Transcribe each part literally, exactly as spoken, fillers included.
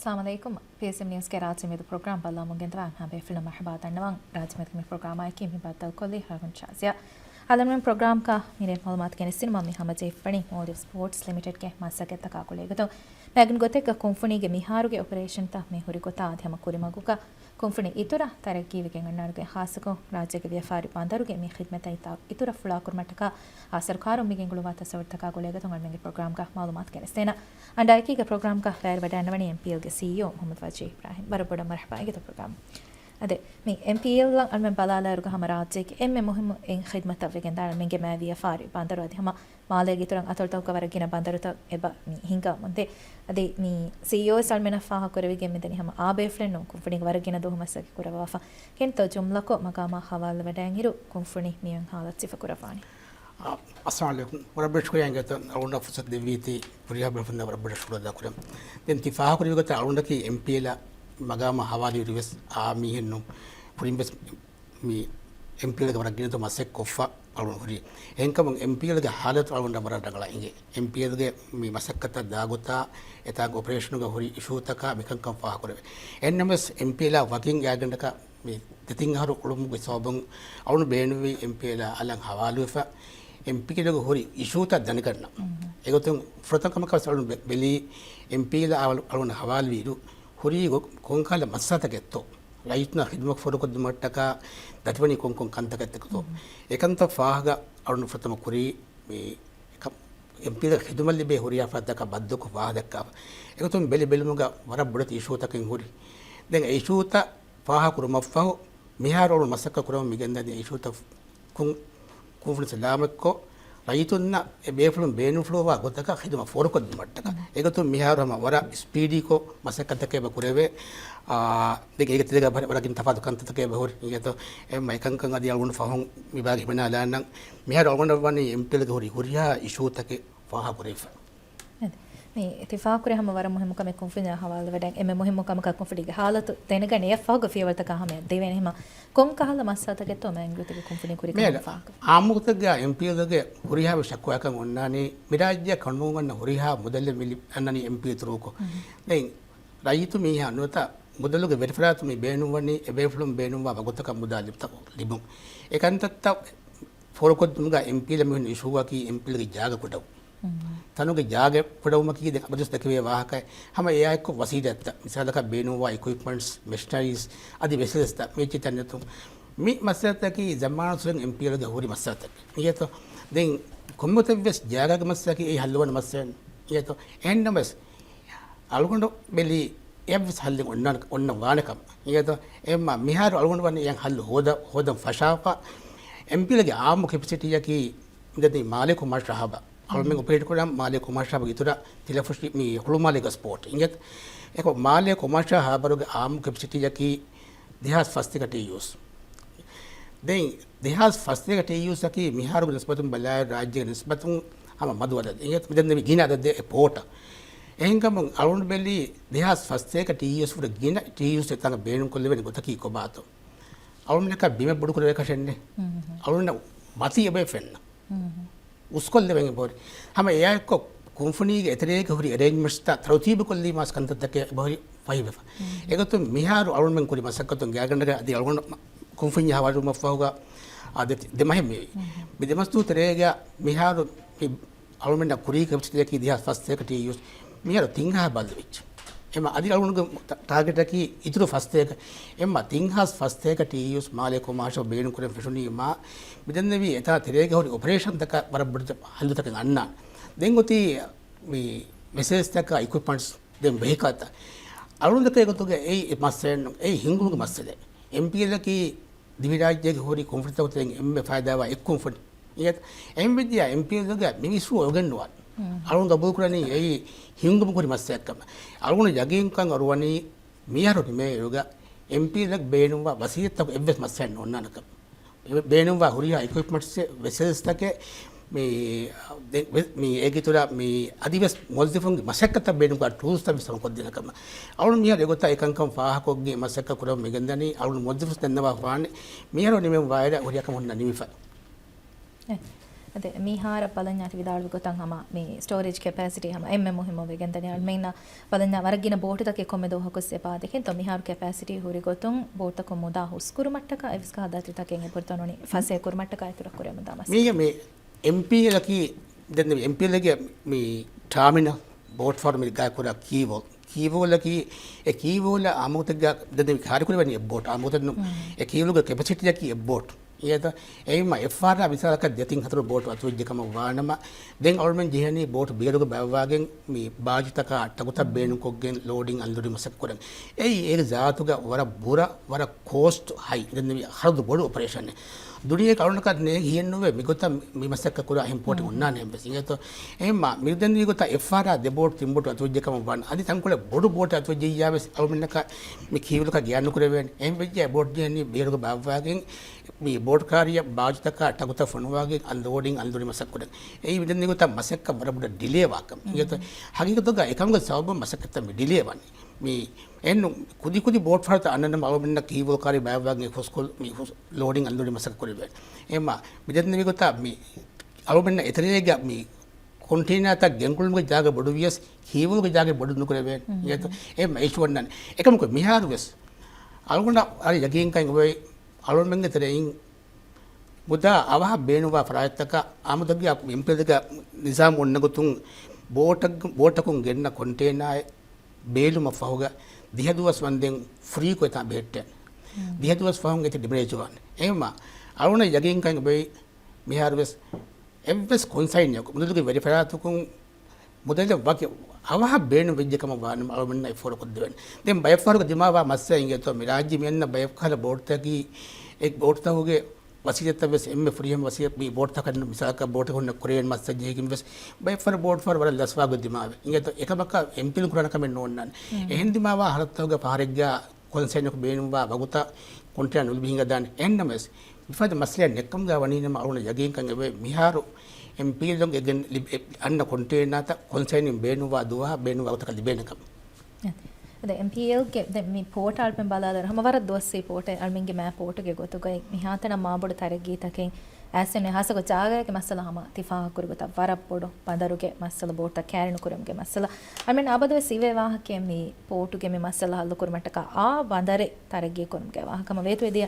އައްސަލާމު ޢަލައިކުމް. ޕީއެސްއެމް ނިއުސްގެ ރާއްޖެ މެދު ޕްރޮގްރާމް ބައްލަވަމުން ގެންދަވާ އަންހާ ބޭފުޅުން މަރުޙަބާ ދަންނަވަން. ރާއްޖެ މެދުގެ މި ޕްރޮގްރާމާއެކީ މި ބައްދަލުކޮށްލީ ހަރުން ޝާޒިޔާ. އަލަމްނަން ޕްރޮގްރާމްގަ މިރޭ މައުލޫމާތު ގެނެސްދިނުމަށް މި ހަމަޖެހިފަނީ މޯލްޑިވްސް ޕޯޓްސް ލިމިޓެޑްގެ މަސައްކަތްތަކާ ގުޅޭގޮތުން. މިއަދު ގޮތެއްގަ ކުންފުނީގެ މިހާރުގެ އޮޕަރޭޝަންތައް މި ހުރި ގޮތާ އަދި ހަމަ ކުރިމަގުގަ ކުންފުނި އިތުރަށް ތަރައްގީވެގެން އަންނާނެގޮތް ހާއްސަކޮށް، ރާއްޖޭގެ ވިޔަފާރި ބަނދަރުގެ މި ޚިދްމަތްތައް އިތުރަށް ފުޅާކުރުމަށްޓަކާ އާ ސަރުކާރުން މިގެންގުޅުއްވާ ތަސައްވަރުތަކާ ގުޅޭގޮތުން އަޅުމެންގެ ޕްރޮގްރާމްގަ މައުލޫމާތު ގެނެސްދޭނަން. އަންޑާއެކީގަ ޕްރޮގްރާމްގަ ބައިވެރިވެވަޑައިގަންނަވަނީ އެމްޕީއެލްގެ ސީއީއޯ މުޙައްމަދު ވަޖީހް އިބްރާހިމް. ވަރަށް ބޮޑަށް މަރުޙަބާ އިނގޭތޯ ޕްރޮގްރާމް. އަދި މި އެމްޕީއެލްއަށް އަޅުމެން ބަލާލާއިރުގަ ހަމަ ރާއްޖޭގެ އެންމެ މުހިއްމު އެއް ޚިދްމަތްތައް ވެގެންދާނެ މެންގެ މާ ވިޔަފާރި ބަނދަރު އަދި ހަމަ މާލޭގެ އިތުރަށް އަތޮޅުތަކުގަ ވަރަށް ގިނަ ބަނދަރުތައް އެބަ މި ހިނގާ މުންދޭ. އަދި މި ސީއީއޯ ވެސް އަޅުމެންނަށް ފާހަގަކުރެވިގެން މިދަނީ ހަމަ އާ ބޭފުޅެއް ނޫން ކުންފުނީގެ ވަރަށް ގިނަ ދުވަހު މަސައްކަތް ކުރައްވާފަ. ކިންތޯ ޖުމްލަކޮށް މަގާމާ ހަވާލުވެވަޑައިގެން އިރު ކުންފުނި މިއޮތް ހާލަތު ސިފަކުރައްވާނެ. އާ، އައްސަލާމު ޢަލައިކުމް. ވަރަށް ބޮޑަށް ޝުކުރިއްޔާ އިނގޭތޯ އަޅުގަނޑަށް ފުރުސަތު ދެއްވީތީ ހުރިހާ ބޭފުޅުންނަށް ވަރަށް ބޮޑަށް ޝުކުރު އަދާކުރަން. ދެން ތި ފާހަގަކުރެއްވި ގޮތަށް އަޅުގަނޑަކީ އެމްޕީއެލްއާ މަގާމާ ހަވާލުވި އިރުވެސް އާ މީހެއް ނޫން. ކުރިންވެސް މި އެމްޕީއެލްގެ ވަރަށް ގިނަ ދުވަހު މަސައްކަތް ކޮށްފަ އަޅުގަނޑު ހުރީ. އެހެންކަމުން އެމްޕީއެލްގެ ހާލަތު އަޅުގަނޑަށް ވަރަށް ރަނގަޅަށް އިނގޭ. އެމްޕީއެލްގެ މި މަސައްކަތަށް ދާ ގޮތާ، އެތާނގެ އޮޕަރޭޝަނުގަ ހުރި އިޝޫތަކާ މިކަންކަން ފާހަގަކުރެވޭ. އެހެންނަމަވެސް އެމްޕީއެލްއާ ވަކިން އެއާގެންޑަކަށް މި ދެތިން އަހަރު އުޅުމުގެ ސަބަބުން އަޅުގަނޑު ބޭނުންވީ އެމްޕީއެލްއާ އަލަށް ހަވާލުވެފަ، އެމްޕީއެލްގެ ހުރި އިޝޫތައް ދަނިކަންނަ. އެގޮތުން ފުރަތަމަ ކަމަކަށް އަޅުގަނޑު ބެ-، ބެލީ އެމްޕީއެލްއާ އަޅު-، އަޅުގަނޑު ހަވާލުވި އިރު ހުރީ ގޮ-، ކޮންކަހަލަ މައްސަލަތަކެއްތޯ؟ ރައްޔިތުންނަށް ޚިދުމަތް ފޯރުކޮށްދިނުމަށްޓަކާ ދަތިވަނީ ކޮންކޮން ކަންތަކެއްތޯ؟ އެކަންތައް ފާހަގަ އަޅުގަނޑު ފުރަތަމަ ކުރީ މި އެމްޕީއެލްގެ ޚިދުމަތް ލިބޭ ހުރިހާ ފަރާތްތަކާ ބައްދަލުކޮށް ފާހަގަ ދައްކާފަ. އެގޮތުން ބެލި ބެލުމުގަ ވަރަށް ބޮޑެތި އިޝޫތަކެއް ހުރި. ދެން އެ އިޝޫތައް ފާހަގަކުރުމަށްފަހު މިހާރު އަޅުގަނޑު މަސައްކަތް ކުރަމުން މިގެންދަނީ އިޝޫތައް ކުން-، ކުންފުނި ސަލާމަތްކޮށް، ރައްޔިތުންނަށް އެ ބޭފުޅުން ބޭނުންފުޅުވާ ގޮތަކަށް ޚިދުމަތް ފޯރުކޮށްދިނުމަށްޓަކާ. އެގޮތުން މިހާރު ހަމަ ވަރަށް ސްޕީޑީކޮށް މަސައްކަތްތަކެއް އެބަ ކުރެވޭ. އާ، ދެން އޭގެ ތެރޭގަ ވަރަށް، ވަރަށް ގިނަ ތަފާތު ކަންތައްތަކެއް އެބަ ހުރި. އިނގޭތޯ އެ މައިކަންކަން އަދި އަޅުގަނޑު ފަހުން މި ބާގެ ހިމަނާލާނަން. މިހާރު އަޅުގަނޑަށް ވަނީ އެމްޕީއެލްގެ ހުރި ހުރިހާ އިޝޫތަކެއް ފާހަގަކުރެވިފަ. އަދި، މި ތި ފާހަގަކުރޭ ހަމަ ވަރަށް މުހިއްމު ކަމެއް ކުންފުނިއާ ހަވާލުވެވަޑައިގެން. އެންމެ މުހިއްމު ކަމަކަށް ކުންފުނީގެ ހާލަތު ދެނެގަނެ އެއަށްފަހުގެ ފިޔަވަޅުތަކާ ހަމަޔަށް ދެވޭނެ. ހަމަ ކޮންކަހަލަ މައްސަލަތަކެއްތޯ މާތް ގޮތެއްގެ ކުންފުނި ކުރި ކަމަށް މޭލަ ފާހަގަ؟ އާއްމުގޮތެއްގަ އެމްޕީއެލްގެ ހުރިހާ ޝަކުވާއަކަށް އޮންނާނީ މިރާއްޖެއަށް ކަނޑުމަގު އަންނަ ހުރިހާ މުދަލެއް މި ލި-، އަންނަނީ އެމްޕީއެލް ތުރޫކޮށް. ދެން ރައްޔިތު މީހާ ނުވަތަ މުދަލުގެ ވެރިފަރާތުން މި ބޭނުންވަނީ އެބޭފުޅުން ބޭނުންވާ ވަގުތަކަށް މުދާ ލިބުން. އެކަންތައްތައް ފޯރުކޮށްދިނުމުގަ އެމްޕީއެލް މިހުން އިޝޫއަކީ އެމްޕީއެލްގެ ޖާގަ ކުޑަވުން. ތަނުގެ ޖާގަ ކުޑަވުމަކީ ދެން އަބަދުވެސް ދެކެވޭ ވާހަކައެއް. ހަމަ އެއާއެއްކޮށް ވަސީލަތްތައް، މިސާލަކަށް ބޭނުންވާ އިކުއިޕްމަންޓްސް، މެޝިނަރީސް، އަދި ވެސެލްސްތައް މިއެއްޗެއް ތަންނަތުން. މި މައްސަލަތަކީ ޒަމާނުއްސުރެން އެމްޕީއެލްގެ ހުރި މައްސަލަތަކެއް. އިނގޭތޯ؟ ދެން ކޮންމެ ގޮތެއްވެސް ޖާގާގެ މައްސަލައަކީ އެއީ ހައްލުވާނެ މައްސަލައެއް. އިނގޭތޯ؟ އެހެންނަމަވެސް އަޅުގަނޑު ބެލީ އެއަށްވެސް ހައްލެއް އޮންނާނެ، އޮންނަ ވާނެ ކަމަށް. އިނގޭތޯ؟ އެހެންމަ މިހާރު އަޅުގަނޑު ވަނީ އެއަށް ހައްލު ހޯދަ-، ހޯދަން ފަށާފަ. އެމްޕީއެލްގެ އާއްމު ކެޕެސިޓީއަކީ މިދަނީ މާލޭ ކޮމާޝަލް ހާބަރު. އަޅުމެން އޮޕަރޭޓް ކުރާ މާލޭ ކޮމާޝަލް ހާބަރުގެ އިތުރަށް ތިލަފުށި މި ހުޅުމާލޭގަ ސްޕޯޓް. އިނގޭތޯ؟ އެކޮ މާލޭ ކޮމާޝަލް ހާބަރުގެ އާއްމު ކެޕެސިޓީއަކީ ދެހާސް ފަސްތޭކަ ޓީޔޫސް. ދެން ދެހާސް ފަސްތޭކަ ޓީޔޫސްއަކީ މިހާރުގެ ނިސްބަތުން ބަލާއިރު ރާއްޖޭގެ ނިސްބަތުން ހަމަ މަދު އަދަދެއް. އިނގޭތޯ؟ މިދެންނެވި ގިނަ އަދަދެއް އެ ޕޯޓަށް. އެހެންކަމުން އަޅުގަނޑު ބެލީ ދެހާސް ފަސްތޭކަ ޓީޔޫސް ވުރެ ގިނަ ޓީޔޫސް އެތާނގަ ބޭނުންކޮށްލެވޭނެ ގޮތަކީ ކޮބާތޯ؟ އަޅުގަނޑަކަށް ބިމެއް ބޮޑުކުރެވޭކަށެއް ނެތް. އަޅުގަނޑަށް މަތީ އެބައި ފެންނަ. އުސްކޮށްލެވެން އެބަހުރި. ހަމަ އެއާއެއްކޮށް ކުންފުނީގެ އެތެރޭގަ ހުރި އެރޭންޖްމަންޓްސްތައް ތަރުތީބުކޮށްލީމާ ކަންތައްތަކެއް އެބަހުރި ފަހިވެފަ. އެގޮތުން މިހާރު އަޅުގަނޑުމެން ކުރި މަސައްކަތުން ގާގަނޑަގަ އަދި އަޅުގަނޑު ކުންފުންޏާ ހަވާލުވުމަށްފަހުގަ އާ ދެ-، ދެ މަހެއް މިވީ. މި ދެ މަސްދުވަހު ތެރޭގަ މިހާރު މި އަޅުމެންނަށް ކުރީ ކެޕެސިޓީއަކީ ދެހާސް ފަސްތޭކަ ޓީޔޫސް. މިހާރު ތިން ހާ ބައްލަވިއްޖެ. އެމަ އަދި އަޅުގަނޑުގެ ޓާ-، ޓާގެޓަކީ އިތުރު ފަސްތޭކަ. އެމަ ތިން ހާސް ފަސްތޭކަ ޓީޔޫސް މާލޭ ކޮމާޝަލް ބޭނުންކުރަން ފެށުނީމާ މިދެންނެވި އެތާ ތެރޭގަ ހުރި އޮޕަރޭޝަންތަކަށް ވަރަށް ބޮޑު ހައްލުތަކެއް އަންނާނެ. ދެން އޮތީ މި މެސެޖްތަކާ އިކުއިޕްމަންޓްސް ދެން ވެހިކަލްތައް. އަޅުގަނޑު ދެކޭ ގޮތުގަ އެއީ މައްސަލައެއް ނޫން. އެއީ ހިންގުމުގެ މައްސަލައެއް. އެމްޕީއެލްއަކީ ދިވެހިރާއްޖޭގެ ހުރި ކުންފުނިތަކުގެ ތެރެއިން އެންމެ ފައިދާވާ އެއް ކުންފުނި. އެހެންވެއްޖެޔާ އެމްޕީއެލްގެ މި އިސްވު އޮގެންނުވާނެ. އަޅުގަނޑު ގަބޫލުކުރަނީ އެއީ ހިންގުމުގެ ހުރި މައްސަލައެއްކަމަށް. އަޅުގަނޑު ޔަގީންކަން އަރުވަނީ މިއަހަރު ނިމޭއިރުގަ އެމްޕީއެލްއަށް ބޭނުންވާ ވަސީލަތްތަކު އެއްވެސް މައްސަލައެއް ނޯންނާނެކަން. ބޭނުންވާ ހުރިހާ އިކުއިޕްމަންޓްސް، ވެސެލްސްތަކެއް މި، ދެ-، ވެ-، މި އޭގެ އިތުރަށް މި އަދިވެސް މުވައްޒަފުންގެ މަސައްކަތަށް ބޭނުންވާ ޓޫލްސްތައް ވެސް ހަމަކޮށްދޭނެ ކަމަށް. އަޅުގަނޑު މިހާރު އެގޮތަށް އެކަންކަން ފާހަގަކޮށްގެން މަސައްކަތް ކުރަމުން މިގެންދަނީ. އަޅުގަނޑު މުވައްޒަފުން ދަންނަވާފާނެ މިހާރު ނިމެން ވާއިރަށް ހުރިހާ ކަމެއް ހުންނަ ނިމިފަ. އެ، އަދެ މިހާރަށް ބަލަންޏާ ތި ވިދާޅުވި ގޮތަށް ހަމަ މި ސްޓޯރޭޖް ކެޕޭސިޓީ ހަމަ އެންމެ މުހިއްމު ވެގެންދަނީ. އަޅުމެންނަށް ބަލަންޏާ ވަރަށް ގިނަ ބޯޓުތަކެއް ކޮންމެ ދުވަހަކު އެބަ ދެކެންތޯ މިހާރު ކެޕޭސިޓީ ހުރި ގޮތުން ބޯޓުތަކުން މުދާ ހުސްކުރުމަށްޓަކާ އެވެސް ކަހަލަ ދަތިތަކެއް އެބަހުރިތަނުނީ ފަސޭހަ ކުރުމަށްޓަކާ އިތުރަށް ކުރެވެމުންދާ މަސައްކަތް. މީގެ މި އެމްޕީއެލް އަކީ ދެން މި އެމްޕީއެލްގެ މި ޓާމިނަލް ބޯޓް ފަހަރު މި ގާތްކުރާ ކީވޯލް. ކީވޯލް އަކީ އެ ކީވޯލް އާ މަގުތަކަށް ދެން މި ކާރި ކުރެވެނީ އެއް ބޯޓް އާ މަގުތައް ނޫން. އެ ކީވޯލްގެ ކެޕަސިޓީ އަކީ އެއް ބޯޓް. އޭތަ އެއީމަ އެފްއާރްއާ މިސާލަކަށް ދެތިން ހަތަރު ބޯޓު އަތުވެއްޖެ ކަމަށް ވާނަމަ، ދެން އަޅުމެން ޖެހެނީ ބޯޓު ބޭރުގަ ބައްވާގެން މި ބާޖުތަކާ ޓަގުތައް ބޭނުންކޮށްގެން ލޯޑިން އަންލޯޑިން މަސައްކަތް ކުރަން. އެއީ އޭގެ ޒާތުގަ ވަރަށް ބުރަ، ވަރަށް ކޯސްޓް ހައި، ދެން މި ހަރަދު ބޮޑު އޮޕަރޭޝަނެއް. ދުނިޔޭގެ އަޅުންނަކަށް ނޭނގި ހިއެއްނުވޭ މިގޮތަށް މި މަސައްކަތް ކުރާ އެހެން ބޯޓެއް އޮންނާނެ އެއްވެސް. އިނގޭތޯ އެހެންމާ މި ދެން މިގޮތަށް އެފްއާރްއާ ދެ ބޯޓު ތިން ބޯޓު އަތުވެއްޖެ ކަމަށް ވާން. އަދި ތަންކޮޅެއް ބޮޑު ބޯޓެއް އަތުވެއްޖެއްޔާ ވެސް އަޅުމެންނަކަށް މި ކީވޯލްކާ ގެއަށް ނުކުރެވޭނެ. އެހެން ވެއްޖެ އެ ބޯޓު ޖެހެނީ ބޭރުގަ ބާއްވާގެން މި ބޯޓު ކާރިއަށް ބާޖުތަކާ ޓަގުތައް ފޮނުވާގެން އަންލޯޑިން އަންލޯޑިން މަސައްކަތް ކުރަން. އެއީ މި ދެން މިގޮތަށް މަސައްކަތް ވަރަށް ބޮޑަށް ޑިލޭ ވާކަން. އިނގޭތޯ ހަގީގަތުގަ އެކަމުގެ ސަބަބުން މަސައްކަތްތައް މި ޑިލޭ ވާނީ. މި އެން ކުދި ކުދި ބޯޓް ފަހަރުތައް އަންނަނަމަ އަޅުމެންނަށް ކީވޯލް ކާރި ބާއްވާގެން ހުސްކޮށް މި ހުސް ލޯޑިން އަންލޯޑިން މަސައްކަތް ކުރެވޭ. އެހެންމާ މި ދެން މިގޮތަށް މި އަޅުމެންނަށް އެތެރޭގަ މި ކޮންޓޭނާތައް ގެންގުޅުމުގެ ޖާގަ ބޮޑުވިޔަސް ކީވޯލްގެ ޖާގަ ބޮޑު ނުކުރެވޭނެ. އިނގޭތޯ އެހެންމާ އިޝޫ އޮންނާނެ. އެކަމަކު މިހާރު ވެސް އަޅުގަނޑަށް ވަރަށް ޔަގީންކަން އޮވޭ އަޅުމެންގެ ތެރެއިން މުދާ އަވަހަށް ބޭނުންވާ ފަރާތްތަކަށް އާމުދަގީ އެމްޕީއެލްގެ ނިޒާމް އޮންނަ ގޮތުން ބޯޓަކު، ބޯޓަކުން ގެންނަ ކޮންޓޭނާއެއް ބޭލުމަށް ފަހުގަ ދިހަ ދުވަސް ވަންދެން ފްރީކޮށް އެތާ ބެހެއްޓޭނެ. ދިހަ ދުވަސް ފަހުން އެތި ޑިމެރޭޖް ވާނެ. އެހެންމާ އަޅުގަނޑަށް ޔަގީންކަން އެބައޮތް މިހާރު ވެސް އެއްވެސް ކޮންސައިންއަކު މުދަލުގެ ވެރިފަރާތަކުން މުދަލެއް ވަކި އަވަހަށް ބޭނުން ވެއްޖެ ކަމަށް ވާނަމަ އަޅުގަނޑުމެންނަށް އެ ފޯރުކޮށްދެވޭނެ. ދެން ބައެއް ފަހަރުގަ ދިމާވާ މައްސަލަ އިނގޭތޯ މި ރާއްޖެ މި އަންނަ ބައެއް ކަހަލަ ބޯޓުތަކީ އެ ބޯޓުތަކުގެ ވަސީލަތްތައް ވެސް އެންމެ ފުރިހަމަ ވަސީލަތް މި ބޯޓުތަކަށް މިސާލަކަށް ބޯޓެއް ހުންނަ ކުރޭން މައްސަލަ ޖެހިގެން ވެސް ބައެއް ފަހަރު ބޯޓު ފަހަރު ވަރަށް ލަސްވާގޮތް ދިމާވޭ. އިނގޭތޯ އެކަމަކަށް އެމްޕީއެލް ކުރާނެ ކަމެއް ނޯންނާނެ. އެހެން ދިމާވާ ހަރަދުތަކުގެ ފަހަރެއްގަ ކޮންސައިންއަކު ބޭނުންވާ ވަގުތަށް ކޮންޓޭނާ ނުލިބި ހިނގަދާނެ. އެހެންނަމަވެސް މިފަދަ މައްސަލައެއް ނެއްކަމުގަ ވަނީނަމަ އަޅުގަނޑަށް ޔަގީންކަން އެބައޮތް މިހާރު އެމްޕީއެލް އެގެން ލިބ-، އެ-، އަންނަ ކޮންޓޭނާތައް ކޮންސައިން ބޭނުންވާ ދުވަހަށް ބޭނުންވާ ވަގުތަކަށް ލިބޭނެ ކަމަށް. އަދި އެމްޕީއެލްގެ ދެން މި ޕޯޓް އަޅުމެން ބަލާލިއިރު ހަމަ ވަރަށް ދުވަސްވީ ޕޯޓެއް އަޅުމެންގެ މާ ޕޯޓުގެ ގޮތުގައި މިހާތަނަށް މާބޮޑު ތަރައްގީތަކެއް އައިސް އެން އެ ހާއްސަކޮށް ޖާގައިގެ މައްސަލަ ހަމަ ތި ފާހަގަކުރި ގޮތަށް ވަރަށް ބޮޑު ބަނދަރުގެ މައްސަލަ ބޯޓްތައް ކާރިނުކުރުމުގެ މައްސަލަ. އަޅުމެން އަބަދުވެސް އިވޭ ވާހަކައެއް މި ޕޯޓުގެ މި މައްސަލަ ހައްލުކުރުމަށްޓަކާ އާ ބަނދަރެއް ތަރައްގީކުރުމުގެ ވާހަކަ ހަމަ ވޭތުވެދިޔަ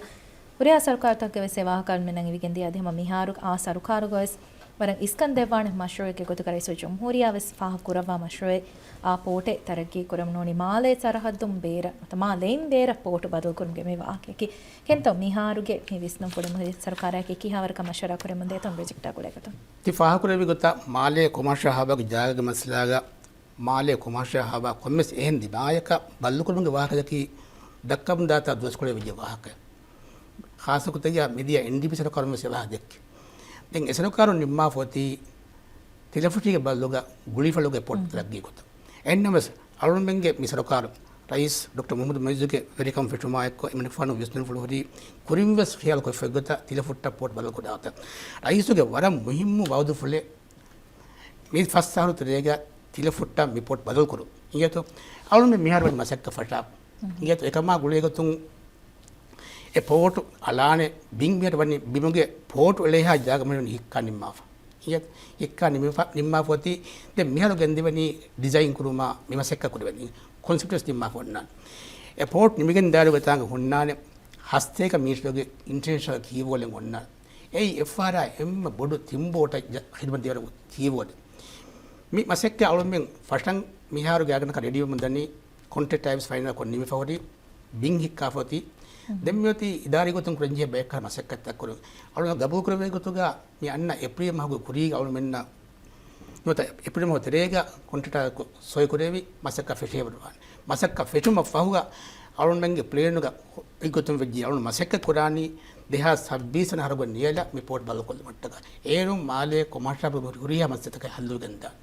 ހުރިހާ ސަރުކާރުތަކުގެ ވެސް އެ ވާހަކަ އަޅުމެންނަށް އިވިގެން ދިޔަ އަދި ހަމަ މިހާރު އާ ސަރުކާރުގަ ވެސް ވަރަށް އިސްކަން ދެއްވާނެ މަޝްރޫއެއްގެ ގޮތުގަ ރައީސުލްޖުމްހޫރިއްޔާ ވެސް ފާހަގަ ކުރައްވާ މަޝްރޫއެއް އާ ޕޯޓެއް ތަރައްގީ ކުރަމުން ނޫނީ މާލޭ ސަރަހައްދުން ބޭރަށް ނުވަތަ މާލެއިން ބޭރަށް ޕޯޓު ބަދަލުކުރުމުގެ މި ވާހަކަޔަކީ. ކެންތޯ މިހާރުގެ މި ވިސްނުންފުޅު މުހި ސަރުކާރާއެކީ ކިހާވަރަކަށް މަޝްވަރާ ކުރެމުން ދޭތޯ ޕްރޮޖެކްޓާ ގުޅޭގޮތުން؟ ތި ފާހަގަކުރެއްވި ގޮތަށް މާލޭ ކޮމާޝާ ހާބާގެ ޖާގަގެ މައްސަލާގަ މާލޭ ކޮމާޝާ ހާބާ ކޮންމެސް އެހެން ދިމާޔަކަށް ބައްލުކުރުމުގެ ވާހަކަޔަކީ ދައްކަމުންދާތާ ދުވަސްކޮޅެއް ވެއްޖެ ވާހަކަ. ޚާއްޞަކޮށް ތިޔަ މިދިޔަ އެންޑީޕީ ސަރުކާރުން ވެސް އެވާހަކަ ދެއްކި. ދެން އެ ސަރުކާރުން ނިންމާފަ އޮތީ ތިލަފުށީގެ ބައްލުގަ ގުޅީފަޅުގެ ޕޯޓް ތަރައްގީ ގޮތަށް. އެހެންނަމަވެސް އަޅުގަނޑުމެންގެ މި ސަރުކާރު ރައީސް ޑޮކްޓަރ މުހައްމަދު މުއިއްޒުގެ ވެރިކަން ފެށުމާއެއްކޮށް އެމަނިކުފާނު ވިސްނުންފުޅު ހުރީ ކުރިންވެސް ޚިޔާލު ކޮށްފައިގޮތަށް ތިލަފުއްޓަށް ޕޯޓް ބަދަލުކުރާތަން. ރައީސުގެ ވަރަށް މުހިއްމު ވައުދުފުޅެއް މި ފަސް އަހަރު ތެރޭގަ ތިލަފުއްޓަށް މި ޕޯޓް ބަދަލުކުރުން. އިނގޭތޯ އަޅުމެން މިހާރު ވަނީ މަސައްކަތް ފަށާ. އިނގޭތޯ އެކަމާ ގުޅޭގޮތުން އެ ޕޯޓު އަޅާނެ ބިން މިހާރު ވަނީ ބިމުގެ ޕޯޓު އެޅޭހާ ޖާގަ މިހާރު ހިއްކާ ނިންމާފަ. އިނގޭތޯ ހިއްކާ ނިންމާފަ، ނިންމާފަ އޮތީ ދެން މިހާރު ގެންދެވެނީ ޑިޒައިން ކުރުމާ މި މަސައްކަތް ކުރެވެނީ ކޮންސެޕްޓް ވެސް ނިންމާފަ އޮންނާނެ. އެ ޕޯޓް ނިމިގެން ދާއިރުގަ އެތާނގަ ހުންނާނެ ހަސަތޭކަ މީޓަރުގެ އިންޓަރނޭޝަނަލް ކީވޯލެއް އޮންނާނެ. އެއީ އެފްއާރްއާ އެންމެ ބޮޑު ތިން ބޯޓަށް ޖަ-، ހިދުމަތް ދެވޭ ކީވޯލެއް. މި މަސައްކަތް އަޅުމެން ފަށަން މިހާރު ގާތްގަނޑަކަށް ރެޑީވެމުން ދަނީ ކޮންޓްރެކްޓް އައިސް ފައިނަލްކޮށް ނިމިފަ ހުރި ބިން ހިއްކާފަ އޮތީ. ދެން މިއޮތީ އިދާރީ ގޮތުން ކުރަންޖެހޭ ބައެއްކަހަލަ މަސައްކަތްތައް ކުރަން. އަޅުގަނޑު ގަބޫލުކުރެވޭ ގޮތުގަ މި އަންނަ އޭޕްރީލް މަހުގެ ކުރީގަ އަޅުމެންނަށް ނުވަތަ އޭޕްރީލް މަހު ތެރޭގަ ކޮންޓްރެކްޓާ ސޮއި ކުރެވި މަސައްކަތް ފެށޭ ވަރުވާނެ. މަސައްކަތް ފެށުމަށް ފަހުގަ އަޅުމެންގެ ޕްލޭނުގަ އެއްގޮތުން ވެއްޖެ އަޅުން މަސައްކަތް ކުރާނީ ދެހާސް ސައްބީސް ވަނަ އަހަރުގަ ނިޔަލަށް މި ޕޯޓް ބަދަލުކޮށްލުމަށްޓަކާ. އޭރުން މާލޭ ކޮމާޝާބު ހުރިހާ މައްސަތަކަށް ހައްލުވެގެން ދާނެ.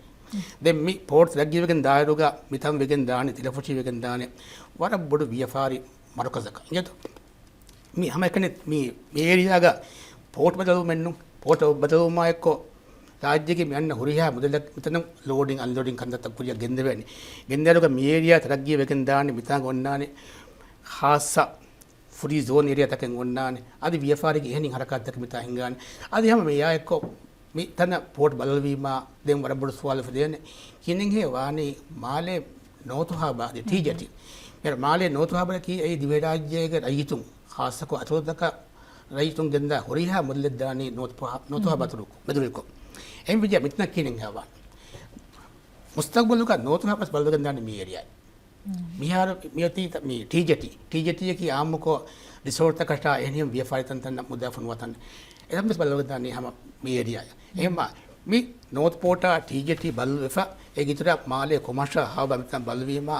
ދެން މި ޕޯޓް ތަރައްގީވެގެން ދާއިރުގަ މިތަން ވެގެން ދާނެ، ތިލަފުށި ވެގެން ދާނެ، ވަރަށް ބޮޑު ވިޔަފާރި މަރުކަޒަކަށް. އިނގޭތޯ؟ މި ހަމައެކަނި މި، މި އޭރިއާގަ ޕޯޓް ބަދަލުވުމެއްނު، ޕޯޓް ބަދަލުވުމާއެއްކޮށް ރާއްޖޭގެ މި އަންނަ ހުރިހާ މުދަލަށް މިތަނަށް ލޯޑިން އަންލޯޑިން ކަންތައްތައް ކުރިއަށް ގެންދެވޭނެ. ގެންދާއިރުގަ މި އޭރިއާ ތަރައްގީ ވެގެން ދާނެ، މިތާނގަ އޮންނާނެ ޚާއްޞަ ފްރީ ޒޯން އޭރިއާތަކެއް އޮންނާނެ. އަދި ވިޔަފާރީގެ އެހެނި ހަރަކާތްތަކެއް މިތާ ހިނގާނެ. އަދި ހަމަ މިއާއެއްކޮށް މި ތަނަށް ޕޯޓް ބަދަލުވީމާ ދެން ވަރަށް ބޮޑު ސުވާލު އުފެދޭނެ. ކިހިނެއްހޭ ވާނީ މާލޭ ނޯތު ހާބާ އަދި ޓީޖެޓީ؟ މި މާލޭ ނޯތު ހާބާއަކީ އެއީ ދިވެހިރާއްޖޭގެ ރައްޔިތުން، ޚާއްޞަކޮށް އަތޮޅުތަކަށް ރައްޔިތުން ގެންދާ ހުރިހާ މުދަލެއް ދާނީ ނޯތު ހާ-، ނޯތު ހާބާ މެދުވެރިކޮށް. އެހެންވެއްޖެ މިތަނަށް ކިހިނެއްހޭ ވާނީ؟ މުސްތަގުބަލުގަ ނޯތު ހާބާ ބަދަލުގެންދާނީ މި އޭރިއާ. މިހާރު މިއޮތީ މި ޓީޖެޓީ. ޓީޖެޓީއަކީ އާއްމުކޮށް ރިސޯޓްތަކަށާ އެހެނިހެން ވިޔަފާރިތަންތަންނަށް މުދާ ފޮނުވާ ތަން. އެތަން ވެސް ބަދަލުވެގެންދާނީ ހަމަ މި އޭރިއާއަށް. އެހެންމާ މި ނޯތު ޕޯޓާ ޓީޖެޓީ ބަދަލުވެފަ، އޭގެ އިތުރަށް މާލޭ ކޮމާޝަލް ހާބާ މިތަން ބަދަލުވީމާ،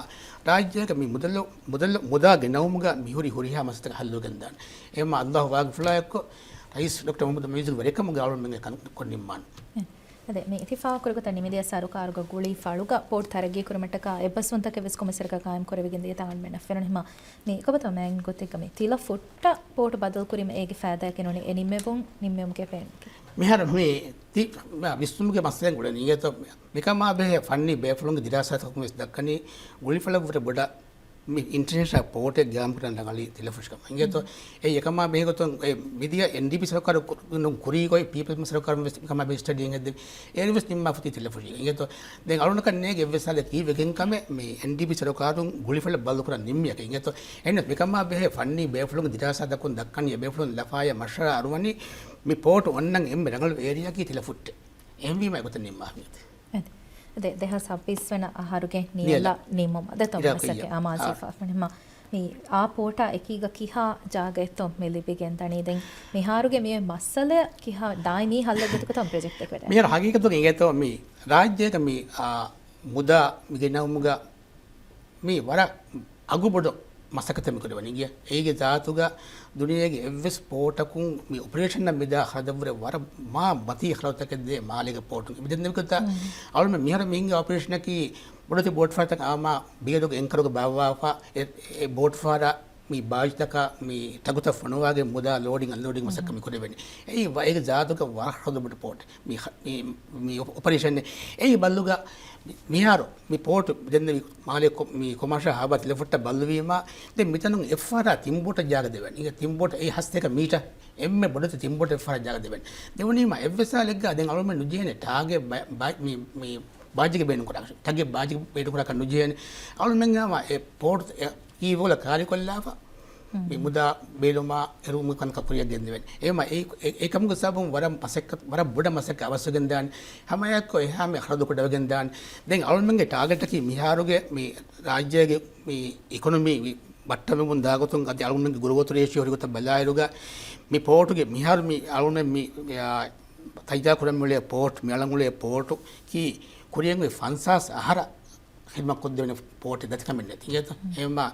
ރާއްޖޭގެ މި މުދަލު، މުދަލު މުދާ ގެނައުމުގަ މިހުރި ހުރިހާ މައްސަލަތަކަށް ހައްލުވެގެންދާނެ. އެހެންމާ އައްލާހު ވާގިފުޅާއެއްކޮށް، ރައީސް ޑޮކްޓަރ މުހައްމަދު މުޢިއްޒުގެ ވެރިކަމުގެ އަޅުމެންގެ ކަން ކޮށް ނިންމާނެ. އެ، އަދި މި އިތިފާޤުކުރި ގޮތަށް ނިމިދިޔަ ސަރުކާރުގަ ގުޅީ ފަޅުގަ ޕޯޓް ތަރައްގީ ކުރުމަށްޓަކާ އެއްބަސްވުންތަކެއް ވެސް ކޮމިސަރަކާ ޤާއިމް ކުރެވިގެން ދިޔަ ތާން މެނަށް ފެނުނު ހިމާ މި ކޮބަތޯ މާތް ގޮތެއްގަ މި ތިލަ ފުއްޓަށް ޕޯޓް ބަދަލު ކުރީމަ އޭގެ ފައިދާއަކީ ނޫނީ އެ ނިމެވުން، ނިންމެވުމުގެ ޕޭންކި. މިހާރު މި ތި-، މަ-، ވިސްނުމުގެ މައްސަލައެއް ގުޅެނީ އިނގޭތޯ، މިކަމާ ބެހޭ ފަންނީ ބޭފުޅުންގެ ދިރާސާތަކުން ވެސް ދައްކަނީ ގުޅިފަޅަށްވުރެ ބޮޑަށް މި އިންޓަރނޭޝަނަލް ޕޯޓެއް ގާއިމްކުރަން ރަނގަޅީ ތިލަފުށިކަމަށް. އިނގޭތޯ، އެ އެކަމާ ބެހޭގޮތުން އެ މިދިޔަ އެންޑީޕީ ސަރުކާރު ކު-، ކުރީގޮތް ޕީޕަލްސް ސަރުކާރުން ވެސް މިކަމާ ބެހޭ ސްޓަޑީއެއް ހެއްދެވި. އޭރު ވެސް ނިންމާފަ އޮތީ ތިލަފުށީގަ. އިނގޭތޯ، ދެން އަޅުގަނޑަކަށް ނޭނގެ އެއްވެސް ސާލެއް ކީއްވެގެން ކަމެއް މި އެންޑީޕީ ސަރުކާރުން ގުޅިފަޅަށް ބަދަލުކުރަން ނިންމިޔަކީ. އިނގޭތޯ، އެހެންނަމަވެސް މިކަމާ ބެހޭ ފަންނީ ބޭފުޅުންގެ ދިރާސާތަކުން ދައްކަނީ އެ ބޭފުޅުން ލަފާޔާ މަޝްވަރާ އަރުވަނީ މި ޕޯޓު އޮންނަން އެންމެ ރަނގަޅު އޭރިއާއަކީ ތިލަފުއްޓެއް. އެހެންވީމާ އެގޮތަށް ނިންމާފަ އޮތީ. އެ، ދެ-، ދެހާސް ސައްބީސް ވަނަ އަހަރުގެ ނިޔަލަ ނިޔަލަ ނިމުމަށް ދެތޯ އިރާޤިއްޔާ. މަސައްކަތް އަމާޒީ އާ. ފާފަނިމަ މި އާ ޕޯޓާ އެކީގަ ކިހާ ޖާގައެއްތޯ މި ލިބިގެން ދަނީ؟ ދެން މިހާރުގެ މި މައްސަލަ ކިހާ ދާއިމީ ހައްލެއް ގޮތުގަތޯ ޕްރޮޖެކްޓެއް ވެދާނެ؟ މިހާރު ހަގީގަތުގަ އިނގޭތޯ މި ރާއްޖޭގަ މި، އާ، މުދާ މި ގެނައުމުގަ މީ ވަރަށް އަގުބޮޑު މަސައްކަތެއް މިކުރެވެނީ. އިނގޭ، އޭގެ ޒާތުގަ ދުނިޔޭގެ އެއްވެސް ޕޯޓަކުން މި އޮޕަރޭޝަނަށް މިދާ ޚަރަދަށްވުރެ ވަރަށް މާ މަތީ ޚަރަދުތަކެއް ދޭ މާލޭގެ ޕޯޓުން. އެބަ ދެންނެވި ގޮތަށް އަޅުމެން މިހާރު މި ހިންގާ އޮޕަރޭޝަނަކީ ބޮޑެތި ބޯޓް ފަރާތަކަށް އާމާ ބޭލުގެ އެންކަރުގަ ބާއްވާފަ އެ، އެ ބޯޓް ފަރާ މި ބާޖްތަކަށް މި ޓަގުތައް ފޮނުވާގެން މުދާ ލޯޑިން އަންލޯޑިން މަސައްކަތް މި ކުރެވެނީ. އެއީ ވަ-، އޭގެ ޒާތުގަ ވަރަށް ޚަރަދު ބޮޑު ޕޯޓެއް. މި ހަ-، މި، މި އޮޕަރޭޝަން އެއީ ބައްލުގަ މި-، މިހާރު މި ޕޯޓު ދެންނެވި މާލޭ ކޮ-، މި ކޮމާޝަލް ހާބާ ތިލަފުއްޓަށް ބައްލުވީމާ، ދެން މިތަނުން އެއްފަހަރާ ތިން ބޯޓަށް ޖާގަ ދެވެން. އިނގޭ ތިން ބޯޓަށް އެއީ ހަސަތޭކަ މީޓަ އެންމެ ބޮޑެތި ތިން ބޯޓަށް އެއްފަހަރާ ޖާގަ ދެވެން. ދެވުނީމާ އެއްވެސް ސާލެއްގަ ދެން އަޅުމެން ނުޖެހޭނެ ޓާގެ ބަ-، ބަ-، މި، މި ބާޖެއް ބޭނުން ކުރާ، ޓަގެއް ބާޖެއް ބޭނުން ކުރާކަށް ނުޖެހޭނެ. އަޅުމެން ހަމަ އެ ޕޯޓް އެ ކީ ވޯލަށް ކާރިކޮށްލާފަ މި މުދާ ބޭލުމާ އެރުވުމުގެ ކަންތައް ކުރިއަށް ގެންދެވެން. އެހެންވީމާ އެ، އެ، އެކަމުގެ ސަބަބުން ވަރަށް މަސައްކަތް، ވަރަށް ބޮޑަށް މަސައްކަތް އަވަސްވެގެން ދާނެ. ހަމައެއާއެއްކޮށް އެހާމެ ޚަރަދު ކުޑަވެގެން ދާނެ. ދެން އަޅުމެންގެ ޓާގެޓަކީ މިހާރުގެ މި ރާއްޖޭގެ މި އިކޮނޮމީ މި ބައްޓަމެވުން ދާގޮތުން އަދި އަޅުމެންގެ ގްރޯތު ރޭޝިއޯ ހުރިގޮތަށް ބަލާއިރުގަ މި ޕޯޓުގެ މިހާރު މި އަޅުމެން މި، އާ، ތައްޔާރުކުރަން މިއުޅޭ ޕޯޓު، މި އަޅަން އުޅޭ ޕޯޓު ކީ ކުރިއަށް އޮތް ފަންސާސް އަހަރަށް ޚިދުމަތް ކޮށްދެވޭނެ ޕޯޓެއް ދަތިކަމެއް ނެތި. އިނގޭތޯ؟ އެހެންވީމާ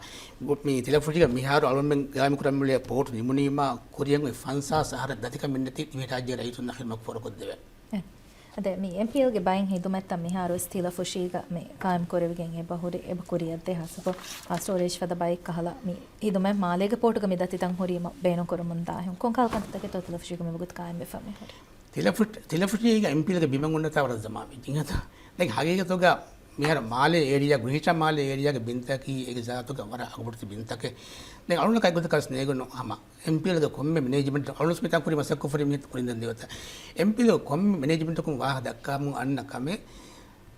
މި ތިލަފުށީގަ މިހާރު އަޅުމެން ގާއިމް ކުރަން މިއުޅޭ ޕޯޓު ނިމުނީމާ ކުރިއަށް އޮތް ފަންސާސް އަހަރަށް ދަތިކަމެއް ނެތި ދިވެހިރާއްޖޭގެ ރައްޔިތުންނަށް ޚިދުމަތް ފޯރުކޮށްދެވޭނެ. އެ، އަދި މި އެމްޕީއެލްގެ ބައެއް ހިދުމަތްތައް މިހާރުވެސް ތިލަފުށީގަ މި ޤާއިމް ކުރެވިގެން އެބަ ހުރި. އެބަ ހުރި އަދި ހަސަބު، އާ، ސްޓޯރޭޖް ފަދަ ބައެއް ކަހަލަ މި ހިދުމަތް މާލޭގެ ޕޯޓުގަ މި ދަތިތައް ހުރީމަ ބޭނުން ކުރަމުން ދާހެން. ކޮންކަހަލަ ކަންތައްތަކެއްތޯ ތިލަފުށީގަ މިވަގުތު ޤާއިމްވެފަ މި ހުރީ؟ ތިލަފު-، ތިލަފުށީގަ އެމްޕީއެލްގެ ބިމެއް އޮންނަތާ ވަރަށް ޒަމާން ވެއްޖެ. އިނގޭތޯ؟ ދެން ހަގީގަތުގަ މިހާރު މާލޭ އޭރިއާ، ގްރޭޓަރ މާލޭ އޭރިއާގެ ބިންތަކީ އޭގެ ޒާތުގަ ވަރަށް އަގުބޮޑެތި ބިންތަކެއް. ދެން އަޅުގަނޑަކަށް އެގޮތަކަށް ނޭނގުނު ހަމަ އެމްޕީއެލްގެ ކޮންމެ މެނޭޖްމަންޓް، އަޅުގަނޑު މިތާ ކުރި މަސައްކަތް ކުރި މީހުން ކުރިން ދެން ދެވަތަ. އެމްޕީއެލްގެ ކޮންމެ މެނޭޖްމަންޓަކުން ވާހަކަ ދައްކާމުން އަންނަ ކަމެއް،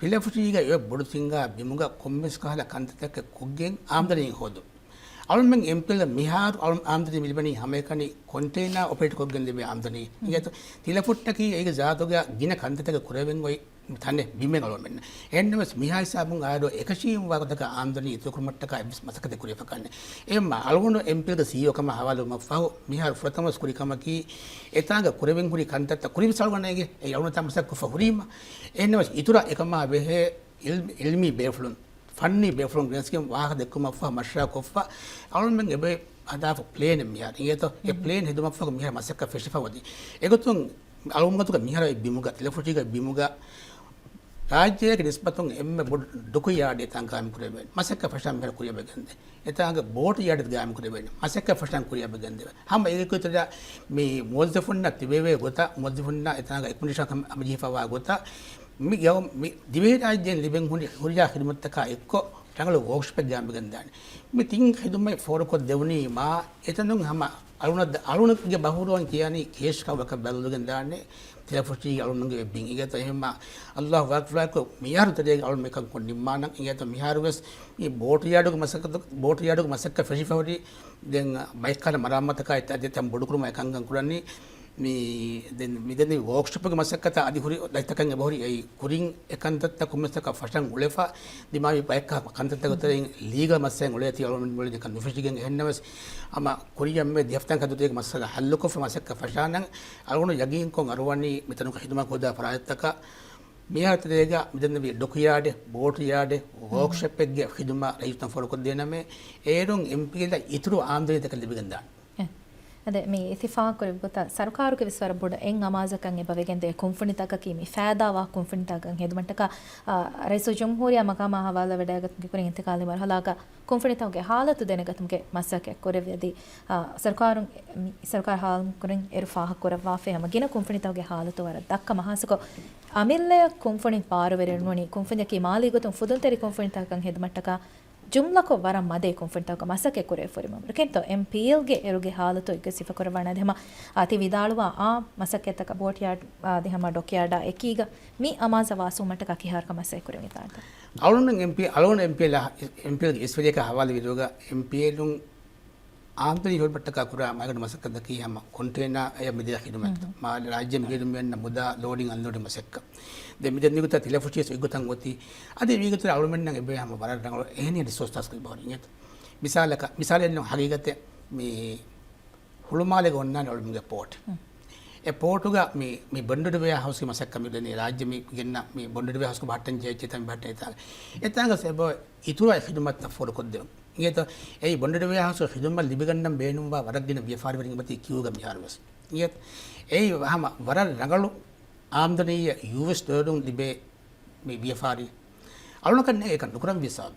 ތިލަފުށީގަ އެ ބޮޑު ތިންގާ ބިމުގަ ކޮންމެސް ކަހަލަ ކަންތައްތަކެއް ކޮށްގެން އާމްދަނީ ހޯދުން. އަޅުމެން އެމްޕީއެލް މިހާރު އަޅު-، އާމްދަނީ މި ލިބެނީ ހަމައެކަނި ކޮންޓޭނާ އޮޕަރޭޓް ކޮށްގެން ލިބޭ އާމްދަނީ. އިނގޭތޯ؟ ތިލަފުއްޓަކީ އޭގެ ޒާތުގަ ގިނަ ކަންތައްތަކެއް ކުރެވެން އޮތް ތަނެއް ބިމެއް އަޅުމެންނަށް. އެހެންނަމަވެސް މިހާ ހިސާބުން އާއިރު އެކަށީގެންވާ ގޮތަކަށް އާމްދަނީ އިތުރުކުރުމަށްޓަކާ އެއްވެސް މަސައްކަތެއް ކުރެވިފަކާނެ. އެހެންމާ އަޅުގަނޑު އެމްޕީއެލްގެ ސީއީއޯ ކަމަށް ހަވާލުވުމަށްފަހު މިހާރު ފުރަތަމަވެސް ކުރި ކަމަކީ އެތާނގަ ކުރެވެން ހުރި ކަންތައްތައް ކުރިންވެސް އަޅުގަނޑަށް އެނގޭ އެ އަޅުގަނޑު މަސައްކަތް ކޮށްފަ ހުރީމަ. އެހެންނަމަވެސް އިތުރަށް އެކަމާ ބެހޭ އިލްމީ ބޭފުޅުން، ފަންނީ ބޭފުޅުން ގެނެސްގެން ވާހަކަ ދެއްކުމަށްފަހު މަޝްވަރާ ކޮށްފަ އަޅުމެން އެބަ ހަދާފަ ޕްލޭނެއް މިހާރު އިނގޭތޯ؟ އެ ޕްލޭން ހެދުމަށްފަހު މިހާރު މަސައްކަތް ފެށިފަ އޮތީ. އެގޮތުން އަޅުގަނޑުގެ މިހާރު އެ ބިމުގަ، ތިލަފުށީގެ ބިމުގަ ރާއްޖޭގެ ނިސްބަތުން އެންމެ ބޮޑު ޑޮކްޔާޑް އެތާނގަ ޤާއިމް ކުރެވޭނެ. މަސައްކަތް ފަށަން މިހާރު ކުރިއަށް ގެންދޭ. އެތާނގަ ބޯޓް ޔާޑެއް ގާއިމް ކުރެވޭނެ. މަސައްކަތް ފަށަން ކުރިއަށް ގެންދެވޭނެ. ހަމަ އޭގެ އިތުރަށް މި މުވައްޒަފުންނަށް ތިބޭވޭ ގޮތަށް، މުވައްޒަފުންނަށް އެތާނގަ އެކޮމޮޑޭޝަން ހަމަޖެހިފަވާ ގޮތަށް، މި ގައު-، މި ދިވެހިރާއްޖޭން ލިބެން ހުރި ހުރިހާ ޚިދުމަތްތަކާ އެއްކޮށް، ރަނގަޅު ވޯކްޝޮޕެއް ގާނބިގެން ދާނެ. މި ތިން ޚިދުމަތް ފޯރުކޮށް ދެވުނީމާ، އެތަނުން ހަމަ އަޅުނަށް، އަޅުންގެ ބަހުރުވަން ކިޔާނީ ކޭޝް ކައުވަކަށް ބަދަލުގެން ދާނެ. ތިލަފުށީގެ އަޅުންގެ ބިން އިނގޭތޯ އެހެންމާ، އައްލާހު ވާގިފުޅާއެކު މިހާރު ތެރޭގެ އަޅުން މިކަން ކޮށް ނިންމާނަން. އިނގޭތޯ މިހާރު ވެސް މި ބޯޓު ޔާޑުގެ މަސައްކަތު، ބޯޓު ޔާޑުގެ މަސައްކަތް ފެށިފަ ހުރި. ދެން ބައެއްކަހަލަ މަރާމާތަކާ އެތައް އަދި ތަން ބޮޑުކުރުމަށް އެކަންކަން ކުރަނީ. މި ދެން މިދެންނެވި ވޯކްޝޮޕުގެ މަސައްކަތަށް އަދި ހުރި ދަތިތަކަށް އެބަހުރި. އެއީ ކުރިން އެ ކަންތައްތައް ކޮންމެސްތަކަށް ފަށަން އުޅެފަ، ދިމާވި ބައެއްކަހަލަ ކަންތައްތަކުގެ ތެރެއިން ލީގަލް މައްސަލައިން އުޅޭތީ އަޅުގަނޑު މުޅިން ނިކަން ނުފެށިގެން. އެހެންނަމަވެސް ހަމަ ކުރިއަށް މި ދެ ހަފްތާއިން ކަންތައްތަކުގެ މައްސަލަ ހައްލުކޮށްފަ މަސައްކަތް ފަށާނަން. އަޅުގަނޑު ޔަގީންކޮށް އަރުވަނީ މިތަނުގަ ޚިދުމަތް ކޮށްދާ ފަރާތްތަކަށް މިހާރު ތެރޭގަ މިދެންނެވި ޑޮކްޔާޑެއް، ބޯޓު ޔާޑެއް، ވޯކްޝޮޕެއްގެ ޚިދުމަތް ރައްޔިތުން ފޯރުކޮށްދޭނަމޭ. އޭރުން އެމްޕީއެލްއަށް އިތުރު އާމްދަނީތަކެއް ލިބިގެންދާނެ. އެ. އަދެ މި އިތިފާގު ކުރެއްވި ގޮތަށް ސަރުކާރުގެ ވެސް ވަރަށް ބޮޑު އެއް އަމާޒަކަށް އެބަ ވެގެންދޭ ކުންފުނިތަކަކީ މި ފައިދާވާ ކުންފުނިތަކަކަށް ހެދުމަށްޓަކާ، އާ، ރައީސުލްޖުމްހޫރިއްޔާ މަގާމާ ހަވާލުވެވަޑައިގަތުމުގެ ކުރިން އިންތިޤާލީ މަރުޙަލާގަ ކުންފުނިތަކުގެ ހާލަތު ދެނެގަތުމުގެ މަސައްކަތް ކުރެއްވި އަދި، އާ، ސަރުކާރުން، މި ސަރުކާރު ހާލު ކުރިން އޭރު ފާހަގަކުރައްވާފައި ހަމަ ގިނަ ކުންފުނިތަކުގެ ހާލަތު ވަރަށް ދައްކަ މަހާސަކޮށް، އަމިއްލައަށް ކުންފުނި ބާރުވެރިނުވަނީ ކުންފުނިއަކީ މާލީ ގޮތުން ފުދުންތެރި ކުންފުނިތަކަކަށް ހެދުމަށްޓަކާ، ޖުމްލަކޮށް ވަރަށް މަދެއް ކުންފުނިތަކުގަ މަސައްކަތް ކުރެވިފަ ހުރި މަމުރު. ކެންތޯ އެމްޕީއެލްގެ އޭރުގެ ހާލަތު އެއްގޮތް ސިފަކުރައްވާނެ. އަދި ހަމަ އާ ތި ވިދާޅުވާ އާ މަސައްކަތްތަކަށް ބޯޓް ޔާޑް، އާ، އަދި ހަމަ ޑޮކްޔާޑާ އެކީގަ މި އަމާޒަށް ވާސްވުމަށްޓަކާ ކިހާރަކަށް މަސައްކަތް ކުރެވިދާނެތަ؟ އަޅުގަނޑު އެމްޕީ، އަޅުގަނޑު އެމްޕީއެލް، އެމްޕީއެލްގެ އިސްވެރިޔަކާ ހަވާލު ވިދުގަ އެމްޕީއެލުން އާމްދަނީ ހުރުމަށްޓަކާ ކުރާ މައިގަނޑު މަސައްކަތަކީ ހަމަ ކޮންޓޭނާ އެއަށް މިދިޔަ ޚިދުމަތް. މާލެ ރާއްޖެ މިހިރު މިއަންނަ މުދާ ލޯޑިން އަންލޯޑިން މަސައްކަތް. ދެން މިދެން މިގޮތަށް ތިލަފުށިޔަސް އެއްގޮތަށް އޮތީ. އަދި މީގެ ތެރޭ އަޅުމެންނަށް އެބޭ ހަމަ ވަރަށް ރަނގަޅު އެހެނިހެން ރިސޯސް ތަސްކިލް ބަހުރި އިނގޭތަ. މިސާލަކަށް، މިސާލެއް ނޫން ހަގީގަތެއް މި ހުޅުމާލޭގަ އޮންނާނެ އަޅުމެންގެ ޕޯޓް. އެ ޕޯޓުގަ މި، މި ބޮންޑަރީ ވެއާހައުސްގެ މަސައްކަތް މި ދެނީ ރާއްޖެ މި ގެންނަ މި ބޮންޑަރީ ވެއާހައުސްގެ ބަހައްޓަން ޖެހިއްޖެ ތަން ބަހައްޓަން އެތާ. އެތާގަސް އެބަ އިތުރާ ޚިދުމަތްތައް ފޯރުކޮށްދެވުން. އިނގޭތޯ؟ އެއީ ބޮންޑަރީ ވެއާހައުސްގެ ޚިދުމަތް ލިބިގަންނަން ބޭނުންވާ ވަރަށް ގިނަ ވިޔަފާރިވެރިން އެބަތި ކިއުގަ މިހާރުވެސް. އިނގޭތޯ؟ އެއީ ހަމަ ވަރަށް ރަނގަޅު އާމްދަނީއެއް ޔޫއެސް ޑޮލަރުން ލިބޭ މި ވިޔަފާރި. އަޅުނަކަށް ނޭނގެ އެކަން ނުކުރަން ވިސާލު.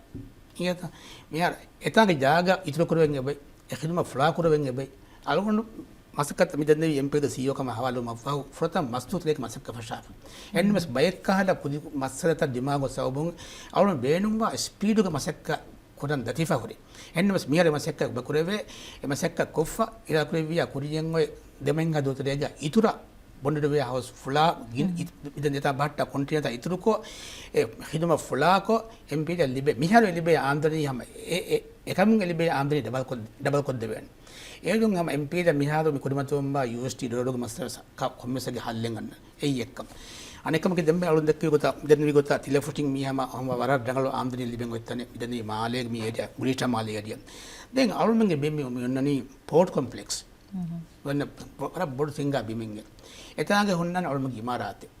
އިނގޭތަ؟ މިހާރު އެތާނގެ ޖާގަ އިތުރު ކުރެވެން އެބައި، އެ ޚިދުމަތް ފުޅާ ކުރެވެން އެބައި. އަޅުގަނޑު މަސައްކަތް މި ދެންނެވި އެމްޕީގެ ސީއީއޯ ކަމަށް ހަވާލުވުމަށްފަހު ފުރަތަމަ މަސްދޫ ތެރޭގެ މަސައްކަތް ފަށާފަ. އެންމެސް ބައެއްކަހަލަ ކުދި މައްސަލަތައް ދިމާގޮތް ސަބަބުން އަޅުން ބޭނުންވާ ސްޕީޑުގެ މަސައްކަތް ކުރަން ދަތިފަ ހުރި. އެންމެސް މިހާރު މަސައްކަތް އެބަ ކުރެވޭ. އެ މަސައްކަތް ކޮށްފަ އިރާ ކުރެއްވިޔާ ކުރިޔަށް އޮތް ދެމެންގަ ދޫތެރޭގަ އިތުރަށް ބޮނޑަރީ ވެއާހައުސް ފުޅާ ގިން މިދެން ދެތާ ބަހައްޓާ ކޮންޓޭނަރތައް އިތުރުކޮށް، އެ ޚިދުމަތް ފުޅާކޮށް، އެމްޕީއަށް ލިބޭ، މިހާރު ލިބޭ އާމްދަނީ ހަމަ އެ، އެ، އެކަމުން ލިބޭ އާމްދަނީ ޑަބަލް ކޮށް، ޑަބަލް ކޮށްދެވޭނެ. އޭރުން ހަމަ އެމްޕީއަށް މިހާރު މި ކުރިމަތިވަންވާ ޔޫއެސްޑީ ޑޮލަރުގެ މައްސަލަ ކޮންމެސްގެ ހައްލެއް އަންނަ. އެއީ އެއްކަމަށް. އަނެއްކަމަކީ ދެންމެ އަޅުން ދެއްކި ގޮތަށް، ދެންނެވި ގޮތަށް ތިލަފުށިން މީ ހަމަ، ހަމަ ވަރަށް ރަނގަޅު އާމްދަނީ ލިބެން އޮތްތަނެއް. މިދެންނެވި މާލޭގެ މި އޭރިއާ، ގުރީޓާ މާލޭ އޭރިއާ. ދެން އަޅުމެންގެ ބިން މި އޮންނަނީ ޕޯޓް ކޮމްޕްލެކްސް. ވަންނަ ވަރަށް ބޮޑު ތިންގާ ބިމެއްގެ. އެތާގެ ހުންނަން އަޅުމެންގެ އިމާރާތެއް.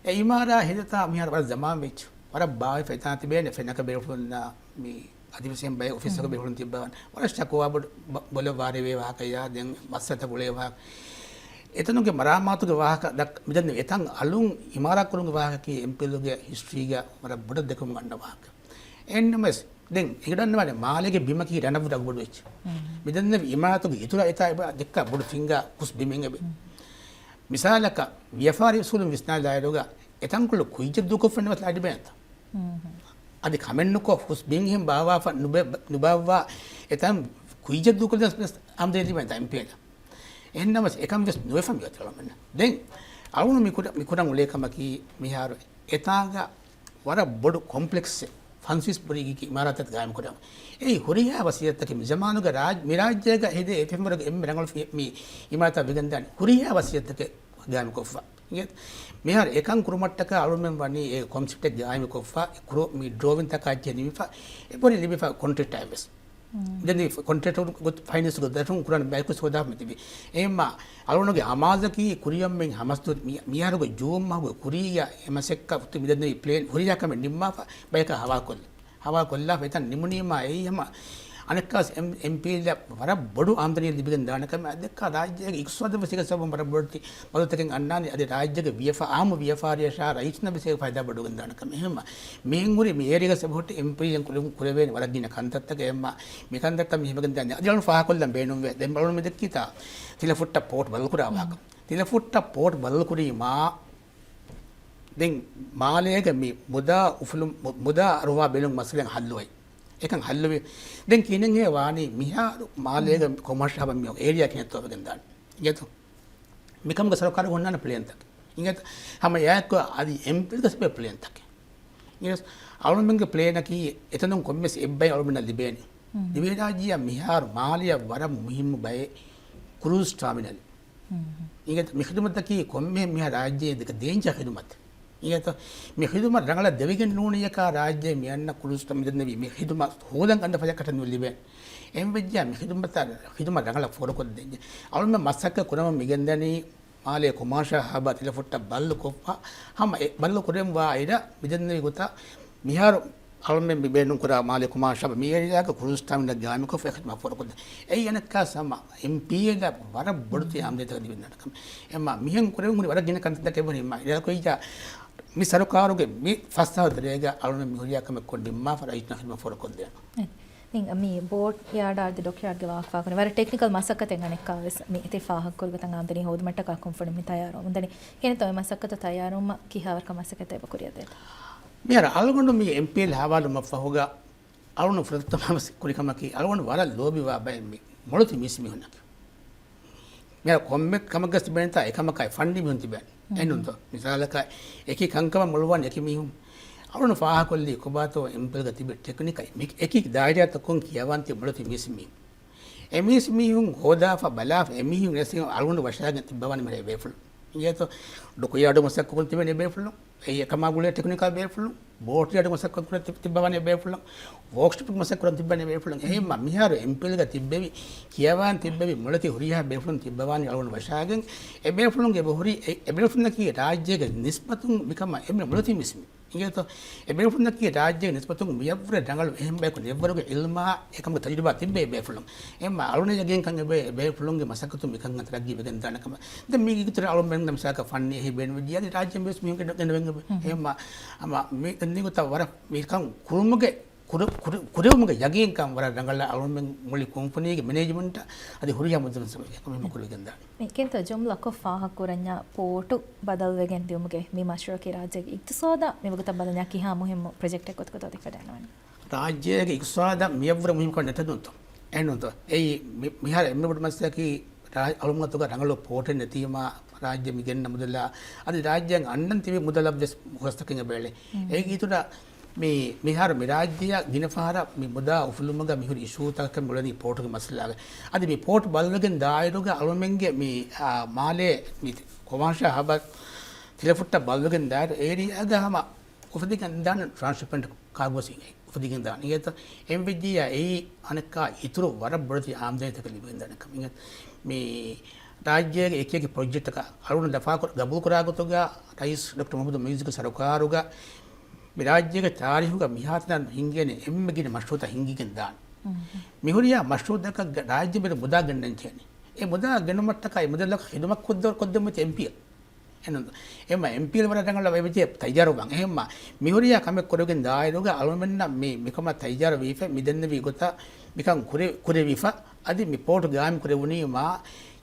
އެ އިމާރާ ހެދިތާ މިހާރު ވަރަށް ޒަމާން ވެއްޖެ. ވަރަށް ބާވެފަ އެތާ ތިބޭނެ ފެނަކަ ބޭފުޅުންނާ މި އަދިވެސް އެހެން ބައެއް އޮފީސްތަކު ބޭފުޅުން ތިއްބަވަން. ވަރަށް ޝަކުވާ ބޮޑު، ބަ، ބޮލަށް ވާރޭވޭ ވާހަކަޔާ ދެން މައްސަލަތައް ގުޅޭ ވާހަކަ. އެތަނުގެ މަރާމާތުގެ ވާހަކަ ދައްކަ، މިދެން އެތަން އަލުން އިމާރާތް ކުރުމުގެ ވާހަކަކީ އެމްޕީއެލްގެ ހިސްޓްރީގަ ވަރަށް ބޮޑަށް ދެކެވުމަށް އަންނަ ވާހަކަ. އެހެންނަމަވެސް، ދެން އެނގިދަންނަވާނެ މާލޭގެ ބިމަކީ ރަނަށްވުރެ އަގުބޮޑު އެއްޗެއް. މިދެންނެވި އިމާރާތުގެ އިތުރަށް އެތާ އެބަ ދެއްކާ ބޮޑު ތިންގާ ކުސް ބިމެއް އެބެ. މިސާލަކަށް، ވިޔަފާރި އުސޫލުން ވިސްނާލާއިރުގަ އެތަންކޮޅު ކުއްޖެއް ދޫކޮށްފައި ނަމަ ލައިބޭންތަ؟ އަދި ކަމެއްނުކޮށް ހުސް ބިން އެހެން ބާވާފަ ނުބެ، ނުބާއްވާ އެތަން ކުއްޖެއް ދޫކޮށްލަން ވެސް އާމްދަނީ ލިބޭންތަ އެމްޕީއެލް؟ އެހެންނަމަވެސް އެކަން ވެސް ނުވެފަ މިއޮތީ އަޅުމެންނަށް. ދެން އަޅުގަނޑު މި ކުރަ، މި ކުރަން އުޅޭ ކަމަކީ މިހާރު އެތާގަ ވަރަށް ބޮޑު ކޮމްޕްލެކްސްއެއް، ފަންސީސް ބުރީގެ އިމާރާތަށް ގާއިމްކުރަން. އެއީ ހުރިހާ ވަސީލަތްތަކެއް މި ޒަމާނުގަ ރާއް، މި ރާއްޖޭގަ ހެދޭ އެ ފެންވަރުގެ އެންމެ ރަނގަޅު ފި، މި އިމާރާތަށް ވެގެންދާނެ ހުރިހާ ވަސީލަތްތަކެއް ގާއިމްކޮށްފަ. އިނގޭތަ؟ މިހާރު އެކަން ކުރުމަށްޓަކާ އަޅުމެން ވަނީ އެ ކޮންސެޕްޓެއް ގާއިމްކޮށްފަ، ކުރު، މި ޑްރޯއިންތަކާ ޖެހިފަ، އެ ބޮޑި ލިބިފަ ކޮންޓްރެކްޓާ ވެސް. ދެން ކޮންޓްރެކްޓަރު ގޮތް ފައިނޭންސް ގޮތަށް ކުރާން ބަޔަކު ސޯދާ މިތިބި. އެހެންމާ އަޅުގަނޑުގެ އަމާޒަކީ ކުރިއަށްމެން ހަމަސްދު މި، މިހާރުގެ ޖޫން މަހުގެ ކުރިއަށް އެ މަސައްކަތް މިދެންނެވި ޕްލޭން ހުރިހާ ކަމެއް ނިންމާފަ ބަޔަކަށް ހަވާލުކޮށްލަ، ހަވާލުކޮށްލާފަ އެތަން ނިމުނީމާ އެއީ ހަމަ އަނެއްކާސް އެމް، އެމްޕީއެލް ވަރަށް ބޮޑު އާމްދަނީ ލިބިގެން ދާނެ ކަމެއް. އަދެއްކާ ރާއްޖޭގެ އިޤްތިޞާދަށް ވެސް އެކަ ސަބަބުން ވަރަށް ބޮޑު ތި، ބަދަލުތަކެއް އަންނާނީ. އަދި ރާއްޖޭގެ ވިޔަފާ، އާއްމު ވިޔަފާރިއަށާ ރައީސުންނަށް ވެސް އެ ފައިދާ ބޮޑުވެގެން ދާނެ ކަމެއް. އެހެންމާ މިހެން ހުރި މި އޭރިއާގަ ސަބަބު އެމްޕީއެލް ކުރެވޭނެ ވަރަށް ގިނަ ކަންތައްތަކެއް. އެހެންމާ މިކަންތައްތައް މި ހިމެގެން ދާނީ. އަދި އަޅުން ފާހަގަކޮށްލަން ބޭނުންވޭ. ދެން އަޅުން މި ދެއްކީތާ ތިލަފުއްޓަށް ޕޯޓް ބަދަލުކުރާ ވާހަކަ. ތިލަފުއްޓަށް ޕޯޓް ބަދަލުކުރީމާ، ދެން މާލޭގެ މި މުދާ އުފުލުން، މު، މުދާ އަރުވާ ބެލުން މައްސަލައިން ހައްލުވައި. އެކަން ހައްލުވި. ދެން ކިހިނެއްހޭ ވާނީ މިހާރު މާލޭގަ ކޮމާޝާބަ މި އޭރިއާ ކިހިނެއްތޯ ވެގެން ދާނީ. އިނގޭތޯ؟ މިކަމުގެ ސަރުކާރު ހުންނާނެ ޕްލޭންތަކެއް. އިނގޭތޯ؟ ހަމަ އެއާއެކު އަދި އެމްޕީގަ ސިބޭ ޕްލޭންތަކެއް. އިނގޭތޯ؟ އަޅުމެންގެ ޕްލޭނަކީ އެތަނުން ކޮންމެސް އެއްބައެއް އަޅުމެންނަށް ލިބޭނެ. ދިވެހިރާއްޖެއަށް މިހާރު މާލެއަށް ވަރަށް މުހިއްމު ބައެއް ކްރޫޒް ޓާމިނަލް. އިނގޭތޯ؟ މި ޚިދުމަތަކީ ކޮންމެ މިހާ ރާއްޖޭ ދޭންޖެހޭ ޚިދުމަތެއް. އިނގޭތޯ؟ މި ޚިދުމަތް ރަނގަޅަށް ދެވިގެން ނޫނިއްޔަކާ ރާއްޖޭ މި އަންނަ ކްރޫޒް ޓާމިނަލް މި ޚިދުމަތް ހޯދަން ގަންނަ ފަދަ ކަށަވަރެއް ނުލިބޭ. އެހެންވެއްޖެޔާ މި ޚިދުމަތަށް، ޚިދުމަތް ރަނގަޅަށް ފޯރުކޮށްދޭންޖެ. އަޅުމެން މަސައްކަތް ކުރަމުން މިގެންދަނީ މާލޭ ކޮމާޝާ ހާބާ ތިލަފުއްޓަށް ބައްލުކޮށްފަ ހަމަ އެ ބައްލު ކުރެންވާ އިރަށް މިދެންނެވި ގޮތަށް މިހާރު އަޅުމެން މި ބޭނުންކުރާ މާލޭ ކޮމާޝާބަ މި އޭރިއާގަ ކްރޫޒް ޓާމިނަލް ގާއިމްކޮށްފަ އެ ޚިދުމަތް ފޯރުކޮށްދޭން. އެއީ އަނެއްކާ ހަމަ އެމްޕީއެލްއަށް ވަރަށް ބޮޑު ތި އާމްދަނީތަކެއް ލިބެންދާނެ ކަމެއް. އެމާ މިހެން ކުރެވެން ހުރި ވަރަށް ގިނަ ކަންތައްތަކެއް ވަނީ މާ އިރާދަކުރިއްޔާ މި ސަރުކާރުގެ މި ފަސް އަހަރު ތެރޭގަ އަޅުމެން މި ހުރިހާ ކަމެއް ކޮށް ނިންމާފަ ރައްޔިތުންނަށް ޚިދުމަތް ފޯރުކޮށްދޭނަން. މި ބޯޓް ޔާޑާ އަދި ޑޮކްޔާޑްގެ ވާހަކަ ފާހަގަކުރި ވަރަށް ޓެކްނިކަލް މަސައްކަތެއް އަނެއްކާވެސް މި ތި ފާހަގަކުރި ގޮތަށް އާމްދަނީ ހޯދުމަށްޓަކާ ކުންފުނި މި ތައްޔާރުވަމުންދަނީ. ކިހިނެއްތޯ މަސައްކަތު ތައްޔާރުވުމަށް ކިހާވަރަކަށް މަސައްކަތް އެބަ ކުރިއަށް ދޭތޯ؟ މިހާރު އަޅުގަނޑު މި އެމްޕީއެލް ހަވާލުވުމަށްފަހުގަ އަޅުގަނޑު ފުރަތަމަ ކުރި ކަމަކީ އަޅުގަނޑު ވަރަށް ލޯބިވާ ބައެއް މި މޮޅު ތި މީސް މީހުންނަކީ. މިހާރު ކޮންމެ ކަމަކަށް ތިބޭނެތާ އެކަމަކާއި ފަންނީ މީހުން ތިބޭނެ. އެހެންނޫންތޯ؟ މިސާލަކަށް އެކި ކަންކަމަށް މޮޅުވާން އެކި މީހުން. އަޅުގަނޑު ފާހަގަކޮށްލީ ކޮބާތޯ އެމްޕީއެލްގަ ތިބި ޓެކްނިކަލް މި އެކި ދާއިރާތަކުން ކިޔަވާން ތި މޮޅު ތި މީސް މީހުން. އެ މީސް މީހުން ހޯދާފަ ބަލާފަ އެ މީހުން އެސި އަޅުގަނޑު ވަށާގެން ތިއްބަވާނެ މިހާރު އެ ބޭފުޅުން. އިނގޭތޯ؟ ޑޮކްޔާޑު މަސައްކަތްކުރަން ތިބޭނެ ބޭފުޅުން. އެ އެކަމާ ގުޅޭ ޓެކްނިކަލް ބޭފުޅުން. ބޯޓް ޔާޑު މަސައްކަތްކުރަން ތި-، ތިއްބަވާނެ ބޭފުޅުން. ވޯކްޝޮޕް މަސައްކަތްކުރަން ތިއްބަވާނެ ބޭފުޅުން. އެހެންމަ މިހާރު އެމްޕީއެލްގަ ތިއްބެވި، ކިޔަވާން ތިއްބެވި މޮޅެތި ހުރިހާ ބޭފުޅުން ތިއްބަވާނީ އަޅުގަނޑު ވަށާގެން. އެ ބޭފުޅުންގެ އެބަހުރި، އެ، އެ ބޭފުޅުންނަކީ ރާއްޖޭގެ ނިސްބަތުން މިކަމަށް އެންމެ މޮޅެތި މީސް މީހުން. އިނގޭތޯ؟ އެ ބޭފުޅުންނަކީ ރާއްޖޭގެ ނިސްބަތުން މިއަށްވުރެ ރަނގަޅު އެހެން ބަޔަކު ނެއްވަރުގެ އިލްމާ އެކަމުގެ ތަޖުރިބާ ތިއްބެވި ބޭފުޅުން. އެހެންމަ އަޅުގަނޑަށް ޔަގީންކަން އެބަ އެ ބޭފުޅުންގެ މަސައްކަތުން މިކަންކަން ތަރައްގީ ވެގެންދާނެ ކަމަށް. ދެން މީގެ އިތުރަށް އަޅުގަނޑު މިސާލަކަށް ފަންނީ އެހީ ބޭނުންވެއްޖެ އަދި ރާއްޖޭން ވެސް މީހުން ގެން-، ގެނެވެން އެބަ. އެހެންމަ ހަމަ މި ދެން ދިގުތަ ވަރަށް މިކަން ކުރުމުގެ ކުރެ-، ކުރެ-، ކުރެވުމުގެ ޔަގީންކަން ވަރަށް ރަނގަޅަށް އަޅުގަނޑުމެން މުޅި ކުންފުނީގެ މެނޭޖްމަންޓަށް އަދި ހުރިހާ މުވައްޒަފުން މި ކުރިގެންދާނެ. މި ކިހިނެއްތޯ ޖުމްލަކޮށް ފާހަގަކުރަންޏާ ޕޯޓު ބަދަލުވެގެން ދިއުމުގެ މި މަޝްރޫއަކީ ރާއްޖޭގެ އިގްތިސޯދަށް މިވަގުތަށް ބަލަންޏާ ކިހާ މުހިއްމު ޕްރޮޖެކްޓެއް ގޮތުގަ ތޯ ދެކެވަޑައިގަންނަވަނީ؟ ރާއްޖޭގެ އިގްތިސޯދަށް މިއަށްވުރެ މުހިއްމުކަން ނެތެއްނުތޯ؟ އެހެންނުތޯ؟ އެއީ މި-، މިހާރު އެންމެ ބޮޑު މައްސަލައަކީ ރާ-، އަޅުގަނޑު ގަތުގަ ރަނގަޅު ޕޯޓެއް ނެތީމާ ރާއްޖެ މި ގެންނަ މުދަލާ އަދި ރާއްޖޭގެ އަންނަން ތިބި މުދަލަށްވެސް ހުރަސްތަކެއް އެބައެޅޭ. އޭގެ އިތުރަށް މި-، މިހާރު މި ރާއްޖެއަށް ގިނަ ފަހަރަށް މި މުދާ އުފުލުމުގަ މިހުރި އިޝޫތަކަކަށް މިއުޅެނީ ޕޯޓުގެ މައްސަލާގަ. އަދި މި ޕޯޓު ބަދަލުވެގެން ދާއިރުގަ އަޅުމެންގެ މި، އާ، މާލޭ މި ކޮމާޝާ ހާބަ ތިލަފުއްޓަށް ބަދަލުވެގެން ދާއިރު އޭރިއާގަ ހަމަ އުފެދިގެން ދާނެ ޓްރާންސްޝިޕްމަންޓް ކާގޯސް އެއް އުފެދިގެން ދާނެ. އިނގޭތަ؟ އެހެންވެއްޖިއްޔާ އެއީ އަނެއްކާ އިތުރު ވަރަށް ބޮޑެތި އާމްދަނީތަކެއް ލިބިގެންދާނެ ކަމެއް. މި ރާއްޖޭގެ އެކިއެކި ޕްރޮޖެކްޓަކަށް އަޅުގަނޑު ލަފާކުރ-، ގަބޫލުކުރާ ގޮތުގަ ރައީސް ޑޮކްޓަރ މުހައްމަދު މުއިއްޒުގެ ސަރުކާރުގަ މި ރާއްޖޭގެ ތާރީހުގަ މިހާތަނަށް ހިނގޭނެ އެންމެ ގިނަ މަޝްރޫއުތައް ހިނގިގެން ދާނެ. މިހުރިހާ މަޝްރޫއުތަކަށް ރާއްޖެ ބެރު މުދާ ގެންނަން ޖެހޭނެ. އެ މުދާ ގެނުމަށްޓަކާ އެ މުދަލަކަށް ޚިދުމަތް ކޮށްދެ-، ކޮށްދެއްވުމަށް އެމްޕީއެލް. އެން-، އެމްމަ އެމްޕީއެލް ވަރަށް ރަނގަޅަށް އެބަޖެހޭ ތައްޔާރުވާން. އެހެންމަ މިހުރިހާ ކަމެއް ކުރެވިގެން ދާއިރުގަ އަޅުމެންނަށް މި-، މިކަމަށް ތައްޔާރުވީފަ މިދެންނެވި ގޮތަށް މިކަން ކުރެ-، ކުރެވިފަ. އަދި މި ޕޯޓު ގާއިމް ކުރެވުނީމާ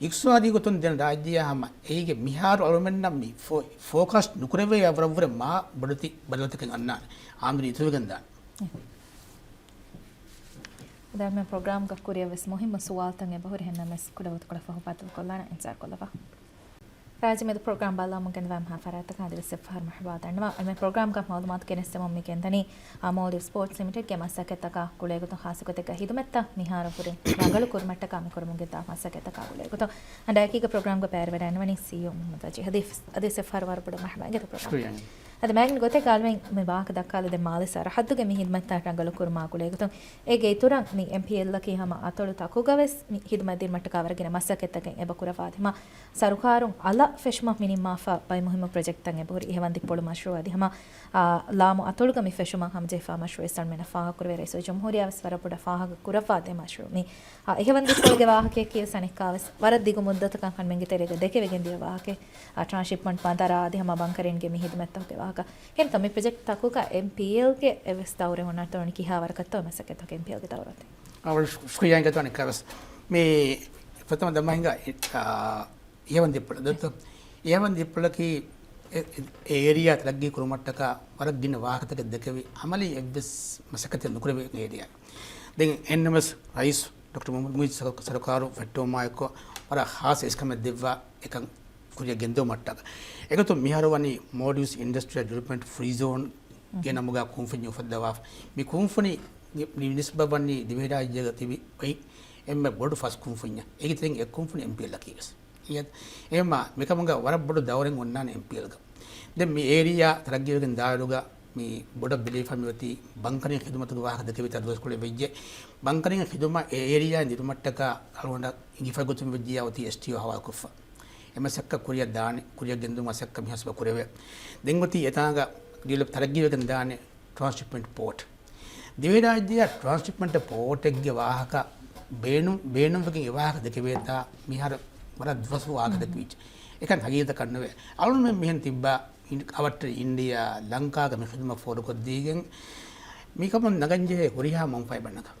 އިޤްތިޞާދީ ގޮތުން ދެން ރާއްޖެއާ ހަމަ އޭގެ މިހާރު އަޅުމެންނަށް މި ފޯ-، ފޯކަސް ނުކުރެވޭ ވަރަށްވުރެ މާ ބޮޑެތި ބަދަލުތަކެއް އަންނާނެ. އާމްދަނީ އިތުރުވެގެން ދާނެ. އަދި މި ޕްރޮގްރާމްގަ ކުރިއަށް ވެސް މުހިއްމު ސުވާލުތައް އެބަހުރި ހެންނަމެސް ކުޑަ ވަގުތުކޮޅަށް ފަހު ބައްދަލުކޮށްލާނަން އިންތިޒާރުކޮށްލަވާ. ރާއްޖެމެދު ޕްރޮގްރާމް ބައްލަވަމުން ގެންދަވާ ހަމަ ފަރާތްތަކަށް އަދިވެސް އެއްފަހަރު މަރުޙަބާ ދަންނަވާ. އެންމެ ޕްރޮގްރާމްގަ މައުލޫމާތު ގެނެސްދެމުން މި ގެންދަނީ، އާ، މޯލްޑިވްސް ސްޕޯޓްސް ލިމިޓެޑްގެ މަސައްކަތްތަކާ ގުޅޭގޮތުން ޚާއްޞަގޮތެއްގަ ހިދުމަތްތައް މިހާރު ހުރި ރަނގަޅު ކުރުމަށްޓަކާ މި ކުރަމުން ގެންދާ މަސައްކަތްތަކާ ގުޅޭގޮތުން އަންޑައަކީގަ ޕްރޮގްރާމްގަ ބައިވެރިވެޑައިންނަވަނީ ސީއީއޯ މުޙައްމަދު ހަޖީ ޙަދީސް. އަދިވެސް އެއްފަހަރު ވަރަށް ބޮޑަށް މަރުޙަބާ އިނގޭތޯ ޕްރޮގްރާމް. އަދި މާގިން ގޮތެއް ގާލުވެން މި ވާހަކަ ދައްކާލަދޭ މާލެ ސަރަޙައްދުގެ މި ހިދުމަތްތައް ރަނގަޅު ކުރުމާ ގުޅޭގޮތުން އޭގެ އިތުރަށް މި އެމްޕީއެލްއަކީ ހަމަ އަތޮޅު ތަކުގަވެސް މި ހިދުމަތް ދިނުމަށްޓަކާ ވަރަށް ގިނަ މަސައްކަތްތަކެއް އެބަ ކުރައްވާ އަދި ހަމަ ސަރުކާރުން އަލަށް ފެށުމަށް މި ނިންމާފަ ބައި މުހިއްމު ޕްރޮޖެކްޓްތައް އެބަހުރި އިހަވަންދިއްޕޮޅު މަޝްރޫޢު އަދި ހަމަ، އާ، ލާމު އަތޮޅުގަ މި ފެށުމަށް ހަމަޖެހިފާ މަޝްރޫޢު އެސްއަޅުމެންނަށް ފާހަގަކުރެވޭ ރައީސުލް ޖުމްހޫރިއްޔާވެސް ވަރަށް ބޮޑަށް ފާހަގަކުރައްވާ ދެ މަޝްރޫޢު މި، އާ، އިހަވަންދިއްޕޮޅުގެ ވާހަކަޔަކީވެސް އަނެއްކާވެސް ވަރަށް ދިގު މުއްދަތަކަށް އަންމެންގެ ތެރޭގަ ދެކެވިގެން ދިޔަ ވާހަކައެއް. އާ، ޓްރާންސްޝިޕްމަންޓް ބަނދަރާ އަދި ހަމަ ބަންކަރިންގެ މި ހިދުމަތްތަކުގެ ވާހަކަ. އެހެންތޯ މި ޕްރޮޖެކްޓްތަކުގަ އެމްޕީއެލްގެ އެވެސް ދައުރެއް ހުންނަންތޯ ކިހާވަރަކަށްތޯ މަސައްކަތްތަކުގެ އެމްޕީއެލްގެ ދައުރު އޮތީ؟ އާ، ވަރަށް ޝު-، ޝުކުރިއްޔާ އިނގޭތޯ އަނެއްކާވެސް. މި ފަތަމަ ދަމާ ހިނގާ، އާ، އިހަވަންދިއްޕޮޅު. ދޮއްތޯ؟ އިހަވަންދިއްޕޮޅަކީ އެ އޭރިއާ ތަރައްގީ ކުރުމަށްޓަކާ ވަރަށް ގިނަ ވާހަކަތަކެއް ދެކެވި، އަމަލީ އެއްވެސް މަސައްކަތެއް ނުކުރެވޭ އޭރިއާ. ދެން އެންއެމްއެސް ރައީސް ޑޮކްޓަރ މުހައްމަދު މުއިއްޒު ސަރުކާރު ފެއްޓުވުމާއެކު ވަރަށް ޚާއްޞަ އިސްކަމެއް ދެއްވާ އެކަން ކުރިއަށް ގެންދެވުމަށްޓަކާ. އެގޮތުން މިހާރު ވަނީ މޯލްޑިވްސް އިންޑަސްޓްރިއަލް ޑިވެލޮޕްމަންޓް ފްރީ ޒޯންގެ ނަމުގަ ކުންފުންޏެއް އުފައްދަވާފަ. މި ކުންފުނި މި ނިސްބަތް ވަނީ ދިވެހިރާއްޖޭގަ ތިބި އޮތް އެންމެ ބޮޑު ފަސް ކުންފުންޏަށް. އޭގެ ތެރެއިން އެއް ކުންފުނި އެމްޕީއެލްއަކީ ވެސް. އެހެންމަ މިކަމުގަ ވަރަށް ބޮޑު ދައުރެއް އޮންނާނެ އެމްޕީއެލްގަ. ދެން މި އޭރިއާ ތަރައްގީވެގެން ދާއިރުގަ މި ބޮޑަށް ބެލިފަ މިއޮތީ ބަންކަރިން ޚިދުމަތުގެ ވާހަކަ ދެކެވިތާ ދުވަސްކޮޅެއް ވެއްޖެ. ބަންކަރިން ޚިދުމަތް އެ އޭރިއާއިން ދިނުމަށްޓަކާ އަޅުގަނޑަށް އިނގިފަ ގޮތުން ވެއްޖިއްޔާ އޮތީ އެސްޓީއޯ ހަވާލުކޮށްފަ. އެ މަސައްކަތް ކުރިއަށް ދާނެ، ކުރިއަށް ގެންދުން މަސައްކަތް މިހާރު ކުރެވޭ. ދެން އޮތީ އެތާނގަ ޑިވެލޮޕް ތަރައްގީވެގެން ދާނެ ޓްރާންސްޝިޕްމަންޓް ޕޯޓް. ދިވެހިރާއްޖެއަށް ޓްރާންސްޝިޕްމަންޓް ޕޯޓެއްގެ ވާހަކަ ބޭނުން، ބޭނުންވެގެން އެ ވާހަކަ ދެކެވޭތާ މިހާރު ވަރަށް ދުވަސް ވާހަކަ ދެކެވިއްޖެ. އެކަން ހަގީގަތަކަށް ނުވޭ. އަޅުމެން މިހެން ތިއްބާ އަވަށްޓެރި އިންޑިއާ، ލަންކާގަ މި ޚިދުމަތް ފޯރުކޮށްދީގެން މިކަމުން ނަގަންޖެހޭ ހުރިހާ މަންފާއެއް ބަންނަކަށް.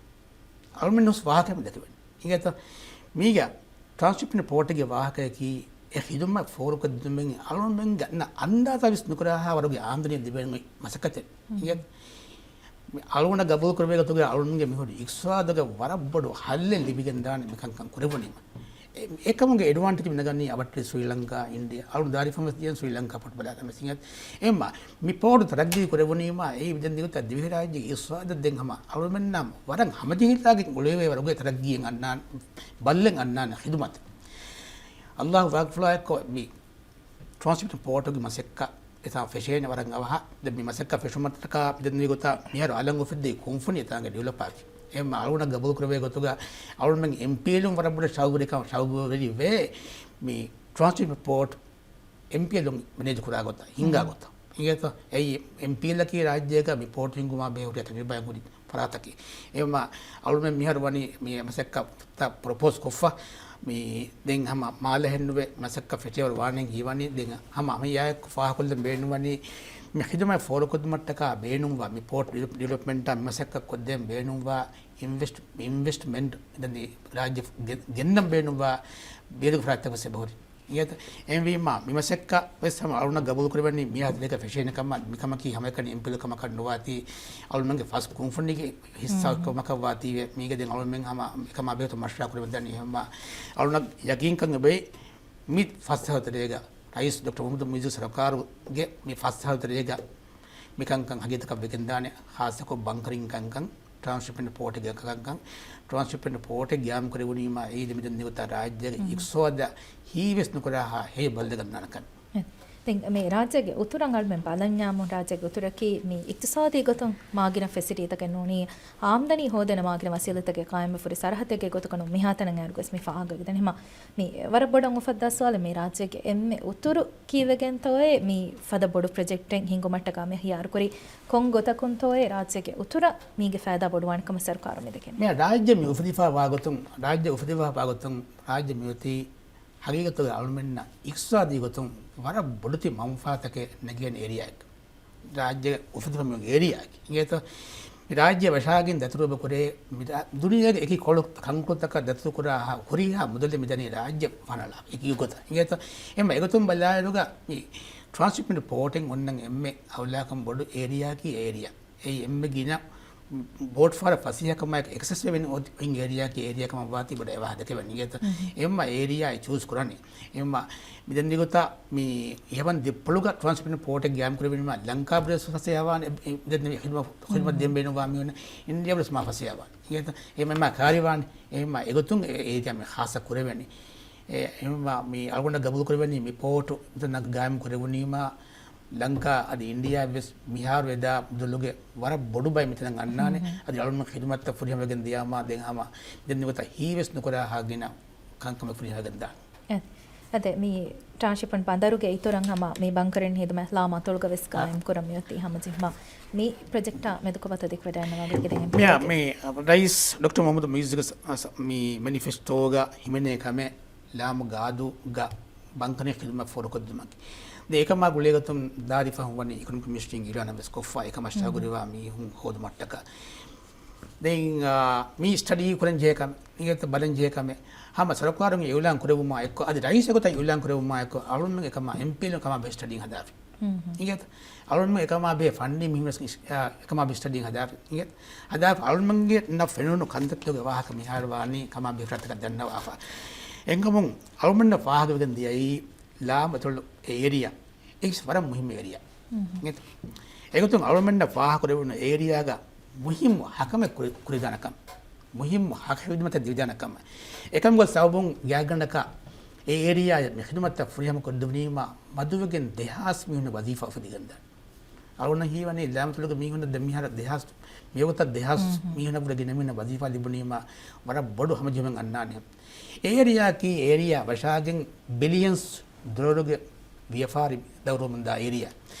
އަޅުމެން ހުސް ވާހަކައެއް ދެކެވެން. އިނގޭތަ؟ މީގަ ޓްރާންސްޝިޕްމަންޓް ޕޯޓެއްގެ ވާހަކަޔަކީ، އެ ޚިދުމަތް ފޯރުކޮށްދިނުމެއް އަޅުމެންގެ އަންނަ އަންދާސާ ވެސް ނުކުރާހާ ވަރުގެ އާމްދަނީ ލިބޭނެ މަސައްކަތެއް. އިނގޭތަ؟ މި އަޅުގަނޑަށް ގަބޫލު ކުރެވޭ ގޮތުގަ އަޅުމެންގެ މިހުރި އިޤްތިޞާދުގެ ވަރަށް ބޮޑު ހައްލެއް ލިބިގެން ދާނެ މިކަންކަން ކުރެވުނީމަ. އެ-، އެކަމުގެ އެޑްވާންޓޭޖް މި ނަގަނީ އަވަށްޓެރި ސްރީލަންކާ، އިންޑިއާ، އަޅު ދާރިފަން ވެސް ދިޔަން ސްރީލަންކާ ޕޯޓް ބަލާލަމެސް. އެހެންމަ މި ޕޯޓު ތަރައްގީ ކުރެވުނީމާ، އެއީ މިދެން ދިގުތަ ދިވެހިރާއްޖޭގެ އިޤްތިޞާދަށް ދެން ހަމަ އަޅުމެންނާ ވަރަށް ހަމަޖެހިލާގެން އުޅެވޭ ވަރުގެ ތަރައްގީއެއް އަންނާން، ބައްލެއް އަންނާނެ ޚިދުމަތަށް. ﷲ ވާގިފުޅާއެއްކޮށް މި ޓްރާންސްޝިޕްމަންޓް ޕޯޓުގެ މަސައްކަތް އެތާ ފެށޭނެ ވަރަށް އަވަހަށް. ދެން މި މަސައްކަތް ފެށުމަށްޓަކާ މިދެން ދިގުތަ މިހާރު އަލަށް އުފެއްދި ކުންފުނި އެތާނގެ ޑިވެލޮޕަރ. އެހެންމަ އަޅުގަނޑަށް ގަބޫލު ކުރެވޭ ގޮތުގަ އަޅުމެން އެމްޕީއެލުން ވަރަށް ބޮޑަށް ޝައުގުވެރިކަން، ޝައުގުވެރިވޭ މި ޓްރާންސްޝިޕްމަންޓް ޕޯޓް އެމްޕީއެލުން މެނޭޖް ކުރާ ގޮތަށް، ހިންގާ ގޮތަށް. އިނގޭތޯ؟ އެއީ އެމްޕީއެލްއަކީ ރާއްޖޭގަ މި ޕޯޓް ހިންގުމާ ބެހޭ ހުރި ތަޖުރިބާއެއް ހުރި ފަރާތަކީ. އެހެންމަ އަޅުމެން މިހާރު ވަނީ މި މަސައްކަތަށް ޕްރޮޕޯސް ކޮށްފަ. މި ދެން ހަމަ މާލެ ހެންނުވެ މަސައްކަތް ފެށޭވަރު ވާނެ ހީވަނީ. ދެން ހަމަ ހަމަ އެއާއެކު ފާހަގަކޮށްލަން ބޭނުންވަނީ މި ޚިދުމަތް ފޯރުކޮށްދުމަށްޓަކާ ބޭނުންވާ މި ޕޯޓް ޑިވެލޮޕް-، ޑިވެލޮޕްމަންޓާ މި މަސައްކަތް ކޮށްދޭން ބޭނުންވާ އިންވެސްޓް-، އިންވެސްޓްމަންޓް މިދަނީ ރާއްޖެ ގެ-، ގެންނަން ބޭނުންވާ ބޭރުގެ ފަރާތްތަކު ވެސް އެބަހުރި. އިނގޭތަ؟ އެހެންވީމާ، މި މަސައްކަތް ވެސް ހަމަ އަޅުންނަށް ގަބޫލު ކުރެވެނީ މިހާ ދުވަސް ފެށޭނެ ކަމަށް. މިކަމަކީ ހަމައެކަނި އެމްޕީއެލް ކަމަކަށް ނުވާތީ، އަޅުމެންގެ ފަސް ކުންފުނީގެ ހިއްސާ ކަމަކަށް ވާތީވެ. މީގެ ދެން އަޅުމެން ހަމަ އެކަމާ ބެހޭ ގޮތަށް މަޝްވަރާ ކުރެވިދާނީ. އެހެންމާ، އަޅުންނަށް ޔަގީންކަން އެބައި މި ފަސް އަހަރު ތެރޭގަ ރައީސް ޑޮކްޓަރ މުހައްމަދު މުއިއްޒު ސަރުކާރުގެ މި ފަސް އަހަރު ތެރޭގަ މިކަންކަން ހަގީގަތަކަށް ވެގެންދާނެ، ޚާއްޞަކޮށް ބަންކަރިން ކަންކަން، ޓްރާންސްޝިޕްމަންޓް ޕޯޓެއްގެ ކަންކަން، ޓްރާންސްޝިޕްމަންޓް ޕޯޓެއް ގާއިމް ކުރެވުނީމާ، އެއީ ދެމިދަން ދިގުތާ ރާއްޖޭގެ އިޤްތިޞާދަށް ހީވެސް ނުކުރާހާ ހެޔޮ ބައްލަގަންނާނެ ކަން. ދެން މި ރާއްޖޭގެ އުތުރަށް އަޅުމެން ބަލަންޏާމު، ރާއްޖޭގެ އުތުރަކީ މި އިޤްތިޞާދީ ގޮތުން މާގިނަ ފެސިލިޓީތަކެއް ނޫނީ، އާމްދަނީ ހޯދޭނެ މާގިނަ ވަސީލަތެއްގެ ޤާއިމްވެފަ ހުރި ސަރަހައްދެއްގެ ގޮތުގަ ނޫން މިހާތަނަށް އައިރުގަސް މި ފާހަގަވެގެން. އެހެންމަ މި ވަރަށް ބޮޑަށް އުފައްދާ ސުވާލެއް، މި ރާއްޖޭގެ އެންމެ އުތުރު ކީއްވެގެންތޯއޭ މި ފަދަ ބޮޑު ޕްރޮޖެކްޓެއް ހިންގުމަށްޓަކާ މި ހިޔާރުކުރީ؟ ކޮން ގޮތަކުންތޯއޭ ރާއްޖޭގެ އުތުރަށް މީގެ ފައިދާ ބޮޑުވާނެ ކަމަށް ސަރުކާރު މި ދެކެނީ؟ މި ރާއްޖެ މި އުފެދިފަ ވާ ގޮތުން، ރާއްޖެ އުފެދިފަ ވާ ގޮތުން، ރާއްޖެ މިއޮތީ ހަގީގަތުގަ އަޅުމެންނަށް އިޤްތިޞާދީ ގޮތުން ވަރަށް ބޮޑެތި މަންފާތަކެއް ނެގޭނެ އޭރިއާއެއް. ރާއްޖެ އުފެދިފަ މި އޭރިއާއެކޭ. އިނގޭތޯ؟ މި ރާއްޖެ ވަށާގެން ދަތުރު އެބަ ކުރޭ، މި ރާ-، ދުނިޔޭގެ އެކި ކޮޅު ކަންކޮޅުތަކަށް ދަތުރު ކުރާ ހާ-، ހުރިހާ މުދަލެއް މިދަނީ ރާއްޖެ ފަނަޅާ އެކި ގޮތަށް. އިނގޭތޯ؟ އެހެންމަ އެގޮތުން ބަލާއިރުގަ މި ޓްރާންސްޝިޕްމަންޓް ޕޯޓެއް އޮންނަން އެންމެ އައުލާކަން ބޮޑު އޭރިއާއަކީ އޭރިއާ. އެއީ އެންމެ ގިނަ ބޯޓް ފަހަރަށް ފަސޭހަކަމާއެކު އެކްސެސް ވެވެން އޮތް އޮތް އޭރިއާއަކީ އޭރިއާ ކަމަށް ވާތީ ބޮޑަށް އެވާހަ ދެކެވެން. އިނގޭތަ؟ އެހެންމަ އޭރިއާއެއް ޗޫސް ކުރަނީ. އެހެންމަ މިދެން ދިގުތަ މި ހެވަން ދިއްޕުޅުގަ ޓްރާންސްޝިޕްމަންޓް ޕޯޓެއް ގާއިމް ކުރެވުނީމާ ލަންކާ ބުރެސް ފަސޭހަވާނެ، އެ-، އެ-، ދެން މި ޚިދުމަތް، ޚިދުމަތް ދޭން ބޭނުންވާ މީހުން އިންޑިއާ ބުރެސް މާ ފަސޭހަވާނެ. އިނގޭތަ؟ އެހެންމަ ކާރިވާނެ. އެހެންމަ އެގޮތުން އެ އޭރިއާ މި ޚާއްޞަ ކުރެވެނީ. އެ-، އެހެންމަ މި އަޅުގަނޑަށް ގަބޫލު ކުރެވެނީ މި ޕޯޓު މިތަނަށް ގާއިމް ކުރެވުނީމާ ލަންކާ އަދި އިންޑިއާ ވެސް މިހާރު އެދާ މުދަލުގެ ވަރަށް ބޮޑު ބައެއް މިތަނަށް އަންނާނެ. އަދި އަޅުގަނޑު ޚިދުމަތަށް ފުރިހަމަވެގެން ދިޔާމާ ދެން ހަމަ ދެން ނުވަތަ ހީވެސް ނުކުރާހާ ގިނަ ކަންކަމެއް ފުރިހަމަވެގެން ދާނެ. އެ، އަދެ މި ޓްރާންސްޝިޕްމަންޓް ބަނދަރުގެ އިތުރަށް ހަމަ މި ބަންކަރިން ހިދުމަތް ލާމަތޮޅުގަ ވެސް ގާއިމް ކުރަން މިއޮތީ ހަމަޖެހުމާ މި ޕްރޮޖެކްޓާ މެދުކޮށް ވަތަށް ދެކެވަޑައިގަންނަވާ ގޮތްގެ ދެން މިއާ މި ރައީސް ޑޮކްޓަރ މުހައްމަދު މުއިއްޒުގެ ސަ-، ސަ-، މި މެނިފެސްޓޯގަ ހިމެނޭ ކަމެއް ލާމު ގާދޫގަ ބަންކަރިން ޚިދުމަތް ފޯރުކޮށްދިނުމަކީ. ދެން އެކަމާ ގުޅޭގޮތުން ދާދި ފަހުން ވަނީ އިކޮނޮމިކް މިނިސްޓްރީން އިއުލާނެއް ވެސް ކޮށްފަ އެކަމަށް ޝައުގުވެރިވާ މީހުން ހޯދުމަށްޓަކާ. ދެން، އާ، މީ ސްޓަޑީ ކުރަން ޖެހޭ ކަމެއް، އިނގޭތަ ބަލަން ޖެހޭ ކަމެއް. ހަމަ ސަރުކާރުން އިއުލާން ކުރެވުމާ އެއްކޮށް، އަދި ރައީސް އެގޮތަށް އިއުލާން ކުރެވުމާ އެއްކޮށް، އަޅުމެން އެކަމާ އެމްޕީއެލުން ކަމާ ބެހޭ ސްޓަޑީން ހަދާފި. އިނގޭތަ؟ އަޅުމެން އެކަމާ ބެހޭ ފަންޑިން މިހެން ވެސް އިސް-، އާ، އެކަމާ ބެހޭ ސްޓަޑީން ހަދާފި. އިނގޭތަ؟ ހަދާފަ އަޅުމެންގެ ނަ ފެނުނު ކަންތައްތަކުގެ ވާހަކަ މިހާރު ވާނީ ކަމާ ބެހޭ ފަރާތްތަކަށް ދަންނަވާފަ. އެންކަމުން އަޅުމެންނަށް ފާހަގަވެގެން ދިޔައީ ލާމަތޮޅު އެ އޭރިއާ އެއީސް ވަރަށް މުހިއްމު އޭރިއާ. އެގޮތުން އަޅުމެންނަށް ފާހަގަކުރެވުނު އޭރިއާގަ މުހިއްމު ހަކަމެއް ކުރި-، ކުރިދާނެކަން، މުހިއްމު ހަކަ ހިދުމަތެއް ދެވިދާނެކަން. އެކަމުގެ ސަބަބުން ގާތްގަނޑަކަށް އެ އޭރިއާއަށް މި ހިދުމަތްތައް ފުރިހަމަ ކޮށްދެވުނީމާ މަދުވެގެން ދެހާސް މީހުން ވަޒީފާ އުފެދިގެންދާނެ. އަޅުން ހީވަނީ ލާމަތޮޅުގެ މީހުންނަށް ދެން މިހާރު ދެހާސް، މިވަގުތަށް ދެހާސް މީހުންނަށްވުރެ ގިނަ މީހުންނަށް ވަޒީފާ ލިބުނީމާ ވަރަށް ބޮޑު ހަމަޖެހުމެއް އަންނާނެ. އޭރިއާއަކީ އޭރިއާ ވަށާގެން ބިލިއަންސް ޑޮލަރުގެ ވިޔަފާރި ދައުރުވަމުންދާ އޭރިއާ.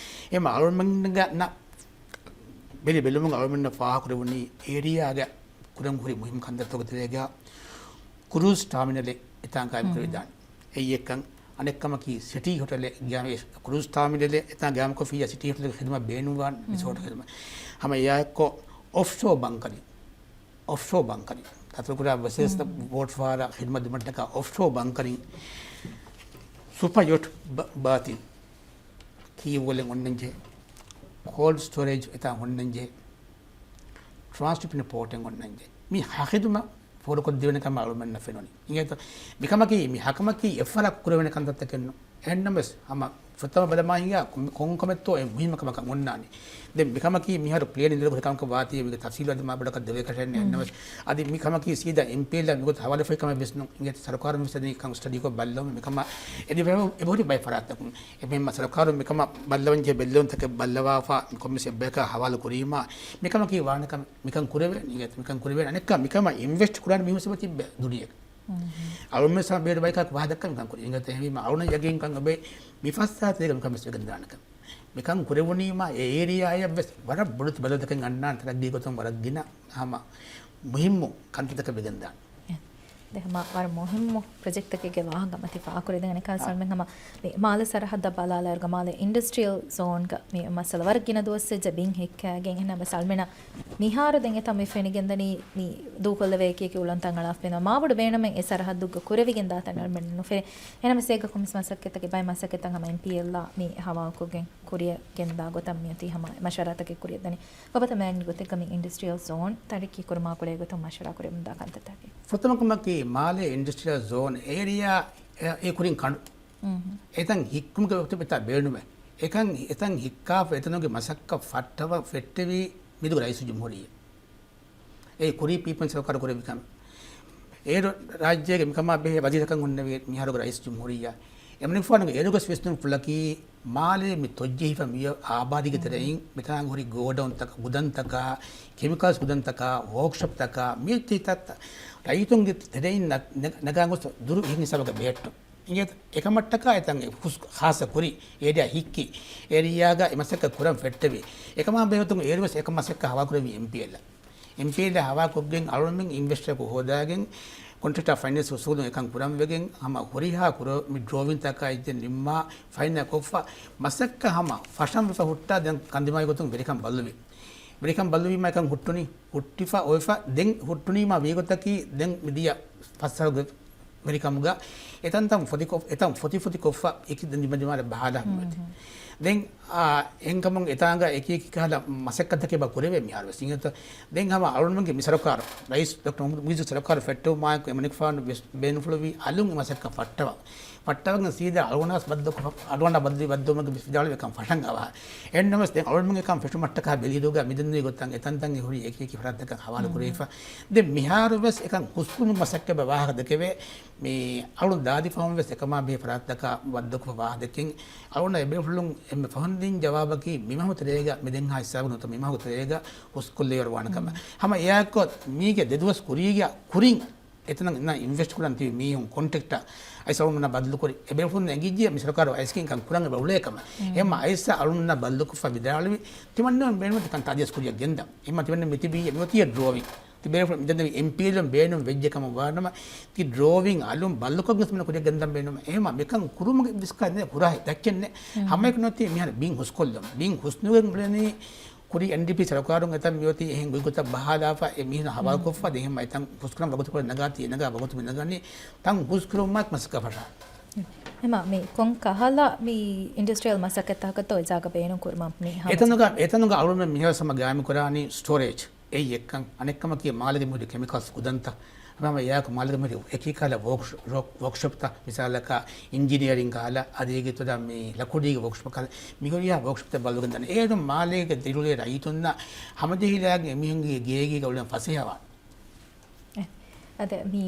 އެމަ އަޅުމެންގެ ނަ ބެލި ބެލުމުން އަޅުމެންނަށް ފާހަގަކުރެވުނީ އޭރިއާގެ ކުރަން ހުރި މުހިންމު ކަންތައްތަކުގެ ތެރޭގަ ކްރޫޒް ޓާމިނަލެއް އެތާން ގާއިމް ކުރެވިދާނެ. އެއީ އެއްކަން. އަނެއްކަމަކީ ސިޓީ ހޮޓެލެއް ގާއިމް، ކްރޫޒް ޓާމިނަލެއް އެތާން ގާއިމްކޮށްފިއްޔާ ސިޓީ ހޮޓެލުގެ ޚިދުމަތް ބޭނުންވާނެ ރިސޯޓް ޚިދުމަތް. ހަމަ އެއާއެއްކޮށް އޮފްޝޯ ބަންކަރިން، އޮފްޝޯ ބަންކަރިން. ދަތުރުކުރާ ވެސެލްސް ބޯޓް ފަހަރާ ޚިދުމަތް ދިނުމަށްޓަކާ އޮފްޝޯ ބަންކަރިން، ސުޕަ ޔޮޓް ބާތިން ކީއުވެލެން އޮންނަންޖެހޭ، ކޯލްޑް ސްޓޯރޭޖް އެތާ އޮންނަންޖެހޭ، ޓްރާންސްޝިޕްމަންޓް ޕޯޓެއް އޮންނަންޖެހޭ. މި ހަ ޚިދުމަތް ފޯރުކޮށްދެވޭނެ ކަމަށް އަޅުމެންނަށް ފެނުނީ. އިނގޭތޯ؟ މިކަމަކީ، މި ހަކަމަކީ އެއްފަރާތް ކުރެވޭނެ ކަންތައްތަކެއްނު. އެހެންނަމަވެސް، ހަމަ ފުރަތަމަ ބަލަމާ ހިނގާ ކޮން-، ކޮންކަމެއްތޯ އެ މުހިންމު ކަމަކަށް އޮންނާނީ. ދެން މިކަމަކީ މިހާރު ޕްލޭން އިންދަލު ހުރި ކަމަކަށް ވާތީ، މީގެ ތަފްސީލު އަދި މާބޮޑަކަށް ދެވޭކަށެއް ނެއް. އެހެންނަމަވެސް، އަދި މި ކަމަކީ ސީދާ އެމްޕީއެލްއާ މިގޮތަށް ހަވާލުވެފައި ކަމެއް ވެސް ނޫން. އިނގޭތޯ؟ ސަރުކާރުން ވެސް ދެނީ ކަން ސްޓަޑީކޮށް ބައްލަވަމުން މިކަމަށް އެދި އެބަހުރި ބައެއް ފަރާތްތަކުން. އެހެންމަ ސަރުކާރުން މިކަމަށް ބައްލަވަންޖެހޭ ބެއްލެވުންތަކެއް ބައްލަވާފަ، ކޮންމެސް އެއްބަޔަކާ ހަވާލު ކުރީމާ، މިކަމަކީ ވާނެ ކަމެއް، މިކަން ކުރެވޭނެ، އިނގޭތޯ؟ މިކަން ކުރެވޭނެ. އަނެއްކާ މިކަމަށް އިންވެސްޓް ކުރާނެ މީހުން ސަބަތިއްބެ ދުނިޔެ. އަޅުމެން ސަބަބު ބޭރު ބައިކާ ވާހަކަ ދައްކަން މިކަން ކުރި. އިނގޭތޯ؟ އެހެންވީމަ އަޅުނަށް ޔަގީންކަން އޮބެ މި ފަސް ސާތޭގަ މިކަން ވެސް ވެގެން ދާނެކަން. މިކަން ކުރެވުނީމާ އެ އޭރިއާއަށް ވެސް ވަރަށް ބޮޑު ބަދަލުތަކެއް އަންނާނެ ތަރައްގީ ގޮތުން ވަރަށް ގިނަ ހަމަ މުހިންމު ކަންތައްތަކެއް ވެގެން ދާނެ. އެ، ދެ ހަމަ ވަރަށް މުހިންމު ޕްރޮޖެކްޓްތަކެއްގެ ވާހަކަ މަތި ފާކުރެދެން އަނެއްކާ ސަލްމެން ހަމަ މި މާލެ ސަރަހައްދަށް ބަލާލާއިރުގަ މާލެ އިންޑަސްޓްރިއަލް ޒޯންގަ މި މައްސަލަ ވަރަށް ގިނަ ދުވަސް ވެއްޖެ ބިން ހެއްކާގެން. އެހެން ހަމަ ސަލްމެނަށް މިހާރު ދެން އެތަން މި ފެނިގެންދަނީ މި ދޫކޮށްލެވޭ އެކި އެކި އުޅަނދުތައް އަޅާފަ ބޭނުން. މާބޮޑު ބޭނުމެއް އެ ސަރަހައްދުގަ ކުރެވިގެން ދާތަން އަޅުމެންނަށް ނުފެނޭ. އެހެންނަމަވެސް އޭގަ ކޮންމެސް މަސައްކަތްތަކެއް ބައެއް މަސައްކަތްތައް ހަމަ އެމްޕީއެލްއާ މި ހަވާލުކޮށްގެން ކުރިޔަށް ގެންދާ ގޮތަށް މިއޮތީ ހަމަ މަޝްވަރާތަކެއް ކުރިޔަށް ދަނީ. ކޮބާތަ މާތް ގޮތެއްގަ މި އިންޑަސްޓްރިއަލް ޒޯން ތަރައްގީ ކުރުމާ ގުޅޭ ގޮތުން މަޝްވަރާ ކުރެވެމުންދާ ކަންތައްތަކެއް؟ ފުރަތަމަ ކަމަކީ މާލޭ އިންޑަސްޓްރިއަލް ޒޯން އޭރިއާ އެ، އެ ކުރިން ކަނޑު. އެތަން ހިއްކުމުގެ ވަގުތު އެތާ ބޭނުމެއް. އެކަން، އެތަން ހިއްކާފަ އެތަނުގެ މަސައްކަތް ފައްޓަވަ ފެއްޓެވީ މިދުގެ ރައީސުލްޖުމްހޫރިއްޔާ. އެ ކުރީ ޕީޕަލް ސަރުކާރު ކުރެއްވި ކަމެއް. އޭރު ރާއްޖޭގެ މިކަމާ ބެހޭ ވަޒީރަކަށް ހުންނެވި މިހާރުގެ ރައީސުލްޖުމްހޫރިއްޔާ. އެމަނިކުފާނުގެ އޭރުގެ ވިސްނުންފުޅަކީ މާލޭ މި ތޮއްޖެހިފަ މި އާބާދީގެ ތެރެއިން މިތާނގަ ހުރި ގޯޑައުންތަކާ، ގުދަންތަކާ، ކެމިކަލްސް ގުދަންތަކާ، ވޯކްޝޮޕްތަކާ، މި ތިތައް ރައްޔިތުންގެ ތެރެއިން ނަ-، ނަ-، ނަގާން ގޮސް ދުރު އެހެން ހިސާބަކަށް ބެހެއްޓުން. އިނގޭތަ؟ އެކަމަށްޓަކާ އެތަން އެ ހުސް ޚާއްސަ ކުރި އޭރިއާ ހިއްކި، އޭރިއާގަ އެ މަސައްކަތް ކުރަން ފެއްޓެވި. އެކަމާ ބެހޭގޮތުން އޭރުވެސް އެކަމަށް މަސައްކަތް ހަވާލުކުރެއްވީ އެމްޕީއެލްއަށް. އެމްޕީއެލްއަށް ހަވާލުކޮށްގެން އަޅުމެން އިންވެސްޓަރަކު ހޯދާގެން ކޮންޓްރެކްޓާ ފައިނޭންސް އުސޫލުން އެކަން ކުރަން ވެގެން ހަމަ ހުރިހާ ކުރު މި ޑްރޯއިންތަކާ އެއްޗެއް ނިންމާ ފައިނަލް ކޮށްފަ މަސައްކަތް ހަމަ ފަށަން ވެފަ ހުއްޓާ ދެން ކަންދިމާވި ގޮތުން ވެރިކަން ބައްލުވި. ވެރިކަން ބައްލުވީމާ އެކަން ހުއްޓުނީ. ހުއްޓިފަ އޮވެފަ ދެން ހުއްޓުނީމާ ވީގޮތަކީ ދެން މިދިޔަ ފަސް ސަހަރުގެ ވެރިކަމުގަ އެތަންތަން ފޮތިކޮށް، އެތަން ފޮތިފޮތި ކޮށްފަ އެކި ދެން ދިމަދިމާލަށް ބަހާލާ ހަމަވެތި. ދެން، އާ، އެހެންކަމުން އެތާނގަ އެކި އެކި ކަހަލަ މަސައްކަތްތަކެއް ބާ ކުރެވޭ މިހާރުވެސް. އިނގޭތަ؟ ދެން ހަމަ އަޅުގަނޑުމެންގެ މި ސަރުކާރު، ރައީސް ޑޮކްޓަރ މުހައްމަދު މުއިއްޒު ސަރުކާރު ފެއްޓެވުމާއެކު އެމަނިކުފާނު ވެސް ބޭނުންފުޅުވީ އަލުން އެ މަސައްކަތް ފައްޓަވަން. ފައްޓަވަން ސީދާ އަޅުގަނޑަށް ބައްދަލުކޮށް، އަޅުގަނޑަށް ބައްދަލުވި ބައްދަލުވުމަކީ ވެސް ވިދާޅުވި އެކަން ފަށަން އަވަހަ. އެހެންނަމަވެސް ދެން އަޅުގަނޑުމެން އެކަން ފެށުމަށްޓަކާ ބެލިއިރުގަ މިދެންނެވި ގޮތަށް އެތަންތަން އެ ހުރި އެކި އެކި ފަރާތްތަކަށް ހަވާލު ކުރެވިފަ. ދެން މިހާރު ވެސް އެކަން ހުސްކުރުމުގެ މަސައްކަތް ވާހަކަ ދެކެވޭ. މި އަޅުން ދާދި ފަހުން ވެސް އެކަމާ ބެހޭ ފަރާތްތަކަށް ބައްދަލުކޮށްފަ ވާހަކަ ދެއްކިން. އަޅުން އެބޭފުޅުން އެންމެ ފަހުން ދިން ޖަވާބަކީ މިމަހު ތެރޭގަ މިދެންހާ ހިސާބު ނުވަތަ މިމަހު ތެރޭގަ ހުސްކޮށްލެވިވަރު ވާނެ ކަމަށް. ހަމަ އެއާއެއްކޮށް މީގެ ދެދުވަސް ކުރީގަ ކުރިން އެތަނަށް އިންވެސްޓް ކުރަން ތިބި މީހުން ކޮންޓްރެކްޓަށް އައިސް އަޅުންނަށް ބަދަލުކުރި. އެބޭފުޅުން އެނގިއްޖެ މި ސަރުކާރު އައިސްގެން ކަން ކުރަން އެބަ އުޅޭ ކަމަށް. އެހެންމަ އައިސް އަޅުންނަށް ބަދަލުކޮށްފަ ވިދާޅުވި ތިމަންނަމެން ބޭނުމަތި ކަން ތާދިޔަސް ކުރިޔަށް ގެންދަން. އެހެންމަ ތިމަންނަ މިތިބީ މިއޮތީ ޑްރޯއިން. ތި ބޭފުޅުން މިދެންނެވި އެމްޕީއެލުން ބޭނުން ވެއްޖެ ކަމަށް ވާނަމަ، ތި ޑްރޯއިން އަލުން ބައްލުކޮށްގެން ތިމަންނަ ކުރިޔަށް ގެންދަން ބޭނުމަށް. އެހެންމަ މިކަން ކުރުމުގެ ވިސްކާ ކުރާ ދައްކެއް ނެއް. ހަމައެކަނި މިހާރު ބިން ހުސްކޮށްލުން. ބިން ހުސްނުވެގެން އުޅެނީ ކުރީ އެންޑީޕީ ސަރުކާރުން އެތަން މިއޮތީ އެހެން ގޮތްގޮތަށް ބަހާލާފަ އެ މީހުން ހަވާލުކޮށްފަ ދެން ހަމަ އެތަން ހުސްކުރަން ވަގުތުކޮޅެއް ނަގާތީ ނަގާ ވަގުތު މި ނަގަނީ ތަން ހުސްކުރުމަށް މަސައްކަތް ފަށާ. ހަމަ މި ކޮން ކަހަލަ މި އިންޑަސްޓްރިއަލް މަސައްކަތްތަކަށްތޯ އެ ޖާގަ ބޭނުން ކުރުމަށް މި ހަމަ އެތަނުގަ، އެތަނުގަ އަޅުގަނޑު މިހާރު ހަމަ ގާއިމު ކުރާނީ ސްޓޯރޭޖް. އެއީ އެއްކަން. އަނެއްކަމަކީ މާލޭގެ މިހުރި ކެމިކަލްސް ގުދަންތައް ހަމަ އެއާއެކު މާލޭގެ މިހުރި އެކި ކަހަލަ ވޯކް-، ވޯކް-، ވޯކްޝޮޕްތައް މިސާލަކަށް އިންޖިނިއަރިން ކަހަލަ އަދި އޭގެ ތުރަށް މި ލަކުޑީގެ ވޯކްޝޮޕް ކަހަލަ މިހުރިހާ ވޯކްޝޮޕްތައް ބައްލަވަގެން ދާނެ. އޭރު މާލޭގެ ދިރިއުޅޭ ރައްޔިތުންނަށް ހަމަޖެހިލާގެން އެމީހުންގެ ގޭގޭގަ އުޅެން ފަސޭހަވާނެ. އެ، އަދެ މި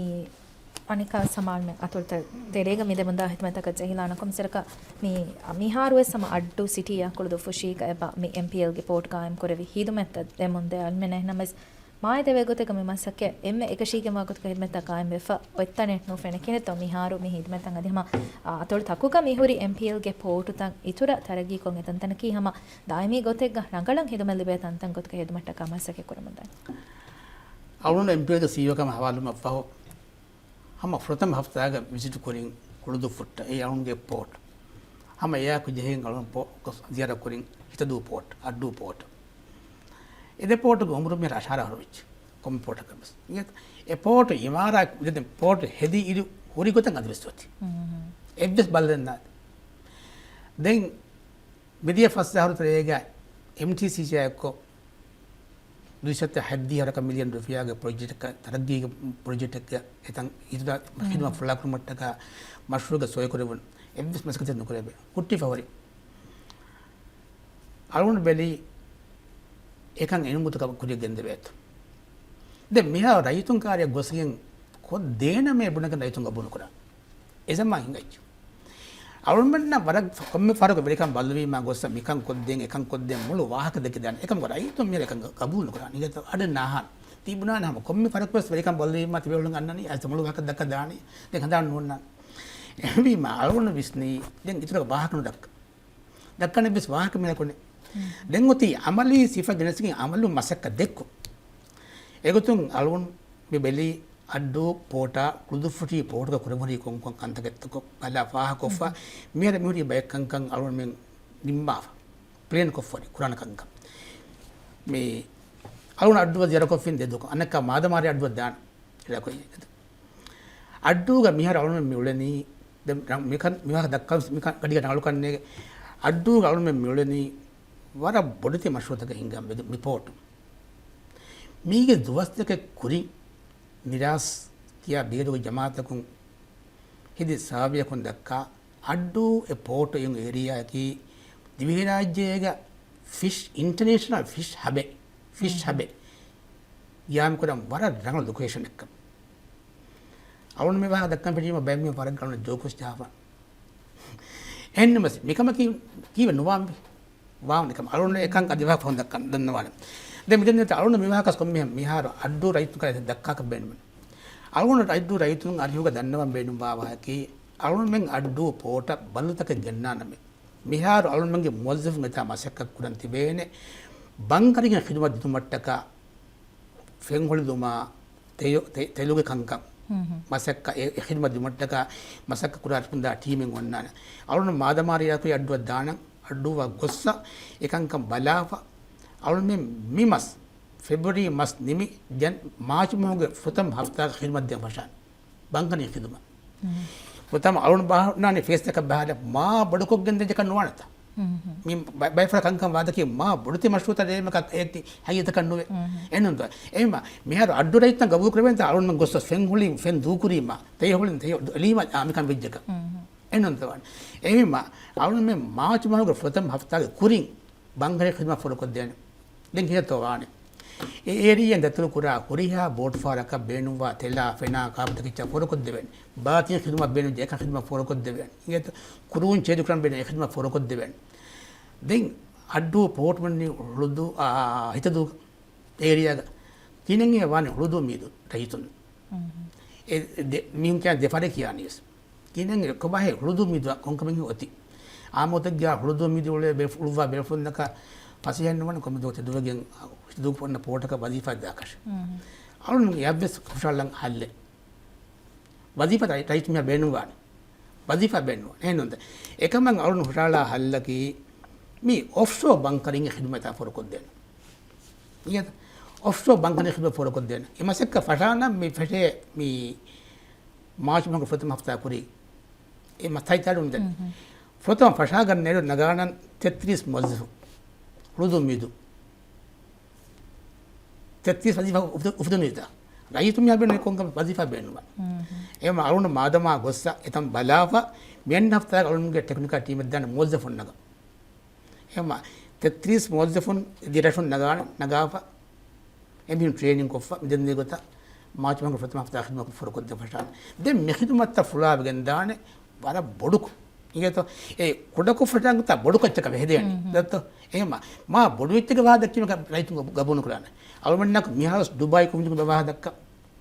އަނެކާ ސަމާލުމެން އަތޮޅުތައް ތެރޭގަ މި ދެމުންދާ ހިދުމަތަކަށް ޖެހިލާނަކު މިސަރަކަށް މި މިހާރުވެސް ހަމަ އައްޑޫ ސިޓީއަށް ކުޅުދުއްފުށީގަ އެބަ މި އެމްޕީއެލްގެ ޕޯޓް ގާއިމް ކުރެވި ހިދުމަތްތައް ދެމުންދޭ އަޅުމެން އެހެންނަމަވެސް މާތް ދެވޭ ގޮތެއްގަ މި މަސައްކަތް އެންމެ އެކަށީގެންވާ ގޮތުގަ ހިދުމަތްތައް ގާއިމްވެފަ އޮތްތަނެއް ނުފެނެ. ކިހިނެއްތޯ މިހާރު މި ހިދުމަތްތައް އަދި ހަމަ އަތޮޅުތަކުގަ މިހުރި އެމްޕީއެލްގެ ޕޯޓުތައް އިތުރަށް ތަރައްގީކޮށް އެތަންތަނަކީ ހަމަ ދާއިމީ ގޮތެއްގަ ރަނގަޅަށް ހިދުމަތް ލިބޭ ތަންތަން ގޮތުގަ ހިދުމަތަކަށް މަސައްކަތް ކުރަމުންދާނެ. އަޅުގަނޑު އެމްޕީއެލްގެ ސީއީއޯ ކަމަށް ހަވާލުވުމަށްފަހު ހަމަ ފުރަތަމަ ހަފްތާގަ ވިޒިޓް ކުރިން ކުޅުދުއްފުއަށްޓަށް އެ އަޅުގަނޑުގެ ޕޯޓް. ހަމަ އެއާއެކު ޖެހިގެން އަޅުގަނޑު ޕޯ-، ގޮސް ޒިޔާރަތް ކުރިން ހިތަދޫ ޕޯޓް، އައްޑޫ ޕޯޓް. އެ ދެ ޕޯޓުގެ އުމުރު މިހާރު އަށާރަ އަހަރު ވެއްޖެ. ކޮންމެ ޕޯޓަކަށް ވެސް. އިނގޭތަ؟ އެ ޕޯޓު އިމާރާތް ދެން ޕޯޓު ހެދި އިރު ހުރި ގޮތަށް އަދިވެސް އޮތީ. އެއްވެސް ބައްލަން ނާ. ދެން މިދިޔަ ފަސް އަހަރު ތެރޭގަ އެމްޓީސީސީއާ އެއްކޮށް ދުއިސައްތަ ހަތްދިހަ ހަރަކަށް މިލިއަން ރުފިޔާގެ ޕްރޮޖެކްޓަކަށް، ތަރައްގީގެ ޕްރޮޖެކްޓެއްގަ އެތަން ހިދުމަތް ފުޅާކުރުމަށްޓަކާ މަޝްރޫއުގެ ސޮއިކުރެވުނު އެއްވެސް މަސައްކަތެއް ނުކުރެވޭ. ހުއްޓިފަ ހުރި. އަޅުގަނޑު ބެލީ އެކަން އެނޫން ގޮތަކަށް ކުރިއަށް ގެންދެވޭތޯ. ދެން މިހާރު ރައްޔިތުން ކާރިއަށް ގޮސްގެން ކޮށްދޭނަމޭ ބުނެގެން ރައްޔިތުން ގަބޫލުކުރާ. އެ ޒަމާން ހިނގައްޖެ. އަޅުގަނޑުމެންނަށް ވަރަށް ކޮންމެ ފަހަރަކު ވެރިކަން ބައްލަވީމާ ގޮއްސަ މިކަން ކޮށްދޭން، އެކަން ކޮށްދޭން މޮޅު ވާހަކަ ދެކެދާނެ. އެކަމަކު ރައްޔިތުން މިހާރު އެކަން ގަ-، ގަބޫލު ނުކުރާނެ. އިނގޭތޯ އަޑެއް ނާހާން. ތިބުނާނެ ހަމަ ކޮންމެ ފަހަރަކު ވެސް ވެރިކަން ބައްލަވީމާ ތިބޭފުޅުން އަންނަނީ އަދި މޮޅު ވާހަކަ ދައްކަ ދާނީ. ދެން ހަނދާން ނޯންނާނެ. އެހެންވީމާ އަޅުގަނޑު ވިސްނީ ދެން އިތުރަށް ވާހަކަ ނުދައްކަ. ދައްކަން އެއްވެސް ވާހަކަ މިހާރު ކުރަނީ. ދެން އޮތީ އަމަލީ ސިފަ ގެނެސްގެން އަމަލު މަސައްކަތް ދެއްކު. އެގޮތުން އަޅުގަނޑު މި ބެލީ އައްޑޫ ޕޯޓާ ކުޅުދުއްފުށީ ޕޯޓުގަ ކުރެވުނީ ކޮންކޮން ކަންތަކެއްތޯ ބަލާ ފާހަގަކޮށްފަ. މިހާރު މިހުރީ ބައެއް ކަންކަން އަޅުގަނޑުމެން ނިންމާފަ. ޕްލޭން ކޮށްފަ ކުރާނެ ކަންކަން. މި އަޅުގަނޑު އައްޑޫއަށް ޒިޔާރަތްކޮށްފިން ދެ ދުވަހަކު. އަނެއްކާ މާދަމާރި އައްޑޫއަށް ދާނެ. އެ އައްޑޫގަ މިހާރު އަޅުގަނޑު މި އުޅެނީ، ދެން މިކަން، މިވާހަކަ ދައްކަން މިކަން ގަޑިގަ ރަނގަޅުކަން ނޭނގެ. އައްޑޫގަ އަޅުގަނޑު މި އުޅެނީ ވަރަށް ބޮޑެތި މަޝްރޫއުތަކެއް ހިންގަން މި ޕޯޓު. މީގެ ދުވަސްތަކެއް ކުރިން ނިރާސް ކިޔާ ބޭރުގެ ޖަމާއަތަކުން ހެދި ސާވިޔަކުން ދައްކާ އައްޑޫ އެ ޕޯޓު އިން އޭރިއާއަކީ ދިވެހިރާއްޖޭގަ ފިޝް، އިންޓަރނޭޝަނަލް ފިޝް ހަބެއް، ފިޝް ހަބެއް ގާއިމް ކުރަން ވަރަށް ރަނގަޅު ލޮކޭޝަނެއްކަން. އަޅުގަނޑު މި ވާހަކަ ދައްކަން ފެށީމަ ބައެއް މީހުން ވަރަށް ގަނޑު ޖޯކުވެސް ޖަހާފަ. އެހެންނަމަވެސް މިކަމަކީ ކީއްވެ ނުވާންވީ؟ ވާނެ ކަމަށް އަޅުގަނޑު އެކަން އަދި ވާހަކަ ފަހުން ދައްކަން ދަންނަވާނެ. ދެން މިދެން އަޅުގަނޑު މި ވާހަކަ ކޮންމެހެން މިހާރު އައްޑޫ ރައްޔިތުން ކަރަށް ދައްކާކަށް ބޭނުމެއް. އަޅުގަނޑު އައްޑޫ ރައްޔިތުން އަރިހުގަ ދަންނަވަން ބޭނުންވާ ވާހަކައީ، އަޅުގަނޑުމެން އައްޑޫ ޕޯޓަށް ބައްލުތަކެއް ގެންނާނަމޭ، މިހާރު އަޅުގަނޑުމެންގެ މުވައްޒަފުން އެތާ މަސައްކަތް ކުރަން ތިބޭނެ ބަންކަރިންގެ ޚިދުމަތް ދިނުމަށްޓަކާ ފެންހޮޅިދުމާ، ތެޔޮ-، ތެ-، ތެލުގެ ކަންކަން މަސައްކަތް، އެ، އެ ޚިދުމަތް ދިނުމަށްޓަކާ މަސައްކަތް ކުރާ ހުންދާ ޓީމެއް އޮންނާނެ. އަޅުގަނޑު މާދަމާރިޔާކު އައްޑޫއަށް ދާނަން، އައްޑޫއަށް ގޮއްސަ އެކަންކަން ބަލާފަ، އަޅުމެން މި މަސް، ފެބްރުއަރީ މަސް ނިމި، ޖަން-، މާޗް މަހުގެ ފުރަތަމަ ހަފްތާގަ ޚިދުމަތް ދޭން ފަށާނެ. ބަންކަނީ ޚިދުމަތް. ފުރަތަމަ އަޅުން ބާހަނާނެ ފޭސްތަކަށް ބަހާލަ މާ ބޮޑުކޮށްގެން ދެން ކަން ނުވާނެތަ؟ މި ބަ-، ބައެއް ފަރަ ކަންކަން ވާދަކީ މާ ބޮޑެތި މަޝްރޫއުތައް ރޭމަކަށް އޭތި ހަގީގަތަކަށް ނުވޭ. އެންނުންތަ؟ އެހެންމަ މިހާރު އައްޑޫ ރައްޔިތުން ގަބޫލު ކުރެވޭންތަ އަޅުން ގޮސް ފެން ހޮޅި ފެން ދޫކުރީމަ، ތެޔޮ ހޮޅިން ތެޔޮ އެޅީމަ އާ މިކަން ވެއްޖެކަ. އެންނުންތަ ވާނެ. އެހެންމަ އަޅުން މެ މާޗް މަހުގެ ފުރަތަމަ ހަފްތާގެ ކުރިން ބަންކަރި ޚިދުމަތް ފޯރުކޮށްދޭނެ. ދެން ކިހިނެއްތޯ ވާނެ؟ އެ އޭރިއާއިން ދަތުރު ކުރާ ހުރިހާ ބޯޓުފަހަރަކަށް ބޭނުންވާ ތެލާ، ފެނާ، ކާބަތަކެއްޗާ ފޯރުކޮށްދެވޭނެ. ބާތިން ޚިދުމަތް ބޭނުންވެއްޖެ އެކަން ޚިދުމަތް ފޯރުކޮށްދެވޭނެ. އިނގޭތޯ؟ ކުރޫން ޗޭޖު ކުރަން ބޭނުން އެ ޚިދުމަތް ފޯރުކޮށްދެވޭނެ. ދެން އައްޑޫ ޕޯޓު ވަނީ ހުޅުދޫ، އާ، ހިތަދޫ އޭރިއާގަ. ތިނެން އެ ވާނެ ހުޅުދޫ މީދު ރައްޔިތުން. އެ ދެ-، މީހުން ކިޔާ ދެ ފަރެއް ކިޔާނީވެސް. ކިހިނެއް ކޮބާހޭ ހުޅުދޫ މީދުއަށް ކޮންކަމެއް އޮތީ؟ އާ މޮތެއްގެ ހުޅުދޫ މީދު އުޅޭ ބޭފު-، އުޅުއްވާ ބޭފުޅުންނަކަށް ފަސޭހައެއް ނުވަން ކޮންމެ ދުވަހެއް ދުވެގެން ދޫކު އޮންނަ ޕޯޓަކަށް ވަޒީފާ ދާކަށް. އަޅުން އެއަށްވެސް ހުށަހަޅަން ހައްލެއް. ވަޒީފާ ރައި-، ރައްޔިތުން މިހާ ބޭނުންވާނެ. ވަޒީފާ ބޭނުންވާނެ. އެހެންނުންތަ؟ އެކަމަށް އަޅުން ހުށަހަޅާ ހައްލަކީ މި އޮފްޝޯ ބަންކަރިންގެ ޚިދުމަތާ ފޯރުކޮށްދޭނެ. އިނގޭތަ؟ އޮފްޝޯ ބަންކަނީ ޚިދުމަތް ފޯރުކޮށްދޭނެ. އެ މަސައްކަތް ފަށާނަން މި ފެށޭ މި މާޗު މަހުގެ ފުރަތަމަ ހަފްތާ ކުރީ. އެ މަ-، ތައްޔާރުވުން ދެން. ފުރަތަމަ ފަށާގަންނައިރު ނަގާނަން ތެއްތިރީސް މުވައްޒަފު. ހުޅުދޫ މީދޫ. ތެއްތިރީސް ވަޒީފާ އުފުދ-، އުފުދުނީތަ؟ ރައްޔިތުން މިހާރު ބޭނުން ކޮންކަމެއް ވަޒީފާ ބޭނުންވާ. އެހެން އަޅުން މާދަމާ ގޮއްސަ އެތަން ބަލާފަ، މި އަންނަ ހަފްތާގަ އަޅުންގެ ޓެކްނިކަލް ޓީމެއް ދާނެ މުވައްޒަފުން ނަގަން. އެހެން ތެއްތިރީސް މުވައްޒަފުން ދިރަށުން ނަގާނެ، ނަގާފަ، އެމީހުން ޓްރޭނިން ކޮށްފަ، މިދެންނެވި ގޮތަށް މާޗު މަހުގެ ފުރަތަމަ ހަފްތާ ޚިދުމަތް ފޯރުކޮށްދޭން ފަށާނެ. ދެން މި ޚިދުމަތްތައް ފުޅާވެގެން ދާނެ ވަރަށް ބޮޑުކޮށް. އިނގޭތޯ؟ އެ ކުޑަކޮށް ފަށާން ގޮތަށް ބޮޑު ކައްޗަކަށް ވެ ހެދޭނެ. ދައްތޯ؟ އެހެން މާ ބޮޑު އެއްޗެއްގެ ވާހަކަ ދައްކީމަ ރައްޔިތުން ގަބޫ-، ގަބޫލު ނުކުރާނެ. އަޅުމެންނަކު މިހާރު ދުބާއި ކޮމިޓީގެ ވާހަކަ ދައްކާ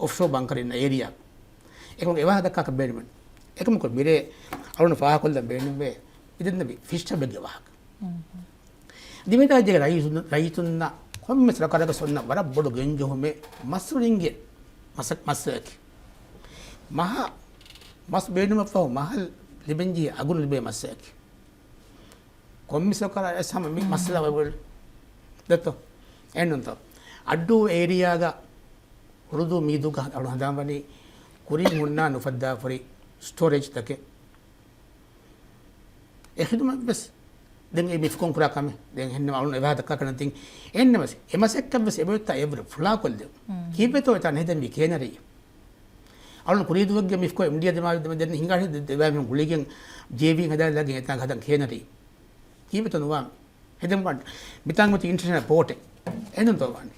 އޮފްޝޯ ބަންކަރު އިންނަ އޭރިއާ. އެކަމަކު އެ ވާހަކަ ދައްކާކަށް ބޭނުމެއް. އެކަމަކު މިރޭ އަޅުން ފާހަގަކޮށްލަން ބޭނުންވޭ. މިދެންނެވި ފިޝް ހަބެއްގެ ވާހަކަ. ދިވެހިރާއްޖޭގެ ރައީސުން، ރައްޔިތުންނަށް ކޮންމެ ސަރުކާރަކަށް އޮންނަ ވަރަށް ބޮޑު ގެންޖެހުމެއް މަސްވެރިންގެ މަސަ-، މައްސަލައަކީ. މަހަ-، މަސް ބޭނުމަށްފަހު މަހަށް ލިބެންޖެހޭ އަގުން ލިބޭ މައްސަލައަކީ. ކޮންމެ ސަރުކާރަށް އެސް ހަމަ މި މައްސަލަ ވަގުތު ދެއްތޯ؟ އެހެންނޫންތޯ؟ އައްޑޫ އޭރިއާގަ ހުޅުދޫ މީދޫގަ އަޅު ހަނދާންވަނީ ކުރިން ހުންނާ ނުފައްދާފަ ހުރި ސްޓޯރޭޖްތަކެއް. އެ ޚިދުމަތް ވެސް ދެން އެ މިފްކޮން ކުރާ ކަމެއް. ދެން އެހެންނަމަ އަޅުން އެވާހަކަ ދައްކާކަށް ނެތިން. އެހެންނަމަސް އެ މަސައްކަތް ވެސް އެބައޮތްތާ އެއްވަރު ފުޅާކޮށްލެވުން. ކީއްވެތޯ އެތާ ނެހެދެންވީ ކޭނަރީ. އަޅުން ކުރީދޫއެއްގެ މިފްކޮ އެމްޑީއާ ދެމާ ދެމެ ދެން ހިނގާ ދެ-، ދެ-، ދެވާމީހުން ގުޅިގެން ޖޭވީ ހަދާލާގެން އެތާ ހަދަން ކޭނަރީ. ކީއްވެތޯ ނުވާ ހެދެން ވާން. މިތާން މުތި އިންޓަރނޭޝަނަލް ޕޯޓެއް. އެންނުންތޯ ވާން.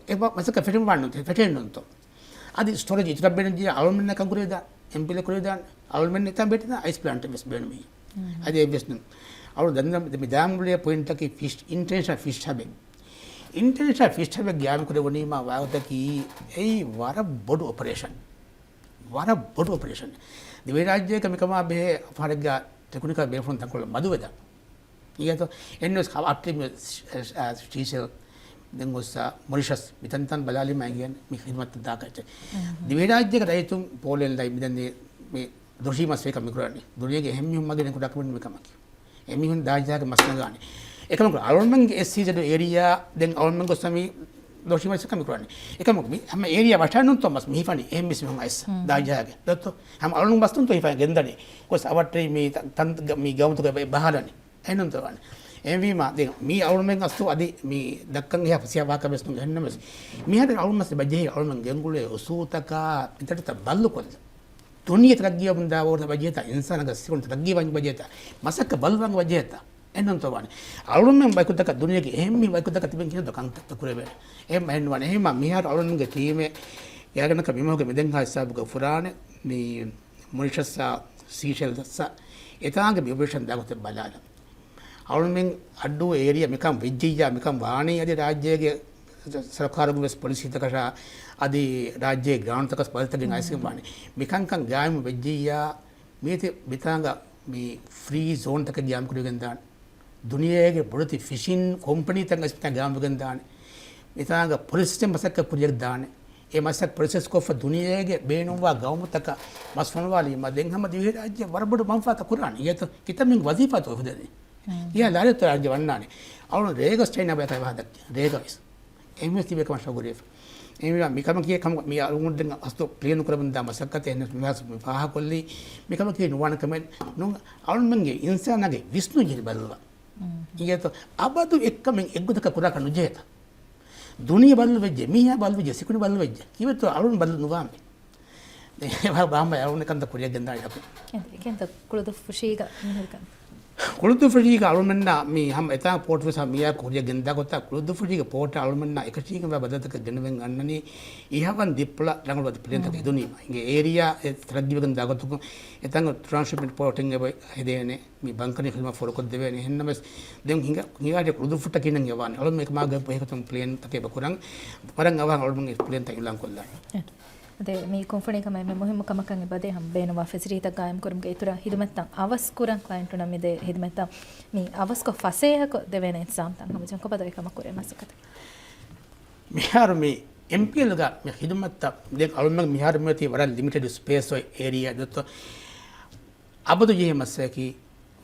އެ މަ-، މަސައްކަތް ފެށެން ވާން ނުތެ-، ފެށެން ނުންތޯ. އަދި ސްޓޯރޭޖް އިތުރަށް ބޭނުން ޖެހޭ އަޅުމެންނަކަށް ކުރެވިދާ، އެމްޕީލަކަށް ކުރެވިދާނެ. އަޅުމެން ނެތާ ބެޓިދާ އައިސް ޕްލާންޓެއް ވެސް ބޭނުމީ. އަދި އެއްވެސް ނޫން. އަޅު ދަންނަ މި ދާމުޅި ޕޮއިންޓަކީ ފިޝް، އިންޓަރނޭޝަނަލް ފިޝް ހަބެއް. އިންޓަރނޭޝަނަލް ފިޝް ހަބެއް ގާއިމް ކުރެވުނީމާ ވާގޮތަކީ އެއީ ވަރަށް ބޮޑު އޮޕަރޭޝަން. ވަރަށް ބޮޑު އޮޕަރޭޝަން. ދިވެހިރާއްޖޭގަ މިކަމާ ބެހޭ ފަހަރެއްގަ ޓެކްނިކަލް ބޭފުޅުން ތަންކޮޅެއް މަދުވެދާނެ. އިނގޭތޯ؟ އެންނުސް ހަ-، އައްޓެ މި ސް-، ސް-، ސީޝެލް، ދެން ގޮއްސަ މޮރިޝަސް، މިތަންތަން ބަލާލީމަ އިނގޭނެ މި ޚިދުމަތްތައް ދާކަށް. ދިވެހިރާއްޖޭގެ ރައްޔިތުން ޕޯލެން ލައި މިދަނީ މި ދޮށީ މަސް ވެކަށް މިކުރާނީ. ދުނިޔޭގެ އެހެން މީހުން މަގެއް ނުކުރާ ކަމެއް މިކަމަކީ. އެމީހުން ދާޖާގެ މަސް ނަގާނެ. އެކަމަކު އަޅުމެންގެ އެސްއީޒެޑް އޭރިއާ ދެން އަޅުމެން ގޮއްސަ މި ދޮށީ މަސް ވެކަށް މިކުރާނީ. އެކަމަކު މި ހަމަ އޭރިއާ ވަށާނުންތޯ މަސް މި ހިފަނީ. އެހެން މިސް މީހުން އައިސް ދާޖާގެ. ދޮއްތޯ؟ ހަމަ އަޅުން މަސް ނުންތޯ ހިފަނީ ގެންދަނީ. ގޮސް އަވަށްޓެރި މި ތަ-، ތަން-، ގަ-، މި ގައުމުތަކަށް ބަ-، ބަހާލަނީ. އެހެންނުންތޯ ވާނެ. އެހެންވީމާ، ދެން މީ އަޅުމެން އަސްލު އަދި މީ ދައްކަން އެހާ ފަސޭހަ ވާހަކަ ވެސް ނޫން އެހެންނަމަވެސް. މިހާރު އަޅުމެން ބަޖެހޭ އަޅުމެން ގެންގުޅޭ އުސޫލުތަކާ މިތަނަށް ބައްލުކޮށްލަން. ދުނިޔެ ތަރައްގީވަމުންދާ ވަގުތަށް ބަޖެހޭތާ، އިންސާނާގެ ސިކުނޑި ތަރައްގީވާން ބަޖެހޭތާ، މަސައްކަތް ބަލުވާން ބަޖެހޭތާ، އެހެންނުންތޯ ވާނެ. އަޅުމެން ބައިކުދަކަ ދުނިޔޭގެ އެހެން މީ ބައިކުދަކަ ތިބެން ކިހިނެއްތޯ ކަންތައްތައް ކުރެވޭނެ. އެހެން އެހެން ވާނެ. އެހެންމާ މިހާރު އަޅުމެންގެ ޓީމެއް އެއާގަނޑަކަށް މިމަހުގެ މިދެންހާ ހިސާބުގަ ފުރާނެ މި މޮރިޝަސްއާ ސީޝެލްސްއާ އެތާނގެ މި އޮޕަރޭޝަން ދާގޮތެއް ބަލާލަން. އަޅުމެން އައްޑޫ އޭރިއާ މިކަން ވެއްޖިއްޔާ، މިކަން ވާނީ އަދި ރާއްޖޭގެ ސަރުކާރުގެ ވެސް ޕޮލިސީތަކަށާ އަދި ރާއްޖޭގެ ގާނޫނުތަކަށް ބަދަލުތަކެއް އައިސްގެން ވާނީ. މިކަންކަން ގާއިމު ވެއްޖިއްޔާ، މީތި މިތާނގަ މި ފްރީ ޒޯންތަކެއް ގާއިމް ކުރެވިގެން ދާނެ. ދުނިޔޭގެ ބޮޑެތި ފިޝިން ކޮމްޕަނީތައް އައިސް މިތާ ގާއިމްވެގެން ދާނެ. މިތާނގަ ޕްރޮސެސް މަސައްކަތް ކުރިޔަށް ދާނެ. އެ މަސައްކަތް ޕްރޮސެސް ކޮށްފަ ދުނިޔޭގެ ބޭނުންވާ ގައުމުތަކަށް މަސް ފޮނުވާލީމަ ދެން ހަމަ ދިވެހިރާއްޖެ ވަރަށް ބޮޑު މަންފާތައް ކުރާނެ. އިނގޭތޯ؟ ކިތައްމެން ވަޒީފާތޯ އެފުދެނީ. އިހާ ލާރިތޯ ރާއްޖެ ވަންނާނެ. އަޅުން ރޭގަސް ޗައިނާ ބަޔަކަށް ވާހަކަ ދައްކަ. ރޭގަ ވެސް. އެހެންވެސް ތިބޭ ކަމަށް ޝައުގު ކުރެވިފަ. އެހެންވީމާ މިކަމަކީ ކަމަކު މި އަޅުގަނޑުމެން އަސްލު ޕްލޭން ކުރަމުންދާ މަސައްކަތެއް. އެހެންނަމަވެސް މި ފާހަގަކޮށްލީ މިކަމަކީ ނުވާނެ ކަމެއް ނޫން. އަޅުގަނޑުމެންގެ އިންސާނާގެ ވިސްނުން ޖެހި ބަލަލާ. އިނގޭތޯ؟ އަބަދު އެއްކަމެއް އެއްގޮތަކަށް ކުރާކަށް ނުޖެހޭތަ؟ ދުނިޔެ ބަދަލުވެއްޖެ، މީހާ ބަދަލުވެއްޖެ، ސިކުނޑި ބަދަލުވެއްޖެ. ކީއްވެތޯ އަޅުން ބަދަލު ނުވާނެ. އެ ބާ-، ބާ-، ބާ-، އަޅުން ކަންތައް ކުރިޔަށް ގެންދާނެ އަކު. އެ-، އެކަންތައް ކުޅުދުއްފުށީގަ މިހުރި ކަން. ކުޅުދުއްފުށީގަ އަޅުމެންނަށް މި ހަމަ އެތާ ޕޯޓް ވެސް މިޔާ ކުރިޔަށް ގެންދާ ގޮތަށް ކުޅުދުއްފުށީގެ ޕޯޓަށް އަޅުމެންނަށް އެކަށީގެންވާ ބަދަލުތަކެއް ގެނެވެން އަންނަނީ އިހަވަން ދިއްޕުޅަ ރަނގަޅު އަދި ޕްލޭންތަކެއް ހެދުނީމަ. އިނގޭ އޭރިއާ އެ ތަރައްގީވެގެން ދާ ގޮތަކުން އެތަން ޓްރާންސްޝިޕްމަންޓް ޕޯޓެއް އެބަ ހެދޭނެ. މި ބަންކަނީ ޚިދުމަތް ފޯރުކޮށްދެވޭނެ. އެހެންނަމަވެސް ދެން ހިނގާ-، ހިނގާރި ކުޅުދުއްފުށްޓަކީ ނަން އެވާނެ. އަޅުމެން އެކަމާ ގޮތް ބެހޭގޮތުން ޕްލޭންތަކެއް އެބަ ކުރަން. ވަރަށް އަވަހަށް އަޅުމެން އެ ޕްލޭންތައް އިއުލާން ކޮށްލާނެ. އެ. އަދި މި ކުންފުނީ ކަމަށް އެންމެ މުހިއްމު ކަމަކަށް އެބަދޭ ހަމަ ބޭނުންވާ ފެސިލިޓީތައް ގާއިމް ކުރުމުގެ އިތުރަށް ހިދުމަތްތައް އަވަސް ކުރަން ކްލައިންޓުންނަށް މިދޭ ހިދުމަތްތައް މި އަވަސްކޮށް ފަސޭހަކޮށް ދެވޭނެ އިންތިޒާމްތައް ހަމަޖެހުން ކޮބާތޯ އެކަމަށް ކުރޭ މަސައްކަތެއް؟ މިހާރު މި އެމްޕީއެލްގަ މި ޚިދުމަތްތައް ދެން އަޅުމެން މިހާރު މިއޮތީ ވަރަށް ލިމިޓެޑް ސްޕޭސް އޮތް އޭރިއާ ދޮއްތޯ. އަބަދު ޖެހޭ މައްސަލައަކީ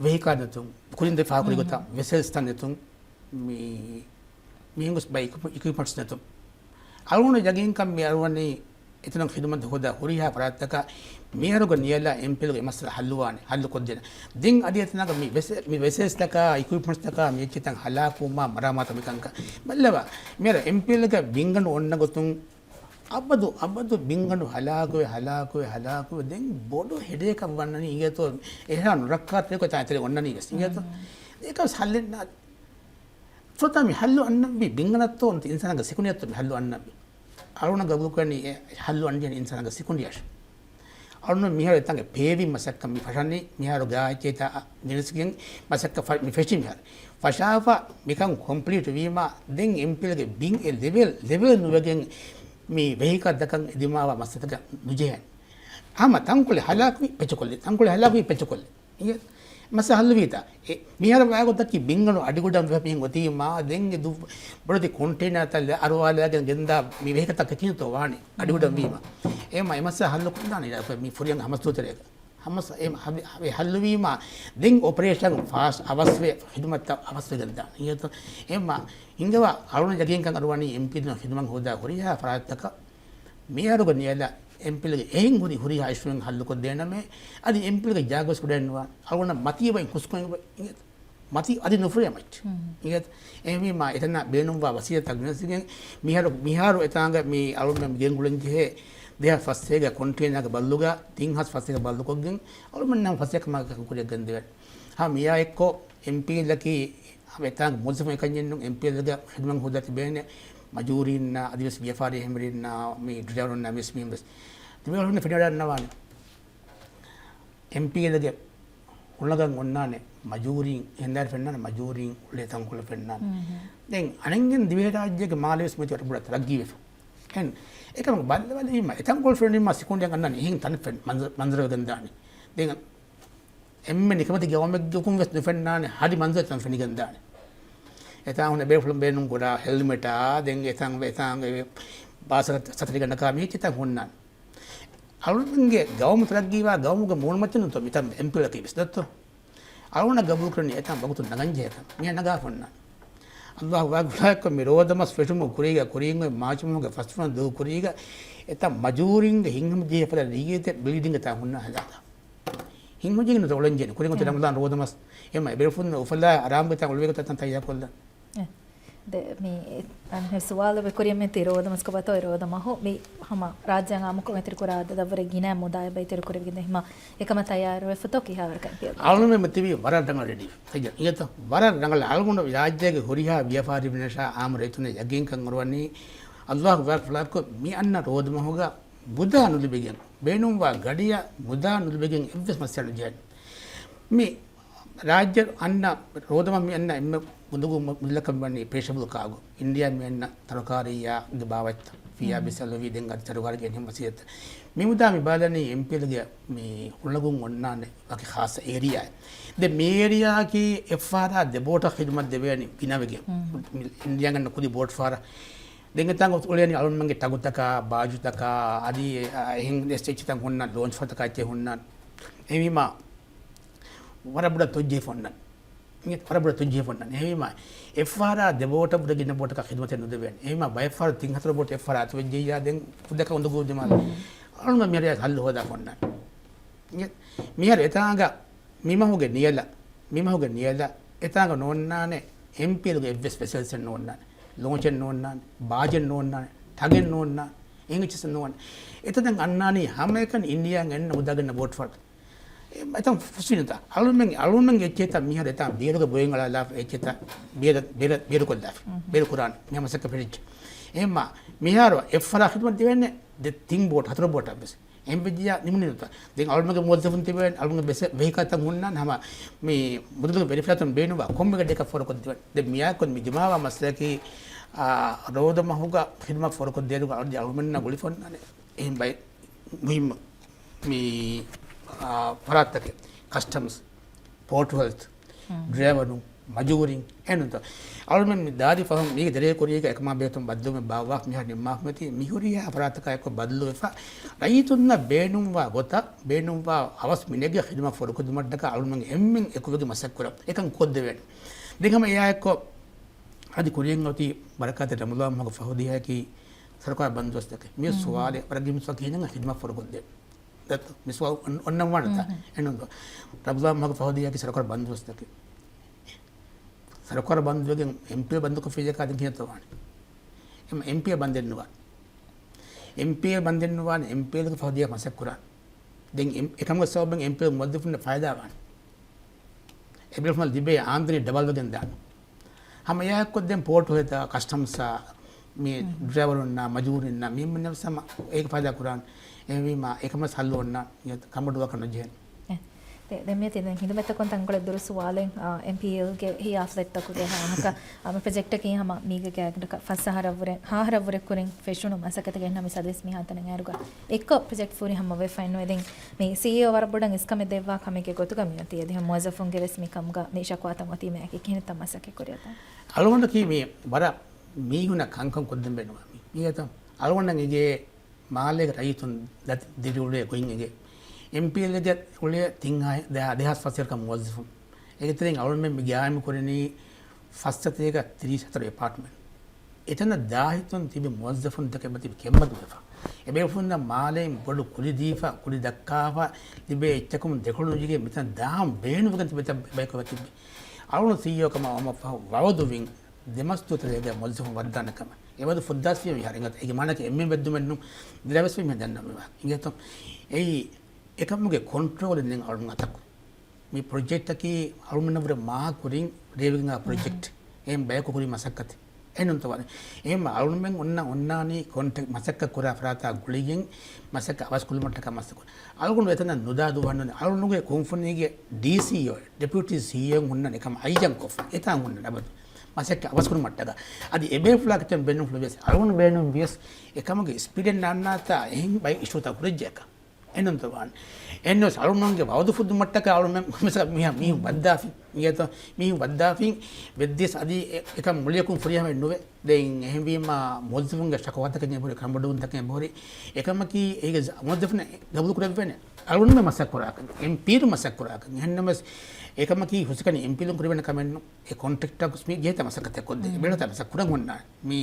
ވެހިކަލް ނެތުން، ކުރިން ދެ ފާހަގަކުރި ގޮތަށް ވެސެލްސްތައް ނެތުން، މި މިހެން ގޮސް ބައި އިކުއިޕްމަންޓްސް ނެތުން. އަޅުގަނޑު ޔަގީންކަން މި އަޅުވަނީ އެތަނަށް ޚިދުމަތް ހޯދާ ހުރިހާ ފަރާތްތަކަށް މިހާރުގަ ނިޔަލާ އެމްޕީއެލްގެ މައްސަލަ ހައްލުވާނެ، ހައްލު ކޮށްދޭނެ. ދެން އަދި އެތަނަށް މި ވެސެ-، މި ވެސެލްސްތަކާ، އިކުއިޕްމަންޓްސްތަކާ މި އެއްޗިތައް ހަލާކުވުމާ މަރާމާތު މިކަންކަން. ބައްލަވާ، މިހާރު އެމްޕީއެލްގެ ބިންގަނޑު އޮންނަ ގޮތުން އަބަދު، އަބަދު ބިންގަނޑު ހަލާކުވެ، ހަލާކުވެ، ހަލާކުވެ، ދެން ބޮޑު ހެޑޭކަށް ވަންނަނީ އިނގޭތޯ، އެހާ ނުރައްކާތެރިކޮށް ތާތެރެ އޮންނަނީ ވެސް އިނގޭތޯ. އެކަސް ހައްލެއް ނާ. ފުރަތަމަ މި ހައްލު އަންނަންވީ ބިންގަނޑަށްތޯ އިންސާނާގެ ސިކުނޑިއަށްތޯ މި ހައްލު އަންނަންވީ. އަޅުނަ ގަބޫލުކުރަނީ އެ ހައްލު އަންނަނީ އިންސާނާގެ ސިކުނޑިއަށް. އަޅުނަ މިހާރު އެތާނގެ ޕޭވިން މަސައްކަތް މި ފަށަނީ މިހާރު ގާތްޗޭތާ ގެނެސްގެން މަސައްކަތް ފަ-، މި ފެށި މިހާރު. ފަށާފަ މިކަން ކޮމްޕްލީޓް ވީމާ ދެން އެމްޕީއެލްގެ ބިން އެ ލެވެލް، ލެވެލް ނުވެގެން މި ވެހިކަލްތަކަށް އެދިމާވާ މައްސަލަތަކަށް ނުޖެހޭނެ. ހަމަ ތަންކޮޅެއް ހަލާކުވި ޕެޗުކޮށްލި، ތަންކޮޅެއް ހަލާކުވި ޕެޗުކޮށްލި. އިނގޭ؟ މައްސަލަ ހައްލުވީތާ؟ އެ، މިހާރު ވާގޮތަކީ ބިންގަނޑު އަޑިގަނޑު މި ފަހަށް މިހެން އޮތީމާ، ދެން އެ ދު-، ބޮޑެތި ކޮންޓޭނާތައް އަރުވާލާގެން ގެންދާ މި ވެހިކަލްތައް ކިހިނެއްތޯ ވާނީ އަޑިގަނޑު ވީމާ. އެ މަ-، އެ މައްސަލަ ހައްލު ކޮށްދާނީ މި ފުރިހަމަ ހަމަސްދޫތެރޭގަ. ހަމަސް-، އެ ހަ-، އެ ހައްލުވީމާ، ދެން އޮޕަރޭޝަން ފާސްޓް އަވަސްވެ، ޚިދުމަތްތައް އަވަސްވެގެން ދާނީ. އިނގޭތޯ؟ އެ މަ-، ހިނގަވާ އަޅުން ޔަގީންކަން އަރުވަނީ އެމްޕީއެލް ޚިދުމަތް ހޯދާ ހުރިހާ ފަރާތްތަކަށް މިހާރުގަ ނިޔަލަށް އެމްޕީއެލްގެ އެހެން ހުރި ހުރިހާ އިޝޫއެއް ހައްލުކޮށްދޭނަމޭ، އަދި އެމްޕީއެލްގެ ޖާގަވެސް ކުޑައެއްނުވާނެ. އަޅުގަނޑަށް މަތީ ވައި ކުސްކޮށް އިނގޭތޯ. މަތީ އަދި ނުފުރޭ މައްޗު. އިނގޭތޯ؟ އެހެންވީމާ، އެތަނަށް ބޭނުންވާ ވަސީލަތްތައް ގެނެސްގެން، މިހާރު، މިހާރު އެތާނގަ މި އަޅުގަނޑު މި ގެންގުޅެން ޖެހޭ ދެހާސް ފަސްސަތޭކަ ކޮންޓޭނާގެ ބައްލުގަ، ތިން ހާސް ފަސްސަތޭކަ ބައްލުކޮށްގެން، އަޅުގަނޑު ނަމަ ފަސްސަތޭކަ މާކަ ކުރިއަށް ގެންދެވޭނެ. ހަމަ މިއާއެއްކޮށް އެމްޕީއެލްއަކީ އެތާނގެ މުވައްޒަފުން އެކަންޏެއްނޫން، އެމްޕީއެލްގެ ޚިދުމަތް ހޯދާތި ބޭނެ މަޖޫރީންނާ، އަދިވެސް ވިޔަފާރި އެހެންވެރިންނާ، މި ޑްރައިވަރުންނާ ވެސް މީން ވެސް. ތިބޭ އަޅުގަނޑު ފެނިވަޑައިގަންނަވާނެ. އެމްޕީއެލްގެ އުޅަނދުގަ އޮންނާނެ މަޖޫރީން، އެހެންދާރި ފެންނާނެ މަޖޫރީން، އުޅޭ ތަންކޮޅެއް ފެންނާނެ. ދެން އަނެއްގެން ދިވެހިރާއްޖޭގެ މާލެ ވެސް މިތި ވަރަށް ބޮޑަށް ތަރައްގީވެފަ. އެހެން އެކަމަކު ބައްލަވާލީމަ އެތަންކޮޅު ފެނުނީމަ ސިކުނޑިއަށް އަންނާނެ އެހެން ތަނެއް ފެން މަންޒަ-، މަންޒަރުވެގެން ދާނެ. ދެން އެންމެ ނިކަމެތި ގައުމެއްގަކުން ވެސް ނުފެންނާނެ، ހަރި މަންޒަރެއް ތަން ފެނިގެން ދާނެ. އެތާ ހުންނަ ބޭފުޅުން ބޭނުން ކުރާ ހެލްމެޓާ، ދެން އެތާނގެ، އެތާނގެ ބާސަ ސަތަރިގަނޑަކާ މި އެއްޗިތައް ހުންނާނެ. އަޅުގަނޑުގެ ގައުމު ތަރައްގީވާ ގައުމުގެ މޫނުމައްޗަށް ނުތޯ މިތަން އެމްޕީއެލްއަކީ ވެސް ދޮއްތޯ؟ އަޅުގަނޑަށް ގަބޫލުކުރަނީ އެތާނ ވަގުތު ނަގަން ޖެހޭކަން. މިއަށް ނަގާފަ ހުންނާނެ. އައްލާހު ވާގިފުޅާއެއްކޮށް މި ރޯދަމަސް ފެށުމުގެ ކުރީގަ، ކުރީން އޮތް މާޗުމުގެ ފަސްވަނަ ދުވަހު ކުރީގަ، އެތާ މަޖޫރީންގެ ހިތްހަމަޖެހޭ ފަދަ ނިޔަތެއް ބިލްޑިންގެ ތާ ހުންނާ ހަދާލާ. ހިތްހަމަޖެހިގެން ނުތޯ އުޅެންޖެހޭނެ. ކުރިން އޮތީ ރަމަޟާން ރޯދަމަސް. އެމަ އެބޭފުޅުން އުފަލާ އަރާމުގެ ތާ އުޅުވޭ ގޮތަށް ތަން ތައްޔާރު ކޮށްލާ. އެ، ދެ، މި، އަންހެ ސުވާލު ވެ ކުރިޔަށް މި ތި ރޯދަމަސް ކޮބާތޯ އެ ރޯދަ މަހު މި ހަމަ ރާއްޖޭގެ އާއްމުކޮށް އެތިރި ކުރާ އަދަދަށްވުރެ ގިނަ މުދާއެއް ބައިތިރި ކުރެވިގެން ދެ ހިމަ އެކަމަށް ތައްޔާރުވެފަތޯ ކިހާވަރަކަށް އެމްޕީއެލް؟ އަޅުމެން މި ތިބީ ވަރަށް ރަނގަޅަށް ރެޑީ. ތައްޔާ، އިނގޭތޯ؟ ވަރަށް ރަނގަޅަށް އަޅުގަނޑު ރާއްޖޭގެ ހުރިހާ ވިޔަފާރި މީހާ އާއްމު ރައްޔިތުންނަށް ޔަގީންކަން އަރުވަނީ އައްލާހު ވާގިފުޅާއެއްކޮށް މި އަންނަ ރޯދަ މަހުގަ މުދާ ނުލިބިގެން، ބޭނުންވާ ގަޑިއަށް މުދާ ނުލިބިގެން އެއްވެސް މައްސަލަ ނުޖެހޭނެ. މި ރާއްޖެ އަންނަ ރޯދަމަ މި އަންނަ އެންމެ އުނދަގޫ މު-، މުދަލަކަށް ވަނީ ޕެރިޝަބަލް ކާގޯ. އިންޑިޔާ މި އަންނަ ތަރުކާރިއްޔާގެ ބާވަތްތައް ފިޔާ ބިސަލުވީ ދެން އަދި ތަރުކާރި ގެންހިން ވަސީލަތްތައް. މި މުދާ މި ބާލަނީ އެމްޕީއެލްގެ މި އުޅަނދު އޮންނާނެ ވަކި ޚާއްޞަ އޭރިޔާއެއް. ދެ މި އޭރިޔާއަކީ އެއްފަހަރާ ދެ ބޯޓަށް ޚިދުމަތް ދެވޭނެ ގިނަވެގެން. މި އިންޑިޔާގަ އަންނަ ކުދި ބޯޓު ފަހަރަށް. ދެން އެތާނގަ އުޅޭނީ އަޅުމެންގެ ޓަގުތަކާ، ބާޖުތަކާ، އަދި އެ-، އެހެން އެސްޓޭޓްތައް ހުންނަ ލޯންޗް ފަރާތަކާ އެއްޗެއް ހުންނަ. އެހެންވީމާ، ވަރަށް ބޮޑަށް ތޮއްޖެހިފަ އޮންނަން. އިނގޭ، ވަރަށް ބޮޑަށް ތޮއްޖެހިފަ އޮންނަން. އެހެންވީމާ، އެއްފަހަރާ ދެ ބޯޓަށްވުރެ ގިނަ ބޯޓަކަށް ޚިދުމަތެއް ނުދެވޭނެ. އެހެންވީމާ، ބައެއްފަހަރު ތިން ހަތަރު ބޯޓު އެއްފަހަރާ އަތުވެއްޖެއްޔާ ދެން ފުދަކަށް އުނދަގޫ ދިމާލަށް. އަޅުގަނޑު މިހާރު ހައްލު ހޯދާފަ އޮންނަން. އިނގޭ، މިހާރު އެތާނގަ މިމަހުގެ ނިޔަލަށް، މިމަހުގެ ނިޔަލަށް އެތާނގަ ނޯންނާނެ އެމްޕީއެލްގެ އެއްވެސް ވެސެލްސެއް ނޯންނާނެ، ލޯންޗެއް ނޯންނާނެ، ބާޖެއް ނޯންނާނެ، ޓަގެއް ނޯންނާނެ، އެހެން އެއްޗެއް ނޯންނާނެ. އެތަނަށް އަންނާނީ ހަމައެކަނި އިންޑިޔާއިން އެންނަ މުދާގަންނަ ބޯޓު ފަރު. އެ، އެތަން ފުސްވިނުތާ. އަޅުމެން، އަޅުމެން އެއްޗެތަ މިހާރު އެތާ ބޭރުގެ ބޮއެއް އަޅާލާފަ އެއްޗެތަ ބޭރަ-، ބޭރަ-، ބޭރުކޮށްލާފަ. ބޭރު ކުރާނެ. މިހާ މަސައްކަތް ފެށިއްޖެ. އެހެންމާ، މިހާރު އެއްފަރާ ޚިދުމަތް ދެވޭނެ ދެ ތިން ބޯޓު، ހަތަރު ބޯޓަށް ވެސް. އެހެން ވެއްޖިޔާ ނިމުނީ ނުތާ. ދެން އަޅުމެންގެ މުވައްޒަފުން ތިބެވެން، އަޅުމެންގެ ބެސެ-، ވެހިކަލްތައް ހުންނާނެ ހަމަ މި މުދަލުގެ ވެރިފަރާތުން ބޭނުންވާ ކޮންމެ ގަޑިއަކަށް ފޯރުކޮށްދެވެން. ދެން މިއާއެކު މި ދިމާވާ މައްސަލައަކީ، އާ، ރޯދަ މަހުގަ ޚިދުމަތް ފޯރުކޮށްދޭއިރުގަ އަޅުގަނޑު އަޅުމެންނަށް ގުޅިފަ އޮންނާނެ. އެހެން ބައެއް މުހިއްމު މި، އާ، ފަރާތްތަކެއް، ކަސްޓަމްސް، ޕޯޓް ހެލްތް، ޑްރައިވަރުން، މަޖޫރީން، އެހެންތޯ. އަޅުމެން މި ދާދި ފަހުން މީގެ ދެރައެއް ކުރީގަ އެކަމާ ބެހޭތޯ ބައްދަލުވުމެއް ބާއްވާ މިހާރު ނިންމާފަ މިއޮތީ މިހުރިހާ ފަރާތަކާ އެއްކޮށް ބައްދަލުވެފަ، ރައްޔިތުންނަށް ބޭނުންވާ ގޮތަށް، ބޭނުންވާ އަވަސް މިނެގެ ޚިދުމަތް ފޯރުކޮށްދިނުމަށްޓަކާ އަޅުމެން އެންމެން އެކުވެގެން މަސައްކަތް ކުރަން. އެކަން ކޮށްދެވޭނެ. ދެން ހަމަ އެއާއެއްކޮށް އަދި ކުރިޔަށް އޮތީ ބަރަކާތް ރަމަޟާން މަހުގެ ފަހު ދިހައަކީ ސަރުކާރު ބަންދުވަސްތަކެއް. މި ސުވާލެއް ވަރަށް ގިނަ ސުވާލު ކިހިނެއް ޚިދުމަތް ފޯރުކޮށްދޭ. ދަތު މި ސުވާލު އޮން-، އޮންނަން ވާނެތާ؟ އެންނުން. ރަމަޟާން މަހުގެ ފަހު ދިހައަކީ ސަރުކާރު ބަންދުވަސްތަކެއް. ސަރުކާރު ބަންދުވެގެން އެމްޕީއެލް ބަންދުކޮށްފިއްޔާ ކާދިން ކިހިނެއްތޯ ވާނެ؟ އެމްޕީއެލް ބަންދެއްނުވާނެ. އެމްޕީއެލް ބަންދެއްނުވާނެ، އެމްޕީއެލްގެ ފަހު ދިހަ މަސައްކަތް ކުރާނެ. ދެން އެމް-، އެކަމުގެ ސަބަބުން އެމްޕީއެލް މުވައްޒަފުންނަށް ފައިދާ ވާނެ. އެބޭފުޅުން ލިބޭ އާމްދަނީ ޑަބަލް ވެގެން ދާނެ. ހަމަ އެއާއެއްކޮށް ދެން ޕޯޓު ހޭދާ ކަސްޓަމްސްއާ މި ޑްރައިވަރުންނާ މަޖޫރުންނާ މި މިންނަވެސް ހަމަ އޭގެ ފައިދާ ކުރާނެ. އެހެންވީމާ އެކަމަށް ހައްލު އޮންނާނެ ކަނބޮޑުވާކަށް ނުޖެހޭނެ. އެ، ދެ-، ދެން މިއޮތީ ދެން ހިދުމަތްތަކުން ތަންކޮޅެއް ދުރު ސުވާލެއް، އާ، އެމްޕީއެލްގެ ހިޔާ ފްލެޓްތަކުގެ ހާ އަހަކަށް، އާ، މި ޕްރޮޖެކްޓަކީ ހަމަ މީގެ ގާތްގަނޑަކަށް ފަސް އަހަރަށްވުރެ، ހަ އަހަރަށްވުރެ ކުރިން ފެށުނު މަސައްކަތެއް އެހެންނަމަވެސް އަދިވެސް މިހާ ތަނެއް އައިރުގަ އެއްކޮށް ޕްރޮޖެކްޓް ފޫރި ހަމަވެފައިނުވޭ. ދެން މި ސީއީއޯ ވަރަށް ބޮޑަށް އިސްކަމެއް ދެއްވާ ކަމެއްގެ ގޮތުގަ މިއޮތީ. އަދި ހަމަ މުވައްޒަފުންގެ ވެސް މި ކަމުގަ މި ޝަކުވާތައް އޮތީމައެކީ ކިހިނެއްތަ މަސައްކަތް ކުރިޔަތާ؟ އަޅުގަނޑަކީ މި ވަރަށް މީހުންނަށް ކަންކަން ކޮށްދެން ބޭނުންވާ މީ. މީގެ އަޅުގަނޑަށް އެނގޭ މާލޭގެ ރައްޔިތުން ދަތި ދިރިއުޅޭ ގޮތް އެނގޭ. އެމްޕީއެލްގެ އުޅޭ ތިން އަހަ-، ދެ ހާ-، ދެހާސް ފަސް އަހަރަކަށް މުވައްޒަފުން. އޭގެ ތެރެއިން އަޅުގަނޑުމެން މި ގާއިމު ކުރަނީ ފަސް ސަތޭކަ ތިރީސް ހަތަރު އެޕާޓްމަންޓް. އެތަނަށް ދާހިތުން ތިބި މުވައްޒަފުންތަކެއް މަތި ކެންބަދުވެފަ. އެބޭފުޅުންނަށް މާލެއިން ބޮޑު ކުލި ދީފަ، ކުލި ދައްކާފަ، ލިބޭ އެއްޗަކުން ދެކޮޅު ނުޖެހިގެން މިތަނަށް ދާން ބޭނުންވެގެން ތިބެ ބަޔަކު ތިއްބެ. އަޅުގަނޑު ސީއީއޯ ކަމަށް ވަމަށްފަހު ވައުދުވިން ދެމަސްތު ތެރޭގަ މުވައްޒަފުން ވައްދާނެ ކަމަށް. އެވަދު ފުއްދާސް ވީ މިހާރު އިނގޭތޯ. އޭގެ މާނައަކީ އެންމެން ވެއްދުމެއްނު ދިރާވެސް ވީ މިހެން ދަންނަ މިވާ. އިނގޭތޯ. އެއީ އެކަމުގެ ކޮންޓްރޯލެއް ނެތް އަޅުގަނޑު އަތަކު. މި ޕްރޮޖެކްޓަކީ އަޅުމެންނަށްވުރެ މާ ކުރިން ރޭވިގެން އާ ޕްރޮޖެކްޓް. އެހެން ބަޔަކު ކުރި މަސައްކަތެއް. އެހެންނުންތޯ ވާނެ. އެހެން އަޅުމެން އޮންނަ އޮންނާނީ ކޮންޓްރެކްޓް މަސައްކަތް ކުރާ ފަރާތާ ގުޅިގެން މަސައްކަތް އަވަސްކުރުމަށްޓަކާ މަސައްކަތް. އަޅުގަނޑު އެތަނަށް ނުދާ ދުވަހެއް ނޫން. އަޅުގަނޑުގެ ކުންފުނީގެ ޑީސީއޯ، ޑެޕިއުޓީ ސީއީއޯ ހުންނަނީ އެކަމަށް އައްޔަން ކޮށްފަ. އެތާން ހުންނަނީ އަބަދު. މަސައްކަތް އަވަސްކުރުމަށްޓަކާ. އަދި އެބޭފުޅާ ކިތަން ބޭނުންފުޅު ވިޔަސް، އަޅުގަނޑު ބޭނުން ވިޔަސް، އެކަމުގެ ސްޕީޑެއް ނާންނާތާ އެހެން ބައެއް އިޝޫތައް ހުރެއްޖެއަކަށް. އެންނަންތަ ވާން. އެންނަސް އަޅުމެންގެ ވައުދު ފުއްދުމަށްޓަކާ އަޅުމެން މިސާ މީހާ، މީހުން ވައްދާފި. މިއަތަ މީހުން ވައްދާފި ވެއްދިޔަސް އަދި އެ-، އެކަން މުޅިއަކުން ފުރިހަމައެއް ނުވޭ. ދެން އެހެންވީމާ މުވައްޒަފުންގެ ޝަކުވާތަކެއް އެބަހުރި، ކަންބޮޑުވުންތަކެއް އެބަހުރި. އެކަމަކީ އޭގެ ޒަ-، މުވައްޒަފުން ގަބޫލު ކުރެއްވޭނެ. އަޅުންމެ މަސައްކަތް ކުރާކަށް، އެމްޕީރު މަސައްކަތް ކުރާކަށް. އެހެންނަމަވެސް އެކަމަކީ ހުސްކަނި އެމްޕީލުން ކުރެވޭނެ ކަމެއްނު. އެ ކޮންޓްރެކްޓަރު މި ޖެހޭތާ މަސައްކަތެއް ކޮށްދޭ. އެބޭނުންތާ މަސައްކަތް ކުރަން އޮންނާނެ. މި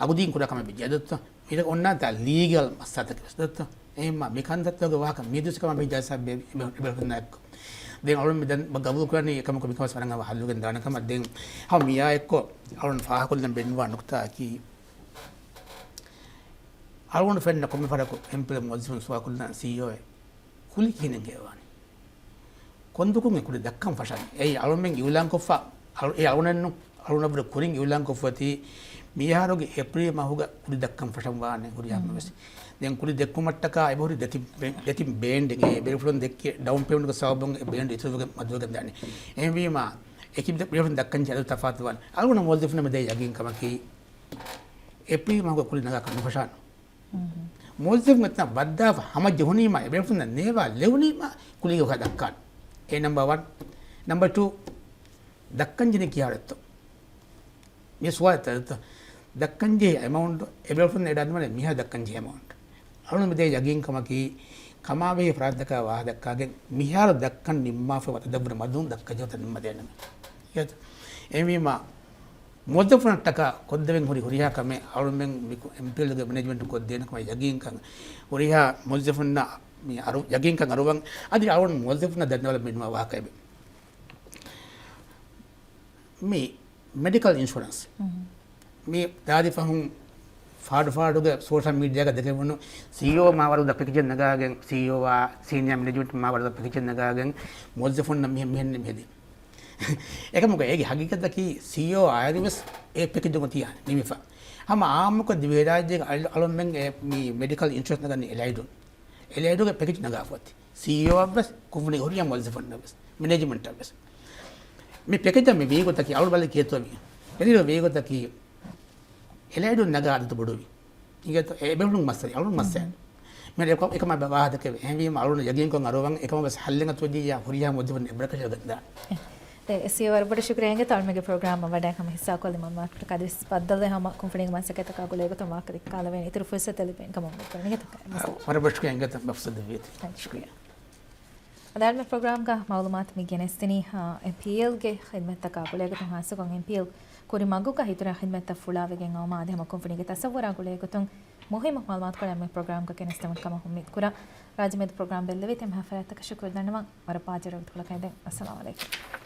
އަގުދީން ކުރާ ކަމެއް ވެއްޖެ އަދައްތަ. މި އޮންނާންތާ ލީގަލް މައްސަލަތަކެއް ވެސް ދައްތަ. އެހެންމާ މި ކަންތައްތަކުގެ ވާހަކަ މި ދުވަސް ކަމަށް ވެއްޖާ ސާބް އެ-، އެބަ-، އެބަ-، އެބަ-، ދެން އަޅުން މި ދެން ގަބޫލު ކުރަނީ އެކަމަކު މިކަމަށް ވަރަށް އަވަހަށް ހައްލު ގެންދާނެ ކަމަށް. ދެން ހަމަ މިއާ އެއްކޮށް އަޅުން ފާހަގަކޮށްލަން ބޭނުންވާ ނުކުތާއަކީ، އަޅުގަނޑު ފެންނަ ކޮންމެ ފަހަރަކު އެމްޕީއެލް މުވައްޒަފުން ސުވާލު ކުރަން ސީއީއޯއެއް ކުލި ކިހިނެއް ހެޔޮވާނީ؟ ކޮންދުކުން އެ ކުލި ދައްކަން ފަށާނީ؟ އެއީ އަޅުމެން އިއުލާންކޮށްފަ، އަޅު-، އެ އަޅުނެއްނު، އަޅުނަށްވުރެ ކުރިން އިއުލާންކޮށްފަ އޮތީ މިހާރުގެ އޭޕްރީލް މަހުގަ ކުލި ދައްކަން ފަށަން ވާނެ ހުރިހާ ކަމެއް ވެސް. ދެން ކުލި ދެއްކުމަށްޓަކާ އެބަހުރި ދެތިން ބޭ-، ދެތިން ބޭންޑެއް. އެ ބޭފުޅުން ދެއްކި ޑައުން ޕޭމަންޓްގެ ސަބަބުން އެ ބޭންޑް އިތުރުވެގެން މަދުވެގެން ދާނެ. އެހެންވީމާ އެކި ބޭފުޅުން ދައްކަން ޖެހޭ އަދަދު ތަފާތުވާނެ. އަޅުގަނޑު މުވައްޒަފުންނަށް މިދޭ ޔަގީންކަމަކީ އޭޕްރީލް މަހުގަ ކުލި ނަގާކަށް ނުފަށާނެ. މުވައްޒަފުން އެތަނަށް ވައްދާފަ ހަމަޖެހުނީމާ، އެބޭފުޅުންނަށް ނޭވާ ލެވުނީމާ ކުލީގެ ވާހަކަ ދައްކާނެ. އެ ނަމްބަރ ވަން. ނަމްބަރ ޓޫ، ދައްކަންޖެހެނީ ކިހާރެއްތޯ؟ މި ސުވާލެއް ތަދައްތަ. ދައްކަންޖެހޭ އެމައުންޓް އެބޭފުޅުން އެޑާ ދިމާލެ މިހާ ދައްކަންޖެހޭ އެމައުންޓް. އަޅުން މިދޭ ޔަގީންކަމަކީ، ކަމާބެހޭ ފަރާތްތަކާ ވާހަކަ ދައްކާގެން މިހާރު ދައްކަން ނިންމާފަ ވަތަދަށްވުރެ މަދުން ދައްކަންޖެހޭ ވަތަ ނިންމަދޭނަމޭ. އެހެންވީމާ، މުވައްޒަފުންނަށްޓަކާ ކޮށްދެވެން ހުރި ހުރިހާ ކަމެއް އަޅުމެން މި އެމްޕީއެލްގެ މެނޭޖްމަންޓު ކޮށްދޭނެ ކަމަށް ޔަގީންކަން ހުރިހާ މުވައްޒަފުންނަށް މި އަރު-، ޔަގީންކަން އަރުވަން. އަދި އަޅުން މުވައްޒަފުންނަށް ދަންނަވަން ބޭނުންވާ ވާހަކައެވެ. މި މެޑިކަލް އިންޝުރަންސް. މި ދާދި ފަހުން ފާޑު ފާޑުގެ ސޯޝަލް މީޑިއާގަ ދެކެވުނު ސީއީއޯ މާ ވަރުދަ ޕެކެޖެއް ނަގާގެން، ސީއީއޯއާ ސީނިއާ މެނޭޖްމަންޓް މާ ވަރުދަ ޕެކެޖެއް ނަގާގެން މުވައްޒަފުންނަށް މިހެން މިހެން މިހެދި. އެކަމަކު އޭގެ ހަގީގަތަކީ ސީއީއޯ އާއިރު ވެސް އެ ޕެކެޖު އޮތީ ނިމިފަ. ހަމަ އާއްމުކޮށް ދިވެހިރާއްޖޭގެ އަޅު-، އަޅުމެން އެ މި މެޑިކަލް އިންޝުރަންސް ނަގަނީ އެލައިޑުން. އެލައިޑުގެ ޕެކެޖް ނަގާފަ އޮތީ. ސީއީއޯއަށް ވެސް، ކުންފުނި ހުރިހާ މުވައްޒަފުންނަށް ވެސް، މެނޭޖްމަންޓަށް ވެސް. މި ޕެކެޖަށް މި ވީގޮތަކީ އަޅު ބަލި ކިޔަތޯ ވީ. އެދިރު ވީގޮތަކީ އެލައިޑުން ނަގާ އަދަދު ބޮޑުވި. އިނގޭތޯ އެ ބޭފުޅުން މައްސަލަ، އަޅުން މައްސަލަ. މި އެކަ-، އެކަމަށް ވާހަކަ ދެކެވެ. އެހެންވީމަ އަޅުން ޔަގީންކޮށް އަރުވަން އެކަމަށް ވެސް ހައްލެއް އަތުވެއްޖިއްޔާ ހުރިހާ މުވައްޒަފުން އެބަރަކަށް ގަންދާނެ. އެ، އެސީ ވަރަށް ބޮޑަށް ޝުކުރިޔާ އިނގޭތޯ އަޅުމެންގެ ޕްރޮގްރާމަށް ވަޑައި ހަމަ ހިއްސާކޮށްލި މަންމާ ކަދިވެސް ބައްދަލުވެ ހަމަ ކުންފުނީގެ މަސައްކަތަކާ ގުޅޭގޮތުން ވާހަކަ ދެއްކާލެވޭނެ. އިތުރު ފުރުސަތެއް ލިބޭނެ ކަމަށް އުނގެން. ވަރަށް ބޮޑަށް ޝުކުރިޔާ އިނގޭތޯ ފުރުސަތު ދެއްވީތީ. ޝުކުރިޔާ. އަދި އަޅުމެ ޕްރޮގްރާމްގަ މައުލޫމާތު މި ގެނެސްދިނީ، އާ، އެމްޕީއެލްގެ ޚިދްމަތްތަކާ ގުޅޭގޮތުން ހާއްސަކޮށް އެމްޕީއެލް ކުރި މަގުގަ އިތުރަށް ޚިދްމަތްތައް ފުޅާވެގެން އައުމާ އަދި ހަމަ ކުންފުނީގެ ތަސައްވުރާ ގުޅޭގޮތުން މުހިއްމު މައުލޫމާތުކޮޅެއް އެމްޕީއެލް ޕްރޮގްރާމްގަ ގެނެސްދެވުނު ކަމަށް އުއްމީދު ކުރާ. ރާއްޖެ މެދު ޕްރޮގްރާމް ބެއްލެވި ތިމާ ފަރާތްތަކަށް ޝުކުރު ދަންނަވަން. ވަރަށް ބާއްޖަވެރި ވަގުތުކޮޅަކަށް އެދެން. އައްސަލާމު ޢަލައިކުމް.